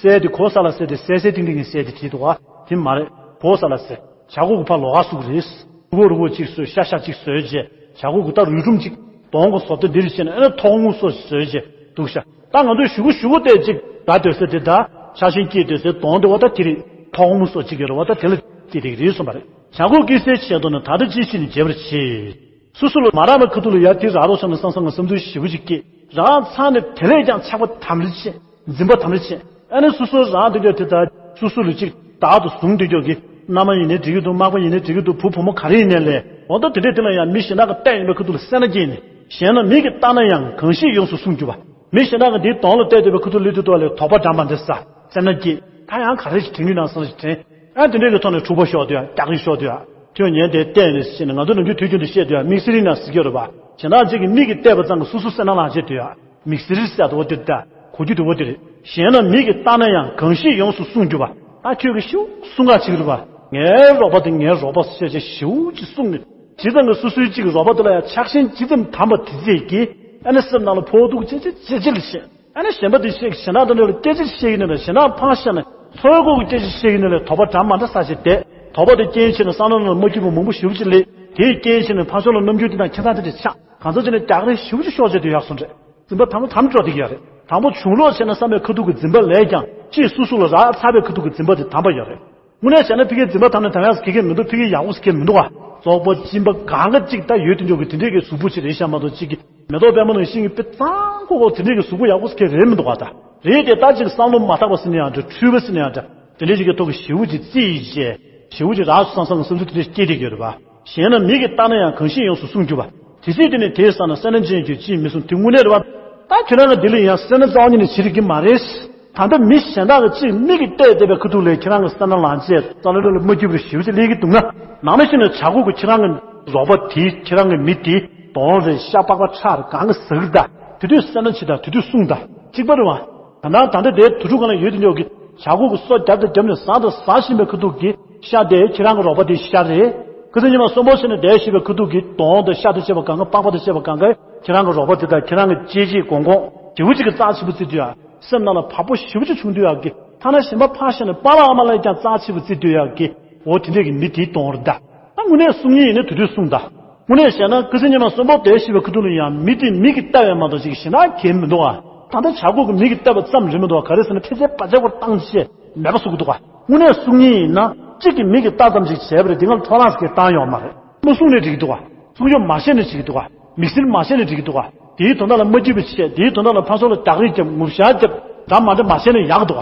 སྲས་དེ་གོ་ས་ལ་སྲས་དེ་སྲས་སྲས་ཏིང་ཏིང་གི་སྲས་དེ་བྲིས་འདུག་ག་དེ་མ་རེད་གོ་ས་ལ་སྲས་བྱ་རྒོད་ཀྱི་ཕ་ལོག་ག་སུག་རེད། རུ་གོ་རུ་གོ་གཅིག་བཟོས་ཤ་ཤ་གཅིག་བཟོས་རྗེས་བྱ་རྒོད་ཀྱི་ད་རུས་སྒྲོམ་གཅིག་གདོང་གི་བཟོ་ལྟ་འདི་རེད་བྱས་ནས་ཨ་ནི་ཐོག་ངུ་སོ་བཟོས་རྗེས་འདུག་ཤ་ད་ང་ཚོས་ཞུ་གུ་ཞུ་གུ་བལྟས་གཅིག་དགའ་སྡོད་ས་དེ་ད་ཆགས་ཞེན་སྐྱེས་སྡོད་སའི་གདོང་དེ་བ་ད་དེ་རེད་ཐོག་ངུ་སོ་གཅིག་ཡོད་རེད་བ་ད་དེ་ལ་དེ་རིགས་རེད་གསུངས་པ་རེད་བྱ་རྒོད་ཀྱི་སྲས་བྱས་དོ་ན་ད་ལྟ་ཅི་ཕྱིན་ནས་བརྗེད་པར་བྱེད། སོ་སོ་ལ་མ་རག་པའི་ཁ་ཐུག་ལ་ཡ་དེ་རག་རོགས་བྱུང་ན་བསམ་བསམ་ང་བསམ་ཚུལ་ཞེ་པོ་ཅིག་སྐྱེས། རག་ཚར་ནས་དེ་ལས་ཀྱང་ཆགས་པ་དམ་རི་ཆེ། འཛིན་པ་དམ་རི་ཆེ། ཨ་ནི་སོ་སོ་རག་འདི་འདྲ་དེ་ལྟར་སོ་སོ་ལ་ཅིག་བདག་ཏུ་བཟུང་འདི་འདྲ་གི་མནའ་མ་ཡིན་ནའི་འགྲིག་གི་འདུག་མག་པ་ཡིན་ནའི་འགྲིག་གི་འདུག་བུ་བུ་མོ་ག་རེ་ཡིན་ནའི་ལས་འོ་ད་དེ་འདྲས་དེ་ལ་ཡང་མི་གཞན་དག་གི་ལྟས་ཡིན་པའི་ཁ་ཐུག་ལ་སེར་སྣ་སྐྱེས་ནས་གཞན་ལ་མིག་གིས་བལྟ་ན་ཡང་གང་ཞིག་ཡོངས་སུ་བསྲུང་གྱུར་པ། མི་གཞན་དག་གི་འདིའི་གདོང་ལ་བལྟས་བསྡད་པའི་ཁ་ཐུག་ལུས་དུས་ཐོག་ལས་དོགས་པ་འདྲ་མ་འདྲ་ས་སེར་སྣ་སྐྱེས་ད་ཡང་ག་རེ་ཞིག་དྲན་གྱི་ན་བསམ་ཞིག་དྲན། ཨ་དེ་འདྲའི་གི་ཐོག་ནས་འཁྲུག་པ་ཤོར་དུས་ཡ་རྒྱག་རེས་ཤོར་དུས་ཡ། ཁྱོད་ཉན་དེ་བལྟས་ནས་ཤེས་ནས་ང་ཚོ་ནམ་རྒྱུན་དུས་རྒྱུན་དུ་བཤད་དུས་ཡ་དམིགས་བསལ་ཡིན་ན་ཟེར་གྱི་ཡོད་རེད་པ། གཞན་དག་ཅིག་གིས་མིག་གིས་བལྟས་པ་ཙམ་གྱིས་སོ་སོ་སེར་སྣ་ལངས་བྱེད་དུས་ཡ་དམིགས་བསལ་ཟེར་དུ་བ་དེ་ལྟ་གོ་རྒྱུ་དུ་བ་དེ་རེད། གཞན་ལ་མིག་གིས་བལྟ་ན་ཡང་གང་ཞིག་ཡོངས་སུ་བསྲུང་གྱུར་པ། ད་ཁྱོད་ཀྱིས་ཤིའུ་གསུང་ག་བྱེད་ཀྱི་རེད་པ། ངའི་རོགས་པ་དེ་ངའི་རོགས་པ་ཟེར་བྱས་ཤིའུ་ཅིག་གསུང་ནས་ཇི་ཙམ་གྱིས་སོ་སོའི་གཅིག་གི་རོགས་པ་དེ་ལ་ཡང་ཆགས་ཞེན་ཇི་ཙམ་དམ་པ་དེ་ཚད་ཀྱིས་ཨ་ནི་སེམས་ནང་ལ་ཕོག་ཐུག་ཅི་ཅི་ཅི་ཅི་ལ་བཤད། ཨ་ནི་གཞན་པ་དེ་བཤད་གཞན་དག་དང་འདྲ་བ་སྐད་ཆ་བཤད་ཀྱི་ནི་རེད་གཞན་དག་ཕངས་བཤད་ནས་ཚོད་དགོས་ཀྱི་སྐད་ཆ་བཤད་ཀྱི་ནི་རེད་དོགས་པ་འདྲ་མ་འདྲ་ཟ་བྱས་བསྡད་དོགས་པ་དེ་རྐྱེན་བྱས་ནས་བསམ་བློ་ནང་མ་སྐྱིད་པ་མང་པོ་ཞེ་པོ་ཅིག་སླེབས་དེའི་རྐྱེན་བྱས་ནས་ཕ་ཕྱོགས་ལ་རྣམ་འགྱུར་དེ་དང་ཁྱད་མཚར་དེ་འདྲ་ཆགས་གང་ཚ་བྱས་ནས་རྒྱག་རེས་ཞེ་པོ་ཅིག་ཤོར་བྱས་དུ་ཡག་སོང་རེད། འཛིན་པ་དམ་དམ་འགྲོ་བསྡད་ཀྱི་ཡོད་རེད། དང་པོ་བྱུང་ལོག་བྱས་ན་བསམ་པའི་ཁ་ཐུག་གི་འཛིན་པ་ལས་ཀྱང་ཅིས་སོ་སོ་ལ་རག་ཚར་བའི་ཁ་ཐུག་གི་འཛིན་པ་དེ་དམ་པ་ཡོད་རེད། དངོས་གནས་བྱས་ན་ཕ་གིའི་འཛིན་པ་དམ་ནས་དམ་ཡག་གི་གེ་མི་འདུག་ཕ་གིའི་ཡག་པོ་གེ་མི་འདུག་བ། བཙོག་པ་གཅིན་པ་གང་ག་གཅིག་ད་ཡོད་དེ་འཇོག་གི་དེ་འདྲས་ཀྱི་གཟུགས་པོ་ཅིག་རེད་ཤག་མ་གཏོགས་གཅིག་གི་མེ་ཏོག་པད་མ་ནང་བཞིན་གྱི་དཔེ་གཙང་ཁོག་ཁོག་དེ་འདྲས་ཀྱི་གཟུགས་པོ་ཡག་པོ་གེ་རེད་མི་འདུག་བ། ད་རེད་དེ་ད་ཅིག་བསམ་བློ་མ་བཏང་བ་ཟེར་ན་ཡང་འདྲ་འཁྲུལ་པ་ཟེར་ན་ཡང་འདྲ་དེ་འདྲས་ཅིག་གི་ཐོག་གི་ཞེ་པོ་ཅིག་རྩིས་ཡིས་བྱས་ཞེ་པོ་ཅིག་རག་སོང་བསམ་བསམ་གི་བསམ་ཚུལ་དེ་འདྲས་སྐྱེས་བསྡད་ཀྱི་ཡོད་རེད་བ། གཞན་ལ་མིག་གིས་བལྟ་ན་ཡང་གང་ཞིག་ཡོངས་སུ་བསྲུང་གྱུར་པ། དེ་སྲིད་དེ་ནི་དེའི་ས་ན་སེར་སྣ་ཅན་གྱི་ཅིས་མི་གསུང་དེ་དངོས་གནས་རེད་བ། ད་ཁྱེད་རང་གི་འདི་ལ་ཡང་སེར་སྣ་རྩ་བ་ཉིད་ནས་བྱེད་རིགས་ཀྱི་མ་རེད། ད་ལྟ་མི་གཞན་དག་གི་ཅིས་མིག་གིས་བལྟས་བསྡད་པའི་ཁ་ཐུག་ལས་ཁྱེད་རང་གི་སེར་སྣ་ལངས་བྱས་རྩ་ལ་ལ་ལ་མ་སྐྱིད་པར་ཞེ་པོ་ཅིག་སླེབས་ཀྱི་འདུག་ན་ནང་མི་ཤི་ནས་བྱ་རྒོད་ཀྱི་ཁྱེད་རང་གི་རོགས་པ་དེ་ཁྱེད་རང་གི་མི་དེ་གདོང་རེད་ཤ་པགས་པ་ཁྲག་རེད་གང་གི་ཟ་གི་ད་དེ་དུས་སེར་སྣ་བྱེད་ད་དེ་དུས་གསུངས་ད་གཅིག་པ་རེད་བ། ད་ནང་ད་ལྟ་དེའི་དུ་ཕྲུག་ག་ལ་ཡོད་དེ་འཇོག་གི་བྱ་རྒོད་ཀྱི་སོ་རྒྱབ་དང་རྒྱབ་ནས་ཟ་དང་ཟ་བཞིན་པའི་ཁ་ཐུག་གི་ཤ་དེ་ཁྱེད་རང་གི་རོགས་པ་དེ་ཤ་རེད། ཁ་སང་ཉི་མ་གསོན་པོ་བྱས་ནས་བསྡད་བཞིན་པའི་ཁ་ཐུག་གི་གདོང་དང་ཤ་དང་བཅས་པ་གང་ག་པགས་པ་དང་བཅས་པ་གང་ག་ཁྱེད་རང་གི་རོགས་པ་དེ་དང་ཁྱེད་རང་གི་གཅེས་གཅེས་གོང་གོང་ཞེ་པོ་ཅིག་གི་རྩ་ཆེ་པོ་བརྩི་དུས་ཡ། སེམས་ནང་ལ་བག་པོ་ཞེ་པོ་ཅིག་བྱུང་དུས་ཡ་གི་ཐ་ན་གཞན་པ་ཕར་བཞག་ནས་པཱ་ལགས་ཨ་མ་ལགས་ཀྱང་རྩ་ཆེ་པོ་བརྩི་དུས་ཡ་གི་འོ་དེ་འདྲས་ཀྱི་མི་དེའི་གདོང་རེད་ད། ད་དངོས་གནས་གསུང་ཡིན་ཡིན་ན་དེ་དུས་གསུངས་ད། དངོས་གནས་བཤད་ན་ཁ་སང་ཉི་མ་གསོན་པོ་བསྡད་བཞིན་པའི་ཁ་ཐུག་ལ་ཡང་མི་དེ་མིག་གིས་བལྟ་བས་མ་གཏོགས་ཅིག་གཞན་དག་གལ་མི་འདུག་ཨ། ད་ལྟ་བྱ་རྒོད་ཀྱི་མིག་གིས་བལྟ་བ་ཙམ་རེད་མི་འདུག་ཨ། ག་རེ་ཟེར་ན་ཕལ་ཆེར་བ་ཅག་པར་བཏང་བྱས་མེད་པ་བཟོ་གི་འདུག་ཨ། དངོས་གནས་གསུང་ཡིན་ཡིན་ན་གཅིག་གིས་མིག་གིས་བལྟ་ཙམ་ཅིག་བྱས་པ་རེད་དེ་སྔ་ལ་ཐོ་རངས་སུ་གས་བཏང་ཡོད་མ་རེད། མ་གསུངས་ནས་འགྲིག་གི་འདུག་ཨ། གསུང་ཆོས་མ་བཤད་ནས་འགྲིག་གི་འདུག་ཨ། དམིགས་བསལ་མ་བཤད་ནས་འགྲིག་གི་འདུག་ཨ། དེའི་དོན་དག་ལ་མ་སྐྱིད་པ་བྱས་དེའི་དོན་དག་ལ་ཕར་ཚུར་ལ་རྒྱག་རེས་བརྒྱབ་ངུ་ཤག་བརྒྱབ་འདྲ་མ་འདྲ་མ་བྱས་ནས་ཡག་གི་འདུག་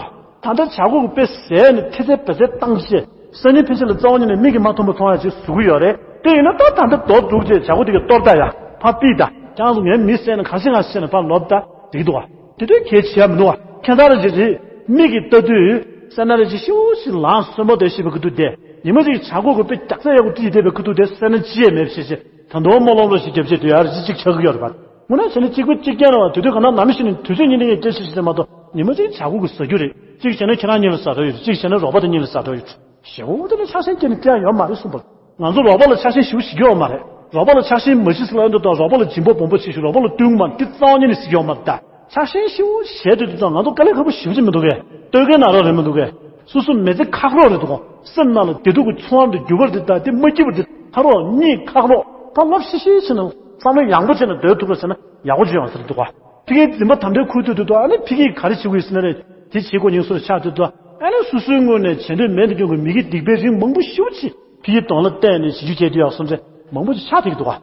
ཨ། ད་ལྟ་བྱ་རྒོད་ཀྱི་དཔེ་ཟས་ནས་ཐེ་ཚེ་བེ་ཚེ་བཏང་བྱས་སང་ཉིན་ཕན་ཆད་ལ་རྩ་བ་ཉིད་ནས་མིག་གིས་མ་མཐོང་པ་མཐོང་ཡ་ཅིག་བཟོ་གི་ཡོད་རེད། དེ་ཡིན་ན་ད་ད་ལྟ་རྡོ་བསྒྲུགས་བྱས་བྱ་རྒོད་དེ་གས་གཏོར་ད་ཡ་ཕར་ཕུད་ད་ཁྱེད་རང་ཚོ་ངའི་མི་བསད་ནས་ག་ཤེད་ག་ཤེད་ནས་ཕར་ལོག་ད་འགྲིག་གི་འདུག་བ། དེ་དུས་གལ་ཆེ་ཡ་མི་འདུག་བ། ཁྱད་མཚར་རེ་ཅིག་རེད། མིག་གིས་ལྟ་དུས་སེར་སྣ་རེ་ཅིག་ཤིའུ་ཞིག་ལངས་གསོན་པོ་དེ་ཤི་བའི་ཁ་ཐུག་དེ་ཉི་མ་ཅིག་བྱ་རྒོད་ཀྱི་དཔེ་རྒྱག་ཚད་ཡག་པོ་བཀྲིས་བསྡད་པའི་ཁ་ཐུག་དེ་སེར་སྣ་ཅི་ཡས་མེད་པ་ཤེས་བྱས་ད་དུང་རྨོ་ལོབ་ལོབ་ཞིག་རྒྱབ་བྱས་དུས་ཡ་རེ་ཅིག་ཅིག་ཆགས་ཀྱི་ཡོད་རེད་བ། དངོས་གནས་བྱས་ན་གཅིག་པ་གཅིག་རྐྱང་རེད་བ། དེ་དུས་གང་ལྟར་ནམ་ཞིག་ནས་དུས་ཚོད་ཉིན་དེ་ངས་སྐད་ཆ་ཞིག་བཤད་མ་གཏོགས་ཉི་མ་གཅིག་བྱ་རྒོད་ཀྱིས་ཟ་རྒྱུ་རེད། གཅིག་བྱས་ན་ཁྱེད་རང་གཉིས་ལ་ཟ་འདོད་ཡོད་རེད། གཅིག་བྱས་ན་རོགས་པ་དེ་གཉིས་ལ་ཟ་འདོད་ཡོད་རེད། ཞེ་པོ་དེ་ལ་ཆགས་ཞེན་སྐྱེས་ནས་བསྡད་ཡ་ཡོད་མ་རེད་གསུངས་པ། ང་ཚོ་རོགས་པ་ལ་ཆགས་ཞེན་ཞེ་པོ་ཞིག་ཡོད་མ་རེད། རོགས་པ་ལ་ཆགས་ཞེན་མ་ཞིག་ཟེར་ལ་ཨ་འདུག་དང་རོགས་པ་ལ་སྦྱིན་པ་སྦོམ་པོ་ཞིག་ཞུ་རོགས་པ་ལ་བསྟུན་མ་འདི་རྩ་བ་ཉིད་ནས་ཞིག་ཡོད་མ་རེད་ད། ཆགས་ཞེན་ཞེ་པོ་བྱས་དུས་དུས་ཙང་ང་ཚོ་དཀའ་ལས་ཁག་པོ་ཞེ་པོ་ཅིག་མི་འདུག་གས། སྟོད་ཁའི་ནག་རོགས་རེད་མི་འདུག་གས། སོ་སོ་མི་ཚེ་ཁག་རོགས་རེད་འདུག་གོ། སེམས་ནང་ལ་བདེ་སྡུག་གི་ཚོར་བ་འདི་འགྱུར་བ་རེད་ད། དེ་མ་སྐྱིད་པ་འདི་ཁ་རོག་གཉིད་ཁག་རོགས་ད་ལབ་ཤི་ཤི་བྱས་ན་བསམ་བློ་ཡང་པོ་བྱས་ན་སྡོད་ཐུབ་པ་བྱས་ན་ཡག་པོ་ཅིག་ཡོང་ས་རེད་འདུག་གོ། ཕ་གིའི་འཛིན་པ་དམ་དྲག་ཁུར་དུ་འདུག་ཨ་ནི་ཕ་གིས་ག་རེ་བྱེད་དགོས་ཟེར་ན་རེད། དེ་བྱེད་དགོས་ཉིན་སོ་ཆགས་འདུག་ཨ་ནི་སོ་སོའི་ངོས་ནས་བྱེད་འདོད་མེད་དུ་ཀྱང་གི་མི་གི་སྡིག་པའི་རིགས་མང་པོ་ཞེ་པོ་ཅིག་ཕ་གིའི་གདོང་ལ་བལྟས་ནས་བྱེད་རྒྱུ་བྱས་དུས་ཡག་སོང་ཚེ་མང་པོ་ཅིག་ཆགས་བསྡད་ཀྱི་འདུག་ག།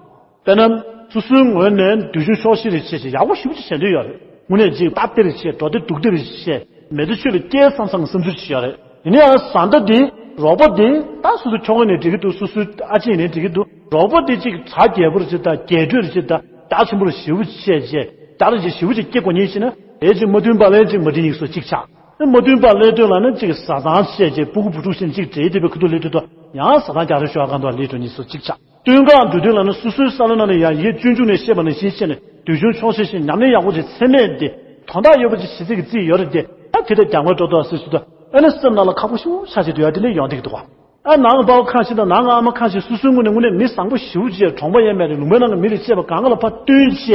དཔེར་ན། སོ་སོའི་ངོས་ནས་འདོད་ཆུང་ཆོག་ཤེས་རེ་བྱེད་ཅིག་ཡག་པོ་ཞེ་པོ་ཅིག་བྱེད་འདོད་ཡོད་རེད། དངོས་གནས་ཅིག་སྟབས་བདེ་རེ་བྱེད། འགྲོ་བདེ་འདུག་བདེ་རེ་བྱེད། མེད་དུ་ཆོས་ལ་སྐྱེལ་བསམ་བསམ་གྱི་བསམ་ཚུལ་ཅིག་ཡོད་རེད། ཡིན་ན་ཡང་བཟའ་ཟླ་འདི་རོགས་པ་འདི་ད་སོ་སོ་ཁྱོ་ག་ནས་འགྲིག་གི་འདུག་སོ་སོའི་ཨ་ཅེ་ནས་འགྲིག་གི་འདུག་རོགས་པ་འདི་ཅིག་གྲ་རྒྱས་པོ་རེ་བྱེད་ད་རྒྱས་སྤྲོས་རེ་བྱེད་ད་རྒྱ་ཆེན་པོ་རེ་ཞེ་པོ་བྱེད་བྱེད་རྒྱ་རེ་བྱེད་ཞེ་པོ་ཅིག་སྐྱེ་དགོས་ཉེན་ཞིག་ན་དེ་ཅིག་མ་མཐུན་པ་ལས་ཅིག་མ་འགྲིག་ཉིག་སོ་གཅིག་ཆགས། མ་མཐུན་པ་ལས་དོན་ལ་ནི་ཅིག་བཟའ་ཚང་བཤད་ཅིག་སྤུ་གུ་བུ་ཕྲུག་བཤད་ཅིག་འབྲེལ་དེ་བའི་ཁུ་ཐུག་ལས་དོན་དུ་ཡང་བཟའ་ཚང་རྒྱ་རེ་ཞོག་གང་དུ་ལས་དོན་ཉིག་སོ་གཅིག་ཆགས། སྟོན་ཁ་འགྲོ་དུས་ལ་ནི་སོ་སོའི་བསམ་བློ་ནང་ལ་ཡང་ཡིད་སྤྱོད་འཇུག་ནས་བཤད་པ་ནང་བཞིན་བཤད་ནས་འདོད་ཆུང་ཆོག་ཤེས་ཤིང་ཉམས་ལེན་ཡག་པོ་ཅིག་ཚད་མེད་དེ་དོན་དག་ཡོད་པ་ཅིག་བྱེད་ཚིག་གི་རྩིས་ཡོད་རེད་དེ། ད་དེ་ལྟར་རྒྱང་བལ་སྤྲོ་ཏོག་སྲིད་སུ་དང་ཨ་ནི་སེམས་ནང་ལ་ཁག་པོ་ཞེ་པོ་ཆགས་བྱེད་དུ་ཡང་དེ་ལས་ཡོང་བསྡད་ཀྱི་འདུག་ག། ཨ་ནང་པའོ་ཁ་ཤས་དང་ནང་ཨ་མ་ཁ་ཤས་སོ་སོའི་ངོས་ནས་དངོས་གནས་མི་བཟང་པོ་ཞེ་པོ་ཅིག་གྲོང་པ་ཡན་མེད་རེད། ལུང་པའི་ནང་གི་མི་ལ་བཤད་པ་གང་ག་ལ་ཕར་བསྟུན་བྱས་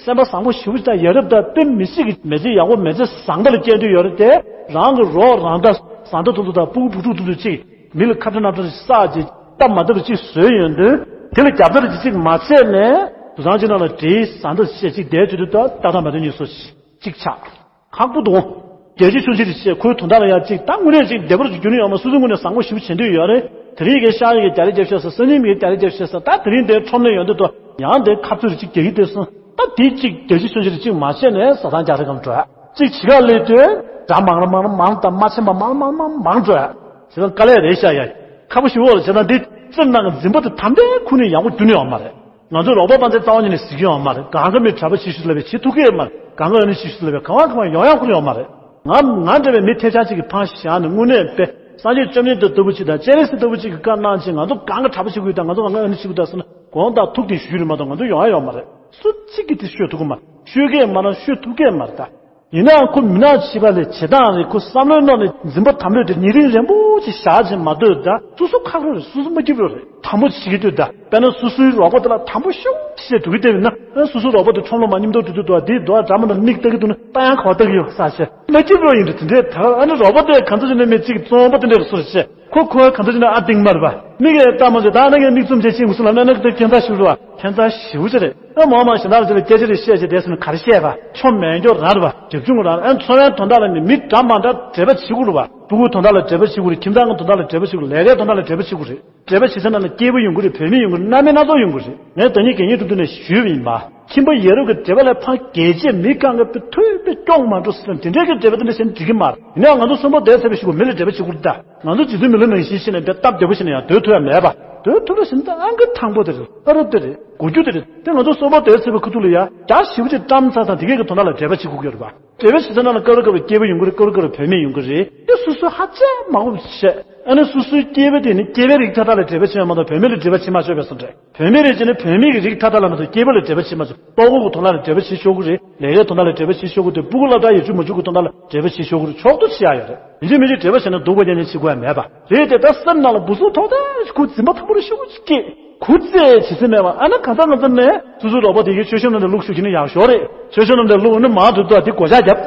སེམས་པ་བཟང་པོ་ཞེ་པོ་ཅིག་དང་ཡ་རབས་དང་དཔེ་མི་སྲིད་ཀྱི་མི་ཚེ་ཡག་པོ་མི་ཚེ་བཟང་པོ་ལ་སྐྱེལ་འདོད་ཡོད་རེད་དེ། རང་གི་རོགས་རང་ད་བཟའ་ཟླ་ཐུག་ཐུག་དང་སྤུ་གུ་བུ་ཕྲུག་ཐུག་ཐུག་ཅིག་མི་ལ་ཁ་བྲལ་རྣམ་བྲལ་བསགས་ཅིག་སྟབས་མ་བདེ་བ་ཅིག་བཟོས་ཡོང་དུས་དེ་ལ་རྒྱབ་སྐྱོར་ཅིག་ཅིག་མ་བྱས་ནས་དུད་ཚང་ཅིག་ནང་ལ་བྲིས་བཟའ་ཟླ་བཤད་ཅིག་བསྡད་དུས་དུ་ད་ལྟ་ད་མ་བདེ་ཉིས་སོ་གཅིག་ཆགས། ཁག་པོ་འདུག་རྒྱལ་སྤྱི་ཆོས་སྤྱི་རེ་བཤད་ཁོའི་དོན་དག་ལ་ཡང་ཅིག་ད་དངོས་གནས་ཅིག་བདེ་བར་ཅིག་རྒྱུ་ནི་ཡོང་མ། སོ་སོའི་ངོས་ནས་བཟང་པོ་ཞེ་པོ་བྱེད་འདོད་ཡོད་རེད། དེ་རིང་གི་ཤག་ཡི་གི་རྒྱ་རེ་རྒྱབ་ཤག་ས་སང་ཉིན་མི་གི་རྒྱ་རེ་རྒྱབ་ཤག་ས་ད་དེ་རིང་དེ་ཁྲོམ་ནས་ཡོང་དུས་དུ་ཡང་དེ་ཁ་ཚུར་ཅིག་རྒྱག་གི་དེ་སོང་ད་དེ་ཅིག་རྒྱལ་སྤྱི་ཆོས་སྤྱི་རེ་ཅིག་མ་བྱས་ནས་བཟའ་ཚང་རྒྱ་རེ་གམ་འགྲོ་ཅིག་བྱེད་ག་སླེབས་དུས་དགྲ་མང་ར་མང་ར་མང་དང་མ་ཆེན་པ་མང་མང་མང་མང་འགྲོ་བྱེད་ཙང་དཀའ་ལས་རེད་ཤག་ཡ། ཁག་པོ་ཞེ་པོ་བྱས་ཙང་འདི་སེམས་ནང་གི་འཛིན་པ་དེ་དམ་པའི་ཁུར་ནས་ཡག་པོ་རྒྱུ་ནི་ཡོང་མ་རེད། ང་ཚོ་རོགས་པ་དཔའ་མཛངས་རྩ་བ་ཉིད་ནས་གཟིགས་ཀྱི་ཡོད་མ་རེད། གང་ག་མི་གྲྭ་པ་བྱེད་ཤུགས་ལ་བས་བྱེད་ཐུབ་ཀྱི་ཡོད་མ་རེད། གང་ག་ཨ་ནི་བྱེད་ཤུགས་ལ་བས་གང་བ་གང་བ་ཡོང་ཡག་ཁུར་ཡོད་མ་རེད། ང་ང་འདྲ་བའི་མི་ཐེབས་ཆག་ཅིག་གི་ཕང་བཞག་ནས་དངོས་གནས་དཔེ་སངས་རྒྱས་བཅོམ་ལྡན་འདས་ལྟ་བུ་ཅིག་དང་སྤྱན་རས་གཟིགས་ལྟ་བུ་ཅིག་གི་བཀའ་གནང་ཅིག་ང་ཚོ་གང་ག་གྲྭ་པ་བྱེད་དགོས་དང་ང་ཚོ་གང་ག་ཨ་ནི་བྱེད་དགོས་དང་ཟེར་ན་དགོངས་དག་ཐུགས་དེ་ཞུ་རེད་མ་གཏོགས་ང་ཚོ་ཡོང་ཡག་ཡོད་མ་རེད། སུ་གཅིག་གིས་དེ་ཤོད་ཐུབ་ཀྱི་མ་རེད། ཤོད་ཀྱི་མ་རེད། ཤོད་ཐུབ་ཀྱི་མ་རེད་ད། ཡིན་ནའང་ཁོ་མི་ནག་ཕྱི་པ་ལས་བྱེད་སྟངས་རེད། ཁོ་བསམ་བློའི་ནང་ནས་འཛིན་པ་དམ་པོས་དེ་ཉེ་རིང་རན་པོ་ཅིག་བཞག་ཅིག་མ་སྡོད་ད་སོ་སོ་ཁག་རོ་རེད། སོ་སོ་མ་སྐྱིད་རོ་རེད། དམ་པོ་བྱེད་ཀྱི་འདུག་ད། དཔེར་ན་སོ་སོའི་རོགས་པ་དེ་ལ་དམ་པོ་ཤོག་ཅེས་འགྲོ་གི་བསྡད་ཡོད་ན་ཨ་སོ་སོའི་རོགས་པ་དེ་ཁྲོམ་ལ་མ་མཉམ་དུ་འགྲོ་དུས་དུ་དེའི་རྡོ་འགྲམ་ནང་མིག་ལྟ་གི་འདུག་ན་ལྟ་ཡང་ག་བ་ལྟ་གི་ཡོད་ས་ཆེ་མ་སྐྱིད་རོ་ཡིན་འདྲ་དེ་འདྲའི་ད་ཨ་ནི་རོགས་པ་དེ་གང་ཚོད་ཅིག་ནས་མི་གཅིག་བཙོང་པ་དེ་འདྲ་རུ་སོ་རེ་ཆེ། ཁོ་ཁོའི་གང་ཚོད་ཅིག་ན་ཨ་ཏིང་མར་བ། མིག་ཡས་ལྟ་མ་བྱེད་ད་ན་ངས་མིག་བཙུམ་བྱེད་ཤེས་དགོས་སུ་ལབ་ན་ན་ཁོ་ཁྱད་མཚར་ཞིག་རུ་བ། ཁྱད་མཚར་ཞིག་རུ་ཅི་རེད། ཨ་མོ་མ་གཞན་དག་ཅི་ལ་སྐད་ཆ་རེ་བཤད་ཅེས་དེ་སུ་ན་ག་རེ་བཤད་པ། ཆོ་མེད་འགྱོ་ར་རུ་བ། གྲིབ་ཆུང་ར་ཨ་འཚོ་བའི་དོན་དག་ལ་ནི་མི་འདྲ་མ་འདྲ་འབྲེལ་བ་བྱེད་དགོས་རུ་བ། ཕྲུ་གུའི་དོན་དག་ལ་འབྲེལ་བ་བྱེད་དགོས་རེད། ཁྱིམ་ཚང་གི་དོན་དག་ལ་འབྲེལ་བ་བྱེད་དགོས་རེད། ལས་ཀའི་དོན་དག་ལ་འབྲེལ་བ་བྱེད་དགོས་རེད། འབྲེལ་བ་བྱེད་ས་ན་ལ་སྐྱེས་བུ་ཡོང་གི་རེད། བུད་མེད་ཡོང་གི་རེད། སྣ་མིན་སྣ་ཚོགས་ཡོང་གི་རེད། ངས་ད་ནི་གད་སྙིགས་སྒྲུབ་དུས་ནས་ཞུས་པ་ཡིན་པ། ཁྱིམ་པ་ཡ་རབས་ཀྱི་འབྲེལ་བ་ལ་ཕངས་རྒྱལ་གཅེས་མི་རྐང་གི་ཐོས་པའི་སྐྱོང་མ་འགྲོ་ཟེར་ན་དེ་འདྲའི་གི་འབྲེལ་བ་དེ་འདྲ་བྱས་ན་འགྲིག་གི་མ་རེད། ཡིན་ནའང་ང་ཚོ་གསོན་པོ་བསྡད་ཚར་བའི་གཞུག་གུ་མི་ལ་འབྲེལ་བ་བྱེད་དགོས་རེད་ད། ང་ཚོ་རྗེ་བཙུན་མི་ལ་ནང་བཞིན་བྱས་ནས་འདི་སྟབས་བདེ་པོ་བྱས་ནས་ཡང་སྡོད་ཐུབ་ཡ་མེད་པ། སྡོད་ཐུབ་ལ་ཞིག་ད་ཨང་ཀི་ཐང་པོ་དེ་རེད། ཨ་རོ་དེ་རེད། གོ་རྒྱུ་དེ་རེད། དེ་ང་ཚོ་གསོན་པོ་བསྡད་ཚར་བའི་ཁུ་ཐུག་ལ་ཡ་རྒྱ་ཞེ་པོ་ཅིག་བཀྲམ་ཚར་དང་དེ་གས་ཀྱི་དོན་དག་ལ་འབྲེལ་བ་བྱེད་དགོས་ཀྱི་རེད་པ། འབྲེལ་བ་བྱེད་ཚར་ན་ལ་སྐབས་རེ་སྐབས་རེ་སྐྱེས་པ་ཡོང་གི་རེད། སྐབས་རེ་སྐབས་རེ་བུད་མེད་ཡོང་གི་རེད། དེ་སོ་སོའི་ཧ་ཅང་མང་པོ་བཤད། ཨ་ནི་སོ་སོའི་སྐྱེས་པ་དེ་ནི་སྐྱེས་པའི་རིགས་མཐའ་དག་ལ་འབྲེལ་བ་བྱེད་ཡ་མ་གཏོགས་བུད་མེད་ལ་འབྲེལ་བ་བྱེད་མ་ཆོག་པའི་བཟོ་འདྲ། བུད་མེད་རེད་ཅེ་ནི་བུད་མེད་ཀྱི་རིགས་མཐའ་དག་ལ་མ་གཏོགས་སྐྱེས་པ་ལ་འབྲེལ་བ་བྱེད་མ་ཆོག་ལྟོ་གོས་ཀྱི་དོན་དག་ལ་འབྲེལ་བ་བྱེད་ཆོག་གི་རེད། ལས་ཀའི་དོན་དག་ལ་འབྲེལ་བ་བྱེད་ཆོག་གི་འདུག་སྤུ་གུ་སློབ་གྲྭ་ཡོད་རྒྱུ་མ་རྒྱུ་གི་དོན་དག་ལ་འབྲེལ་བ་བྱེད་ཆོག་གི་རེད། ཆོག་ཏུ་བྱེད་ཡ་ཡོད་རེད། ཡིན་གཅིག་མིན་གཅིག་འབྲེལ་བ་བྱས་ན་སྡུག་པོ་རྐྱང་རྐྱང་བྱེད་དགོས་ཡ་མེད་པ་རེད་དེ། ད་སེམས་ནང་ལ་འབུ་སུག་ཐོག་ཐག་ཁུ་འཛིན་པ་ཐང་པོ་རེ་ཤུགས་ཀྱིས་སྐྱེས། ཁུ་རྩེ་བྱེད་སེམས་མེད་པ། ཨ་ན་གང་ལྟར་ང་ཚོ་ནས་སོ་སོའི་རོགས་པ་དེ་གའི་ཆོས་ཞུ་ནང་དུ་བླུག་ཤུགས་ཀྱིས་ནི་ཡག་ཤོས་རེད། ཆོས་ཞུ་ནང་དུ་བླུག་ནི་མང་དུ་ཐོག་དེ་གོ་ཆ་རྒྱབ།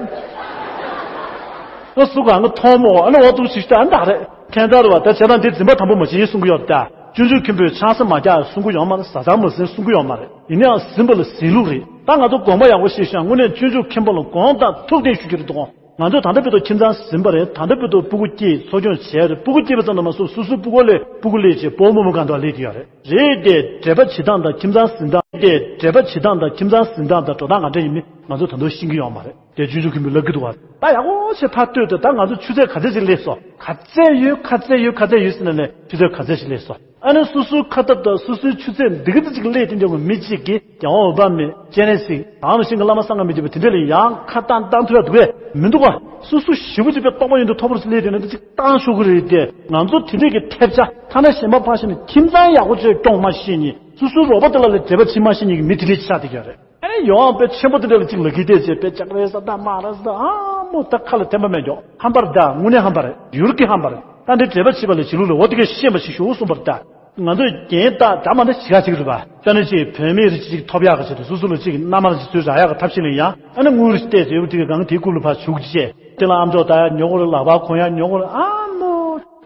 ཨ་སུ་གང་གི་མཐོང་མོ་ཨ་ན་འོ་ཐུག་ཞིག་ཤུ་ཨ་ན་ད་རེད། ཁྱད་མཚར་བ་ད་བྱས་ཙང་འདི་འཛིན་པ་དང་པོ་མ་བྱེད་གསུང་གི་ཡོད་ད། སྤྱོད་འཇུག་མཁན་པོས་ཆང་ས་མ་རྒྱག་གསུང་གི་ཡོད་མ་རེད། བཟའ་ཚང་མ་ཟིན་གསུང་གི་ཡོད་མ་རེད། ཡིན་ནའང་ཟིན་པ་ལ་ཟིན་ལུགས་རེད། ད་ང་ཚོ་དགོངས་པ་ཡག་པོ་བཞེས་ཤག་དངོས་གནས་སྤྱོད་འཇུག་མཁན་པོ་ལ་དགོངས་དག་ཐུགས་བདེན་ཞུ་རྒྱུ་རེད་དོ། ང་ཚོ་ད་ལྟ་བར་དུ་ཁྱིམ་ཚང་ཟིན་པ་རེད། ད་ལྟ་བར་དུ་སྤུ་གུ་སྐྱེས་འཚོ་སྐྱོང་བྱས་རེད། སྤུ་གུ་སྐྱེས་པ་ཙམ་དུ་མ་ཟད་སོ་སོའི་སྤུ་གུ་ལས་སྤུ་གུ་ལས་བྱས་སྤོ་བོ་རྨོ་མོ་གང་དུ་སླེབས་ཀྱི་ཡོད་རེད། རེད་དེ་འབྲེལ་བ་བྱེད་སྟངས་དང་ཁྱིམ་ཚང་ཟིན་སྟངས་དེ་འབྲེལ་བ་བྱེད་སྟངས་དང་ཁྱིམ་ཚང་ཟིན་སྟངས་དང་འགྲོ་སྟངས་ག་འདྲ་ཡིན་མིན་ང་ཚོ་ད་དུང་ཤེས་ཀྱི་ཡོད་མ་རེད། དེ་ཆུང་ཆུང་གི་མི་ལབ་ཀྱི་འདུག་བ། ད་ཡག་པོ་བྱས་ཕར་ལྟོས་དང་། ད་ང་ཚོ་ཆུ་ཚོད་ག་ཚད་ཅིག་སླེབས་སོང་། ག་ཚད་ཡོད་ག་ཚད་ཡོད་ག་ཚད་ཡོད་ཟེར་ནས་ནས་ཆུ་ཚོད་ག་ཚད་ཅིག་སླེབས་སོང་། ཨ་ནི་སོ་སོའི་ཁ་ཐབས་དང་སོ་སོའི་ཆུ་ཚད་འདི་ག་ཚད་ཅིག་སླེབས་དེ་འདྲ་བའི་མི་གཅིག་གིས་རྒྱལ་བ་འོད་དཔག་མེད་སྤྱན་རས་གཟིགས་དང་ནང་བཞིན་གྱི་བླ་མ་སངས་རྒྱས་མི་འཇིགས་པ་དེ་འདྲ་ལ་ཡང་ཁ་བཏང་བཏང་ཐུབ་ཡ་འདུག་གས་མི་འདུག་ག། སོ་སོ་ཞེ་པོ་ཅིག་པའི་རྟོགས་པ་ཡོད་འདུག་མཐོ་པོ་རུ་སླེབས་དེ་ནས་འདི་ཅིག་བཏང་ཆོག་གི་རེད་དེ། ང་ཚོ་དེ་འདྲས་ཀྱི་ཐེབས་ཆག་ཐ་ན་གཞན་པ་ཕར་ཕྱིན་ནས་ཁྱིམ་ཚང་ཡག་པོ་བཅས་སྐྱོང་མ་ཤེས་ནས་སོ་སོའི་རོགས་པ་དེ་ལ་ལས་འབྲེལ་བ་བྱེད་མ་ཤེས་ནས་ཀྱི་མི་དེ་འདྲས་ཆགས་བསྡད་ཀྱི་ཡོད་རེད། ཨ་ནི་ཡོང་བའི་ཆེན་པོ་དེ་འདྲ་ལ་གཅིག་ལ་གིས་བལྟས་བྱས་པའི་ལྕགས་རེ་ས་ད་མ་ར་ས་ད་ཨ་མོ་ད་ཁ་ལ་ཐེམ་པ་མེད་འཇོག་ཧམ་པར་ད་དངོས་གནས་ཧམ་པ་རེད། ཡུལ་གྱི་ཧམ་པ་རེད། ད་འདི་འབྲེལ་བ་བྱེད་པ་ལ་བྱེད་ལུགས་ལ་འོ་དེ་གས་ཤེས་པ་ཞིག་ཞུ་གསུངས་པར་ད། ང་ཚོས་རྒྱན་ད་ད་མ་ད་ཞི་ག་ཅིག་རེད་པ། ད་ནི་ཅིག་བུད་མེད་རེ་ཅིག་ཐོབ་ཡག་གི་ཆེད་དུ་སོ་སོ་ལ་ཅིག་མནའ་མ་རེ་ཅིག་ཚུར་རག་ཡག་གི་ཐབས་ཤེས་ལ་ཡང་ཨ་ནི་དངུལ་རེ་བལྟས་ཚེ་འོ་དེ་གས་གང་དེའི་ཀུ་ལུ་ཕར་བྱུག་བྱས་དེ་ལ་ཨམ་ཅོག་ད་ཡག་ཉོ་གོ་རེད། ལག་པ་གོན་ཡག་ཉོ་གོ་རེད། ཨ་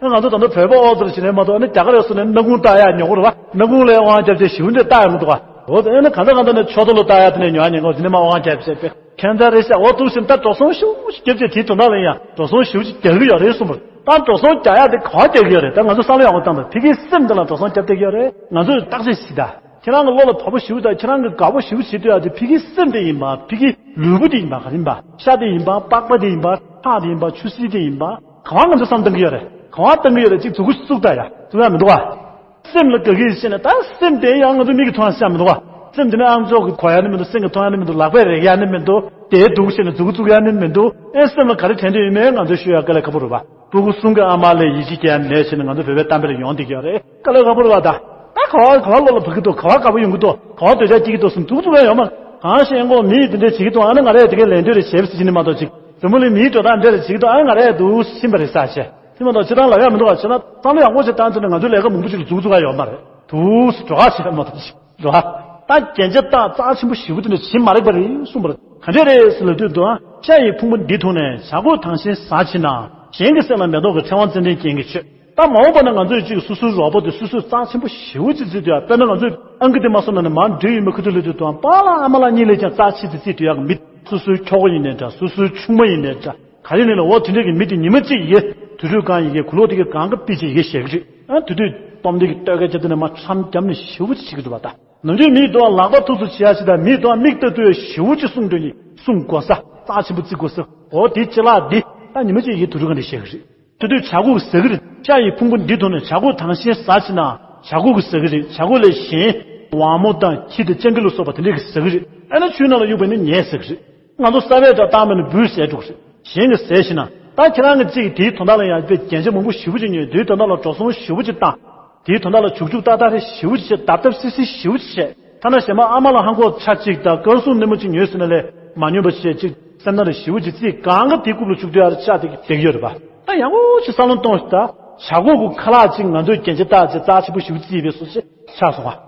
ང་ཚོ་ད་ལྟ་བོད་པ་ཨོ་ཙི་ལ་བྱེད་ནས་མ་གཏོགས་ཨ་ནི་རྒྱ་གར་སོང་ནས་སྣ་ཁུང་བཏགས་ཡག་ཉོ་གི་རེད་བ། སྣ་ཁུང་ལ་དབང་རྒྱབ་བྱས་ཞིབ་འདྲ་བཏགས་ཡག་མི་འདུག་བ། འོ་ད་ཨ་ནི་གང་ལྟར་གང་ལྟར་ནས་ཕྱོགས་མཐོ་ལ་བཏགས་ཡག་དེ་ནས་ཉོ་ཡག་ཉེན་ཁ་འདི་ནས་མ་དབང་རྒྱབ་བྱས་པས། ཁྱད་མཚར་རེད་ཤག་འོ་འདུག་ཟིན་ད་འགྲོ་སོང་ཞེ་པོ་ཞིག་བརྒྱབ་བྱས་དེའི་དོན་དག་ལ་ཡང་འགྲོ་སོང་ཞེ་པོ་ཞིག་རྒྱག་གི་ཡོད་རེད་གསུངས་པར། ད་འགྲོ་སོང་རྒྱག་ཡག་དེ་ག་བ་རྒྱག་གི་ཡོད་རེད། ད་ང་ཚོ་བསམ་བློ་ཡག་པོ་བཏང་དང་ཕ་གིའི་སེམས་དེ་ལ་འགྲོ་སོང་རྒྱབ་བསྡད་ཀྱི་ཡོད་རེད། ང་ཚོས་བརྟག་དཔྱད་བྱེད་ད། ཁྱེད་རང་གི་བློ་ལ་བབ་པོ་ཞེ་པོ་དང་ཁྱེད་རང་གི་དགའ་པོ་ཞེ་པོ་བྱེད་འདོད་ཡག་དེ་ཕ་གིའི་སེམས་དེ་ཡིན་པ། ཕ་གིའི་ལུས་པོ་དེ་ཡིན་པ། ག་རེ་ཡིན་པ། ཤ་དེ་ཡིན་པ། པགས་པ་དེ་ཡིན་པ། ཁྲག་དེ་ཡིན་པ། ཁྲག་དེ་ཡིན་པ། ཆུ་སེར་དེ་ཡིན་པ། གང་བ་ང་ཚོ་བསམ་བཏང་གི་ཡོད་རེད། གང་བ་བཏང་གི་ཡོད་རེད། ཅིག་མཛུབ་གུ་བཙུགས་ད་ཡ། བཙུགས་ཡ་མི་འདུག་བ། སེམས་ལ་དགའ་གི་བྱས་ནས་ད་སེམས་དེ་ཡང་ང་ཚོ་མིག་གིས་མཐོང་ཡ་ཤ་མི་འདུག་བ། སེམས་དེ་ནི་ཨམ་ཅོག་གིས་གོ་ཡ་ནི་མི་འདུག་སེམས་ཀྱིས་མཐོང་ཡ་ནི་མི་འདུག་ལག་པས་རེག་ཡ་ནི་མི་འདུག་དེ་འདུག་བྱས་ནས་མཛུབ་གུ་བཙུགས་ཡ་ནི་མི་འདུག་ཨེ་སེམས་ལ་ག་རེ་དྲན་འདོད་ཡོད་མེད་ང་ཚོས་ཤོད་ཡ་དཀའ་ལས་ཁག་པོ་རེད་བ། སྤུ་གུ་གསུམ་གྱི་ཨ་མ་ལས་ཡིད་ཆེས་རྒྱག་ཡ་མེད་བྱས་ནས་ང་ཚོ་བོད་པའི་གཏམ་དཔེ་ལ་ཡོང་བསྡད་ཀྱི་ཡོད་རེད། དཀའ་ལས་ཁག་པོ་རེད་བ། ད་ད་ག་བ་ག་བ་བློ་ལ་བབས་ཀྱི་འདུག་ག་བ་དགའ་པོ་ཡོང་གི་འདུག་ག་བ་འདོད་ཆགས་སྐྱེ་གི་འདུག་གསུམ་འདུག་འདུག་ག་ཡོད་མ་རེད། གང་ཤེས་ཨེ་ཁོ་མི་ཡིས་དེ་འདྲས་བྱེད་ཀྱི་འདུག་ཨ་ནི་ང་རས་དེ་གའི་ལན་འདོད་རེ་བྱས་པ་ཟེར་གྱི་ནི་མ་གཏོགས་ཅིག་འཛམ་བུ་གླིང་མིའི་འགྲོ་སྟངས་འདྲ་རེ་བྱེད་ཀྱི་འདུག་ཨ་ནི་ང་རས་འདུག་ཕྱིན་པ་རེད་ས་བྱས་ཟེར་མ་གཏོགས་ཅི་ལྟར་ལབ་ཡ་མི་འདུག་ཨ་བྱས་ན་བསམ་བློ་ཡག་པོ་ཞིག་བཏང་ཚེ་ནི་ང་ཚོའི་ལས་ཀ་མང་པོ་ཞིག་ལ་འཛུགས་འཛུགས་ཡ་ཡོད་མ་རེད། འདུག་སེ་འགྲོ་ཁ་བྱེད་ཡ་མ་གཏོགས་ཅིག་འགྲོ་ཁ། ད་རྒྱན་ཆ་བཏགས་རྩ་ཆེན་པོ་ཞེ་པོ་དེ་འདྲ་བྱེད་མ་རེད་པ་རེད་གསུངས་པ་རེད། ག་འདྲས་རེད་ཟེར་ལབ་དུས་དུ་ཨ་ཤ་ཡི་ཕུང་པོ་འདི་འཐུང་ནས་བྱ་རྒོད་དང་ཤིང་ཟ་ཕྱིན་ན་གཞན་གྱི་སེམས་ལ་མེ་ཏོག་གི་ཕྲེང་བ་ཙན་དན་ཅན་གྱི་ཆོས། ད་མ་འོངས་པ་ན་ང་ཚོས་ཅིག་སོ་སོའི་རོགས་པ་དེ་སོ་སོས་རྩ་ཆེན་པོ་ཞེ་པོ་ཅིག་བརྩི་འདོད་ཡ། དཔེར་ན་ང་ཚོས་ཨང་ཀི་དེ་མ་སོང་ན་ནི་མར་འགྲིག་ཡོད་མེད་ཁུ་ཐུག་ལས་དུས་དང་པཱ་ལགས་ཨ་མ་ལགས་གཉིས་ལས་ཀྱང་རྩ་ཆེ་དེ་བརྩི་འདོད་ཡ་གི་མི། སོ་སོའི་ཁྱོ་ག་ཡིན་ནའི་འདྲ། སོ་སོའི་ཆུང་མ་ཡིན་ནའི་འདྲ། ག་རེ་ཡིན་ནའི་འོ་དེ་འདྲ་གི་མི་དེ་ཉི་མ་གཅིག་ཡི་གེ་དུས་ཚོད་གང་ཡི་གེ་གུ་ལོག་དེ་གའི་གང་ག་པི་ཅིག་ཡི་གེ་ཞེ་གི་རེད། ཨ་དེ་དུས་སྟོབས་ལྡན་གྱི་ལྟོས་ག་བྱེད་དུས་ནས་མ་འཆམ་རྒྱབ་ནས་ཞེ་པོ་ཅིག་བྱེད་ཀྱི་འདུག་བ། ད་ནམ་རྒྱུན་མིའི་ཐོག་ལག་པ་ཐུག་སུ་བྱེད་ཡ་ཞིག་དང་མིའི་ཐོག་མིག་ལྟ་དུས་ཞེ་པོ་ཅིག་གསུང་འདོད་ནི་གསུང་དགོས་ས། རྩ་ཆེན་པོ་བརྩི་དགོས་ས། འོ་དེ་ཅི་ལགས་འདི་ད་ཉི་མ་གཅིག་ཡི་གེ་དུས་ཚོད་གང་དེ་ཞེ་གི་རེད། དེ་དུས་བྱ་རྒོད་ཟ་གི་རེད། ཤ་ཡི་ཕུང་པོ་འདི་འཐུང་ནས་བྱ་རྒོད་དང་ཤིང་ཟ་ཕྱིན་ན་བྱ་རྒོད་ཀྱིས་ཟ་གི་རེད། བྱ་རྒོད་ལས་གཞན་ཝ་མོ་དང་ཁྱི་དང་སྤྱང་ཀི་ལ་སོགས་པ་དེ་འདྲས་ཀྱིས་ཟ་གི་རེད། ཨ་ནི་ཆུའི་ནང་ལ་གཡུགས་པ་ནི་ངས་ཟ་གི་རེད། ང་ཚོ་ས་བལ་འདྲ་བཏང་མེད་ན་འབུས་ཟས་འགྲོ་གི་རེད། གཞན་གྱིས་ཟས་ཤེས་ན་ད་ཁྱེད་རང་གི་གཅིག་གིས་དེའི་དོན་དག་ལ་ཡང་དཔེ་རྒྱན་ཆ་མང་པོ་ཞེ་པོ་ཅིག་ཉོས། དེའི་དོན་དག་ལ་འགྲོ་སོང་ཞེ་པོ་ཅིག་བཏང་། དེའི་དོན་དག་ལ་བྱུག་བྱུག་ཏག་ཏག་རེ་ཞེ་པོ་ཅིག་བྱས། བརྡབ་བརྡབ་སིལ་སིལ་ཞེ་པོ་ཅིག་བྱས། ཐ་ན་གཞན་མ་ཨ་མ་ལ་ཧང་གོག་ཆ་གཅིག་དང་སྐར་སྲུང་སྣེ་མོ་གཅིག་ཉོས་ཟིན་ན་ལས་མ་ཉོས་པ་བྱས་ཅིག་སེམས་ནང་ལ་ཞེ་པོ་ཅིག་བརྩི། གང་ག་དེའི་རྐུབ་ལ་བྱུག་དུས་ཨ་རེ་ཆགས་དེ་བསྡད་ཀྱི་ཡོད་རེད་པ། ད་ཡག་པོ་ཅིག་བསམ་བློ་གཏོང་ཞིག་ད་བྱ་རྒོད་ཀྱི་ཁ་ལག་ཅིག་ང་ཚོས་རྒྱན་ཆ་བཏགས་ཅིག་རྩ་ཆེན་པོ་ཞེ་པོ་བརྩིས་པའི་བཟོ་ཅིག་ཆགས་སོང་ཨ།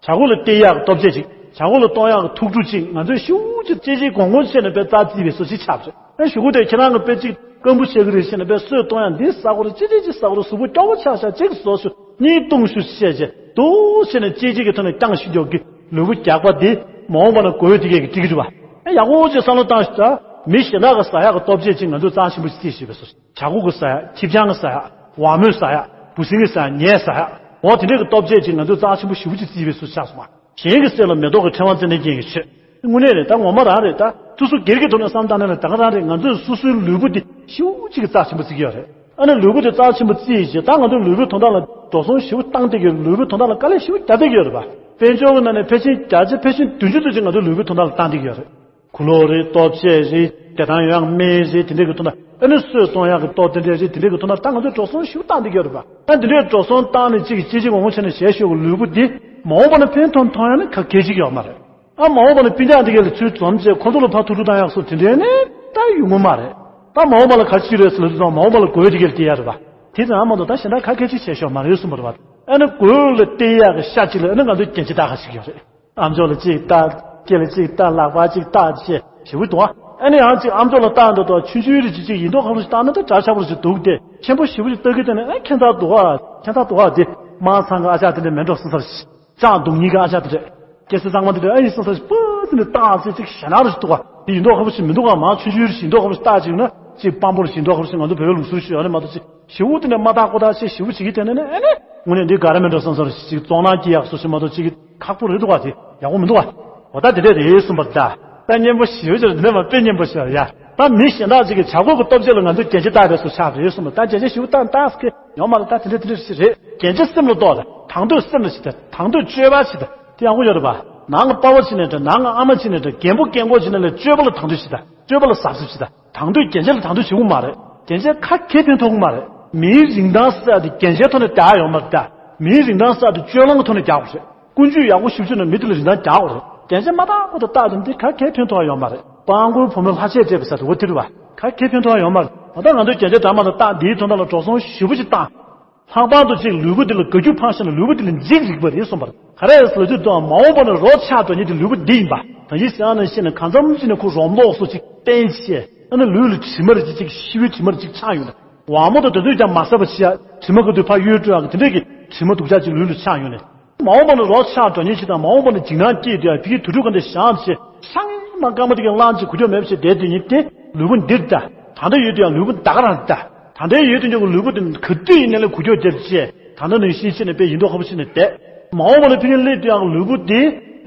བྱ་རྒོད་ལ་སྟེར་ཡག་གི་སྟོབས་ཆས་ཅིག་བྱ་རྒོད་ལ་གཏོང་ཡག་གི་ཐུགས་སྤྲོ་ཅིག་ང་ཚོས་ཞེ་པོ་ཅིག་གཅེས་གཅེས་གོང་གོང་བྱས་ནས་དཔེ་རྩ་བརྩིས་པའི་བཟོ་ཅིག་ཆགས་པ་རེད། ཨ་གཞུག་གུ་དེ་ཁྱེད་རང་གིས་དཔེ་ཅིག་སྐམ་པོ་བྱེད་ཀྱི་རེད་ཟེར་ནས་དཔེ་སོས་གཏོང་ཡག་འདི་ཟ་དགོས་རེད། ཅི་ཅི་ཅི་ཟ་དགོས་རེད། གཟུགས་པོ་སྐྱོ་པོ་ཆགས་ཤག་ཅིག་བཟོ་ཤོག་གཉིད་ལྟུང་ཤོག་བཤད་བྱས་འདུག་བྱས་ནས་གཅེས་གཅེས་ཀྱི་ཐོག་ནས་རྐྱང་ཞིག་འཇོག་གི་ལུས་པོ་རྒྱགས་པ་འདི་མ་འོངས་པ་ན་དགོས་དེ་གས་ཀྱི་འགྲིག་གི་འདུག་བ། ཨ་ཡག་པོ་ཅིག་བསམ་བློ་བཏང་ཞིག་ད་མི་གཞན་དག་གི་ཟ་ཡག་གི་སྟོབས་ཆས་ཅིག་ང་ཚོས་རྩ་ཆེན་པོ་ཞིག་བརྩིས་ཞེས་པའི་བཟོ། བྱ་རྒོད་ཀྱིས་ཟ་ཡག་ཁྱི་སྤྱང་གིས་ཟ་ཡག་ཝ་མོས་ཟ་ཡག་འབུ་སྲིན་གྱིས་ཟ་ཡག་ངས་ཟ་ཡག་འོ་དེ་འདྲས་ཀྱི་སྟོབས་ཆས་ཅིག་ང་ཚོས་རྩ་ཆེན་པོ་ཞེ་པོ་ཅིག་བརྩིས་པའི་བཟོ་ཆགས་སོང་བ། གཞན་གྱི་སེམས་ལ་མེ་ཏོག་གི་ཕྲེང་བ་ཙན་དན་ཅན་གྱི་ཆོས། དངོས་གནས་རེད། ད་ངོ་མ་རང་རེད། ད་སོ་སོ་སྒེར་གྱི་ཐོག་ནས་བསམ་བཏང་ན་ནི་ད་ག་རང་རེད། ང་ཚོས་སོ་སོའི་ལུས་པོ་འདི་ཞེ་པོ་ཅིག་གི་རྩ་ཆེན་པོ་བརྩི་གི་ཡོད་རེད། ཨ་ནི་ལུས་པོ་འདི་རྩ་ཆེན་པོ་བརྩིས་ཡིན་ཞེས་ད་ང་ཚོའི་ལུས་པོའི་དོན་དག་ལ་འགྲོ་སོང་ཞེ་པོ་བཏང་བསྡད་ཀྱི་ཡོད། ལུས་པོའི་དོན་དག་ལ་དཀའ་ལས་ཞེ་པོ་རྒྱག་བསྡད་ཀྱི་ཡོད་རེད་པ། དཔལ་འབྱོར་གྱི་ནང་ནས་ཕལ་ཆེར་བརྒྱ་ཆ་ཕལ་ཆེར་བདུན་ཅུ་ཙམ་ཅིག་ང་ཚོའི་ལུས་པོའི་དོན་དག་ལ་བཏང་བསྡད་ཀྱི་ཡོད་རེད། གོས་ལོག་རེད། ལྟོ་ཆས་རེད། བདེ་ཐང་ཡོང་ཡག་སྨན་རེད། དེ་འདྲས་ཀྱི་དོན་དག་ཨ་ནི་སོས་གཏོང་ཡག་གི་ལྟོ་དེ་འདྲས་རེད། དེ་འདྲས་ཀྱི་དོན་དག་ད་ང་ཚོས་འགྲོ་སོང་ཞེ་པོ་བཏང་བསྡད་ཀྱི་ཡོད་རེད་པ། ཨ་འདི་འདྲས་འགྲོ་སོང་བཏང་ནས་ཅིག་གི་ཅི་ཅིག་འོང་ཆ་ནས་ཞལ་ཤོར་གི་ལུས་པོ་འདི་མ་འོངས་པ་ན་ཕན་ཐོགས་ཐོགས་ཡག་ནི་ག་གེ་ཅིག་ཡོད་མ་རེད། ཨ་མ་འོངས་པ་ན་སྤུན་ཀྱག་འདི་གས་ལ་ཚུར་འཛོམས་བྱས་ཁོ་ཚོ་ལ་ཕར་ཐུགས་སྤྲོ་བཏང་ཡག་སོགས་དེ་འདྲས་ནི་ད་ཡོང་གི་མ་རེད། ད་མ་འོངས་པ་ལ་ག་རེ་ཅིག་རེད་ཟེར་ལབ་དུས་ཙང་མ་འོངས་པ་ལ་དགོས་དེ་གས་ལ་སྟེར་ཡག་རེད་པ། དེ་ཙམ་མ་གཏོགས་ད་གཞན་དག་ག་གེ་ཅིག་བྱས་ཤོར་མ་རེད་གསུངས་པ་རེད་པ། ཨ་ནི་གོས་ལ་སྟེར་ཡག་གི་ཤ་གཅིག་ལ་ཨ་ནི་ང་ཚོས་རྒྱན་ཆ་བཏགས་ཁ་ཅིག་ཡོད་རེད། ཨམ་ཅོག་ལ་གཅིག་བཏགས། སྐེ་ལ་གཅིག་བཏགས། ལག་པ་གཅིག་བཏགས་བྱས་ཞེ་པོ་འདུག་ཨ། ཨ་ནི་ཡང་གཅིག་ཨམ་ཅོག་ལ་བཏགས་འདུག་དོ་ཆུང་ཆུང་རེ་གཅིག་གཅིག་ཡིན་མདོག་ཁ་པོ་ཞིག་བཏགས་ན་ད་འདྲ་ཆགས་པོ་ཞིག་འདུག་སྟེ་ཆེན་པོ་ཞེ་པོ་ཞིག་བཏགས་ཀྱི་དེ་ནི་ཨ་ཁྱད་མཚར་འདུག་ཨ། ཁྱད་མཚར་འདུག་ཨ། དེ་དམག་ཚང་གི་ཨ་ཅག་དེ་འདྲ་མེད་འགྲོ་སོང་ཙམ་ཞིག་ཅང་སྡུག་ཉེས་ཀྱི་ཨ་ཅག་དེ་འདྲ། སྐྱེ་སྲིད་གཙང་མ་དེ་འདྲ་ཨ་ཡིན་སོང་ཙམ་ཞིག་པོ་དེ་འདྲ་བཏགས་ཚེ་གཅིག་ཞེ་ན་རུ་ཞིག་འདུག་ཨ། དེ་ཡིན་མདོག་ཁ་པོ་ཞིག་མི་འདུག་ཨ། མང་ཆུང་ཆུང་རེ་ཞིག་ཡིན་མདོག་ཁ་པོ་ཞིག་བཏགས་ཅིག་ན་གཅིག་སྤམ་པོ་རེ་ཞིག་ཡིན་མདོག་ཁ་པོ་ཞིག་ང་ཚོ་བོད་པའི་ལུགས་སྲོལ་ཞིག་ཡོད་ནི་མ་གཏོགས་གཅིག་ཞེ་པོ་དེ་འདྲ་མ་བཏགས་ཁོ་ཐག་ཆོད་ཞེ་པོ་བྱེད་ཀྱི་དེ་ནི་ཨ་ནི་དངོས་གནས་འདི་ག་རེ་མེད་འགྲོ་བསམ་བསམ་ཞིག་བཙོང་ནག་སྐྱེ་ཡག་སོ་ཞིག་མ་གཏོགས་གཅིག་ཁག་པོ་རེད་འདུག་བ། དེ་ཡག་པོ་མི་འདུག་བ། འོ་ད་དེ་འདྲས་རེད་གསུངས་པ་རེད་ད། ད་སྙན་པོ་ཞེ་པོ་ཅིག་རེད། འདི་ནས་མ་དཔེ་སྙན་པོ་ཞིག་རེད་ཡ། ད་མི་གཞན་དག་ཅིག་གིས་བྱ་རྒོད་ཀྱི་སྟོབས་ཆས་ལ་ང་ཚོས་རྒྱན་ཆ་བཏགས་པའི་བཟོ་ཆགས་རེད་གསུངས་པ། ད་རྒྱན་ཆ་ཞེ་པོ་བཏགས་བཏགས་ཀྱི་ཡོད་མ་རེད། ད་དེ་འདྲས་དེ་འདྲས་ཞིག་རེད། རྒྱན་ཆ་སེམས་ལ་གཏོགས་ད། དང་དུས་སེམས་ལ་བྱེད་ད། དང་དུས་སྤྱོད་པ་བྱེད་ད། དེ་ཡག་པོ་ཡོད་རེད་པ། ནང་གི་པ་ཕ་བྱས་ནས་འདྲ། ནང་གི་ཨ་མ་བྱས་ནས་འདྲ། རྒན་པོ་རྒན་གོག་བྱས་ནས་ལས་སྤྱོད་པ་ལ་དང་དུས་བྱེད་ད། སྤྱོད་པ་ལ་གཟབ་གཟབ་བྱེད་ད། དང་དུས་རྒྱན་ཆ་ལ་དང་དུས་བྱེད་དགོས་མ་རེད། རྒྱན་ཆ་ཁ་གེ་ཕན་ཐོགས་ཀྱི་མ་རེད། མིའི་རིན་ཐང་ཟེར་ཡ་དེ་རྒྱན་ཆའི་ཐོག་ནས་རྒྱག་ཡོད་མ་རེད་ད། མིའི་རིན་ཐང་ཟེར་ཡ་དེ་སྤྱོད་ལམ་གྱི་ཐོག་ནས་རྒྱག་དགོས་རེད། ཀུན་སྤྱོད་ཡག་པོ་ཞིག་བྱུང་ན་མི་དེ་ལ་རིན་ཐང་རྒྱག་དགོས་རེད། རྒྱན་ཆ་མ་བཏགས་གོང་དུ་བཏགས་དེ་འདི་ག་གེ་ཕན་ཐོགས་ཡ་ཡོད་མ་རེད། སྤྲང་པོའི་བུ་མོ་ལྷ་ཆས་སྤྲས་པ་ཟེར་དེ་འོ་དེ་རེད་བ། ག་གེ་ཕན་ཐོགས་ཡ་ཡོད་མ་རེད། ད་ལྟ་ང་ཚོས་རྒྱན་ཆ་འདྲ་མ་འདྲ་བཏགས་འདིའི་དོན་དག་ལ་འགྲོ་སོང་ཞེ་པོ་ཅིག་བཏང་། ལྷག་པར་དུ་ཅིག་ལུས་པོ་འདི་ལ་དགའ་སྐྱིད་འཕངས་ཤེས་ན་ལུས་པོ་འདི་ལ་འཇིགས་རིགས་པ་རེད་གསུངས་པ་རེད། ག་རེ་ཟེར་དུས་དང་མ་འོངས་པ་ན་རོ་ཆགས་འགྲོ་མཁན་དེ་ལུས་པོ་འདི་ཡིན་པ། ད་ཡིན་ཟེར་ཨ་ནི་ཤེས་ན་གང་འཚམ་ཅིག་ནས་ཁོ་རོམ་ལོག་སོགས་ཅིག་བསྟན་བྱས་ཨ་ནི་ལུས་ལ་དྲི་མ་རེ་ཅིག་ཅིག་ཤི་བོའི་དྲི་མ་རེ་ཅིག་ཆགས་ཡོང་ན། ཝ་མོ་དང་དེ་ཚོས་ཀྱང་མ་བསད་པ་བྱས་ཡ། དྲི་མ་ག་དུས་ཕར་གཡོལ་སྤྲོད་ཡག་གི་དེ་འདྲས་ཀྱི་དྲི་མ་སྡུག་ཅག་ཅིག་ལུས་ལ་ཆགས་ཡོང་ནས། མ་འོངས་པ་ན་རོགས་ཆགས་འགྲོ་ཉེན་ཅིག་དང་། མ་འོངས་པ་ན་འཇིགས་སྣང་སྐྱེས་དུས་ཡ། ཕ་གིའི་དུར་ཁྲོད་ག་འདྲ་བཞག་བྱས། སང་ཉིན་མ་སྐར་མ་དེ་གའི་གླང་ཅིག་གུ་ཅོག་མེད་པ་བྱས་བསྡད་དུས་ཉིན་དེ་ལུས་པོ་འདིར་ད། ད་ལྟ་ཡོད་དུས་ཡ་ལུས་པོ་ད་ག་རང་ད། ད་ལྟའི་ཡོད་དུས་ཀྱང་ལུས་པོ་དེ་ག་དུས་ཡིན་ནའི་ལ་གུ་ཅོག་རྒྱབ་བྱས། ད་ལྟ་ནང་བཞིན་བྱས་ནས་དཔེ་ཡིན་མདོག་ཁ་པོ་བྱས་ནས་བསྡད། མ་འོངས་པ་ན་ཕ་གི་སླེབས་དུས་ཡང་ལུས་པོ་དེ་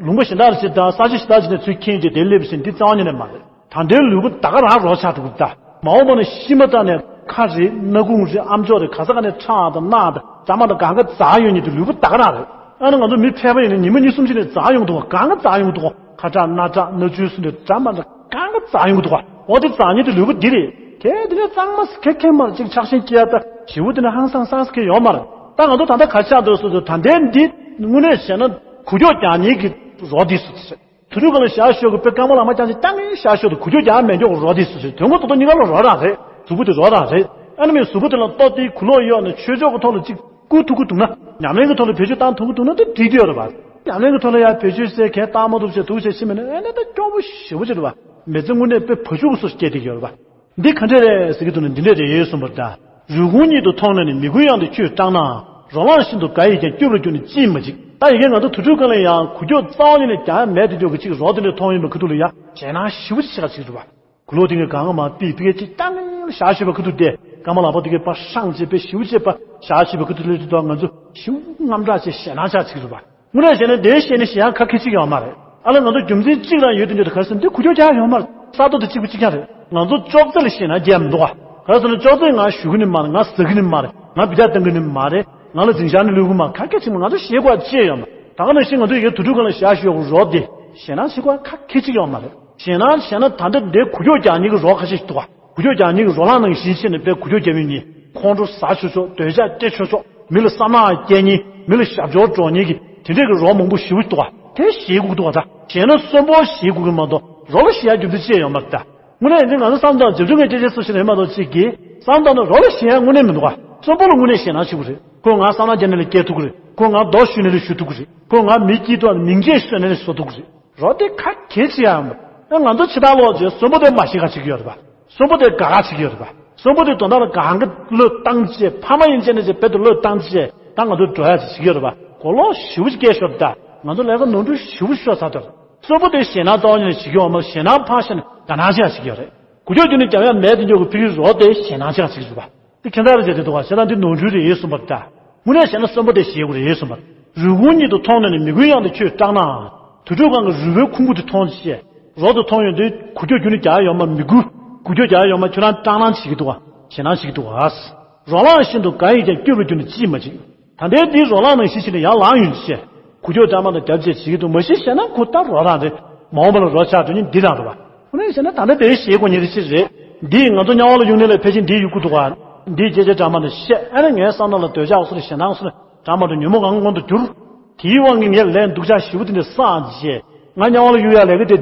ལུང་པ་གཞན་དག་ཞིག་དང་ས་ཆ་གཞན་དག་ཅིག་ནས་ཚུར་འཁྱེར་བྱས་དེ་སླེབས་ཟིན་འདི་རྩ་བ་ཉིད་ནས་མ་རེད། ད་ལྟའི་ལུས་པོ་ད་ག་རང་རོ་ཆགས་འགྲོ་གི་ད། མ་འོངས་པ་ན་ཤི་མ་ཐག་ནས་ཁ་རེད། སྣ་ཁུང་རེད། ཨམ་ཅོག་རེད། ག་ས་ག་ནས་ཁྲག་དང་རྣག་དང་རྫ་མ་དང་གང་ག་འཛག་ཡོད་ཉིད་དུ་ལུས་པོ་ད་ག་རང་རེད། ཨ་ནི་ང་ཚོ་མི་ཕལ་པ་ཡིན་ན་ཉི་མ་གཉིས་གསུམ་ཅིག་ནས་འཛག་ཡོང་གི་འདུག་ག་གང་ག་འཛག་ཡོང་གི་འདུག་ག་ཁ་ཁྲག་སྣ་ཁྲག་སྣ་ཆུ་སུ་འདྲ་འདྲ་མ་འདྲ་གང་ག་འཛག་ཡོང་གི་འདུག་ག་འོ་དེ་འཛག་ཉིད་དུ་ལུས་པོ་འདི་རེད། གལ་ཏེ་ནས་གཙང་མ་ཁེ་ཁེ་མར་ཅིག་ཆགས་ཤིང་སྐྱེ་ཡ་ད་ཞི་བོ་དེ་ནས་ཧང་སང་སང་ཁེ་ཡོད་མ་རེད། ད་ང་ཚོ་ད་ལྟ་ག་ཆགས་འདུག་སོ་སོ་ད་ལྟའི་འདི་དངོས་གནས་བྱས་ན་གུ་ཅོག་རྒྱག་ཉིད་ཀྱི་རོ་འདི་སུ་ཟེར། དུར་ཁྲོད་གང་ལ་ཞག་ཤོག་གི་དཔེ་སྐར་མ་ལ་མ་ཀྱང་ཅིག་ཏང་ངེ་ཞག་ཤོག་ཏུ་གུ་ཅོག་རྒྱག་མེད་མགྱོགས་རོ་འདི་སུ་ཟེར། དོན་གོ་ཏོ་ཏོ་གཉིས་ཀ་ལ་རོ་རང་རེད། གཟུགས་པོ་དེ་རོ་རང་རེད། ཨ་ནི་མིན་གཟུགས་པོ་དེ་ལ་ལྟོ་དེའི་གུ་ལོག་གཡོགས་ནས་ཆོས་ཕྱོགས་ཀྱི་ཐོག་ལ་ཅིག་བསྐུལ་ཐུབ་ཀྱི་འདུག་ན། ཉམས་ལེན་གྱི་ཐོག་ལ་བེད་སྤྱོད་བཏང་ཐུབ་ཀྱི་འདུག་ན་དེ་འགྲིག་གི་ཡོད་རེད་པ། ཉམས་ལེན་གྱི་ཐོག་ལ་ཡང་བེད་སྤྱོད་བྱས་གས་བཏང་མ་ཐུབ་བྱས་འདུག་བྱས་ཤི་མེད་ན་ཨ་ནི་ད་སྐྱོ་པོ་ཞེ་པོ་ཅིག་རེད་པ། མི་ཚེ་དངོས་གནས་དཔེ་བ་ཕྱུགས་སུ་སྐྱེས་བསྡད་ཀྱི་ཡོད་རེད་པ། འདི་ག་འདྲས་རེད་ཟེར་གྱི་འདུག་ན་འདི་འདྲས་རེད་གསུངས་པ་རེད་ད། རུས་ཁུང་ཉིད་དུ་མཐོང་ནས་ནི། མི་འགུལ་གཡང་དུ་ཁྱོད་སྐྲག་ནའང་། རོ་ལངས་ཤིན་ཏུ་དགའ་ཡིས་ཀྱང་། སྐྱོབ་ལ་གྱུར་ནས་ཅིས་མ་འཇིགས། ད་ཡི་གེ་ང་ཚོ་དུར་ཁྲོད་གང་ལ་ཡང་གུ་ཅོག་རྩ་བ་ཉིད་ནས་རྒྱག་ཡ་མེད་དེ་འཇོག་གི་ཅིག་རོ་དེ་འདྲས་མཐོང་ཡིན་པ་ཁུ་ཐུག་ལ་ཡ་ཞེད་སྣང་ཞེ་པོ་ཅིག་ཆེ་ག་ཅིག་རེད་པ། གུ་ལོག་དེ་གའི་གང་ག་མ་པི་ཕི་གའི་ཅིག་ཏང་ཞག་ཤོད་པ་ཁུ་ཐུག་དེ་སྐར་མ་ལག་པ་དེ་གའི་པ་ཧྲང་ཅེས་པའི་ཞེ་པོ་ཅིག་པ་ཞག་ཤོད་པ་ཁུ་ཐུག་ལ་དེ་དོ་ང་ཚོ་ཞེ་པོ་དངངས་སྐྲག་ཅིག་ཞེད་སྣང་ཆགས་ཅིག་རེད་པ། དངོས་གནས་བྱས་ན་དེའི་ཤེས་ནས་ཞེད་ཡག་ཁ་ཁེ་ཅིག་ཡོད་མ་རེད། ཨ་ལ་ང་ཚོ་རྒྱུ་མཚན་གཅིག་རང་ཡོད་དུ་འཇོག་ཏུ་ག་རེ་ཟེར་ན་འདི་གུ་ཅོག་རྒྱག་ཡོད་མ་རེད། ས་རྡོ་དེ་གཅིག་པུ་གཅིག་རྐྱང་རེད། ང་ཚོ་ཅོག་ཙེ་ལ་ཞེད་སྣང་སྐྱེ་ཡ་མི་འདུག་ག་ག་རེ་ཟེར་ན་ཅོག་ཙེ་ང་གཞུ་གི་ནི་མ་རེད། ང་ཟ་གི་ནི་མ་རེད། ང་བི་ཏ་བཏང་གི་ནི་མ་རེད། ང་ལ་འཛིང་ཤག་ནི་ལུས་གི་མ་རེད། ག་གེ་ཅིག་མ་ང་ཚོ་ཞེད་དགོས་ཅི་ཡོད་མ་རེད། ད་ག་ནང་བཞིན་ང་ཚོ་ཡི་གེ་དུར་ཁྲོད་གང་ལ་ཞག་ཤོད་ཡོད་རོ་དེ་ཞེད་སྣང་བྱེད་དགོས་ཁ་ཁེ་ཅིག་ཡོད་མ་རེད། ཞེད་སྣང་བྱས་ན་ད་ལྟ་འདི་གུ་ཅོག་རྒྱག་ཉིད་ཀྱི་རོ་ཁ་ཤས་ཤིག་འདུག་ག་གུ་ཅོག་རྒྱག་ཉིད་ཀྱི་རོ་ལངས་ནང་བཞིན་བྱས་ནས་དཔེ་གུ་ཅོག་རྒྱབ་ཡོད་ཉིད། ཁོང་ཁྲོ་ཟ་ཆོག་ཆོག་འདོད་ཆགས་སྐྱེ་ཆོག་ཆོག་མི་ལ་བསམ་ནག་སྐྱེ་ཉིད། མི་ལ་ཞབས་འབྱོར་འགྲོ་ཉིད་ཀྱི་དེ་འདྲས་ཀྱི་རོ་མང་པོ་ཞེ་པོ་འདུག་ག་དེ་ཞེད་དགོས་འདུག་ག་ད་ཞེད་ན་གསོན་པོ་ཞེད་དགོས་ཀྱི་མ་གཏོགས་རོ་ལ་ཞེད་ཡ་རྒྱུ་མཚན་ཅི་ཡང་ཡོད་མ་རེད་ད། དངོས་གནས་ཡིན་ཙང་ང་ཚོ་བསམ་བཏང་བྱང་ཆུབ་ཀྱི་སྐྱེ་ཆེན་སུ་ཞིག་རེད་མ་གཏོགས་ཅིག་གིས་བསམ་བཏང་ན་རོ་ལ་ཞེད་ཡ་དངོས་གནས་མི་འདུག་ག་གསོན་པོ་ལ་དངོས་གནས་ཞེད་སྣང་བྱེད་དགོས་རེད། ཁོ་ང་བསམ་ནག་སྐྱེ་ནས་ལ་སྐྱེ་ཐུབ་ཀྱི་རེད། ཁོ་ང་རྡོ་གཞུས་ནས་ལ་གཞུ་ཐུབ་ཀྱི་རེད། ཁོ་ང་མི་སྐྱིད་དུ་མིང་ཆད་གསོད་ནས་ལ་གསོད་ཐུབ་ཀྱི་རེད། རོ་དེ་ཁ་གེ་ཅི་ཡང་མེད། ཨ་ང་ཚོ་ཕྱི་ཐག་ལོག་རྗེས་གསོན་པོ་དེ་མ་ཤི་ཁ་ཅིག་ཡོད་རེད་པ། གསོན་པོ་དེ་དགའ་ཁ་ཅིག་ཡོད་རེད་པ། གསོན་པོ་དེ་དོན་དག་ལ་གང་གི་བློས་བཏང་བྱས་ཕ་མ་ཡིན་ཅེ་ནས་ཅེ་བེད་དུ་བློས་བཏང་བྱས་ད་ང་ཚོ་འགྲོ་ཡ་ཅིག་བྱེད་ཀྱི་ཡོད་རེད་པ། གོ་ལོག་ཞེ་པོ་ཅིག་སྐད་ཤོར་ད། ང་ཚོ་ལས་ཀ་ནོར་འཁྲུལ་ཞེ་པོ་ཤོར་ཚར་དོར། གསོན་པོ་དེ་ཞེད་སྣང་རྩ་བ་ཉིད་ནས་བྱེད་ཀྱི་ཡོད་མ་རེད། ཞེད་སྣང་ཕར་བཞག་ནས་དགའ་སྣང་ཅིག་བྱེད་ཀྱི་ཡོད་རེད། གུ་ཅོག་རྒྱུ་ནི་རྒྱབ་ཡ་མེད་དེ་འཇོག་གི་ཕི་གི་རོ་དེ་ཞེད་སྣང་ཅིག་བྱེད་ཀྱི་རེད་པ། དེ་ཁྱད་མཚར་རེ་བྱས་ཏེ་འདུག་ག་བྱས་ཙང་འདི་ནོར་འཁྲུལ་རེད་གསུངས་པ་རེད་ད། དངོས་གནས་བྱས་ན་གསོན་པོ་དེ་ཞེད་དགོས་རེད་གསུངས་པ་རེད། རུས་ཁུང་ཉིད་དུ་མཐོང་ནས་ནི། མི་འགུལ་གཡང་དུ་ཁྱོད་སྐྲག་ནའང་། དུར་ཁྲོད་གང་གི་རུས་པའི་ཁུང་བུ་དེ་མཐོང་བྱས། རོ་དེ་མཐོང་ཡོང་དུས་གུ་ཅོག་རྒྱུ་ནི་རྒྱག་ཡོད་མ་མི་འགུལ། གུ་ཅོག་རྒྱག་ཡོད་མ་ཁྱོད་རང་སྐྲག་སྣང་བྱེད་ཀྱི་འདུག་ག་ཞེད་སྣང་བྱེད་ཀྱི་འདུག་ག་རོ་ལངས་ཤིན་ཏུ་དགའ་ཡིས་ཀྱང་། སྐྱོབ་ལ་གྱུར་ནས་ཅིས་མ་འཇིགས། ད་ལྟའི་འདིའི་རོ་ལངས་ནང་བཞིན་བྱས་ནས་ཡར་ལངས་ཡོང་ཅེས། གུ་ཅོག་སྐྲག་མ་དང་རྒྱབ་བྱས་བྱེད་ཀྱི་འདུག་མ་གཞི་བྱས་ན་ཁོ་ད་རོ་རང་རེད། མ་འོངས་པ་ལ་རོ་ཆགས་འགྲོ་ཉིན་འདི་རང་རེད་པ། ཁོ་ནས་བྱས་ན་ད་ལྟ་དེའི་ཞེད་དགོས་ཉེན་རེ་ཅི་རེད། འདིས་ང་ཚོ་དམྱལ་བ་ལ་གཡུག་ནས་ལ་ཕལ་ཆེར་འདིའི་ཡུལ་སྐུ་འདུག་ག་འདིའི་སྐད་ཆ་སྐྲག་མ་དང་བཤད་ཨ་ནི་ངའི་བསམ་བློ་ལ་འདོད་ཆགས་སོ་ལ་ཞེད་སྣང་སོ་ལ་སྐྲག་མ་དང་ཉོན་མོངས་གང་མངོན་དུ་གྱུར། དེའི་དབང་གིས་ངས་ལས་སྡུག་ཅག་ཞེ་པོ་དེ་འདྲ་བསགས་རྗེས་ང་དམྱལ་བ་ལ་གཡུག་ཡ་ལས་ཀ་དེ།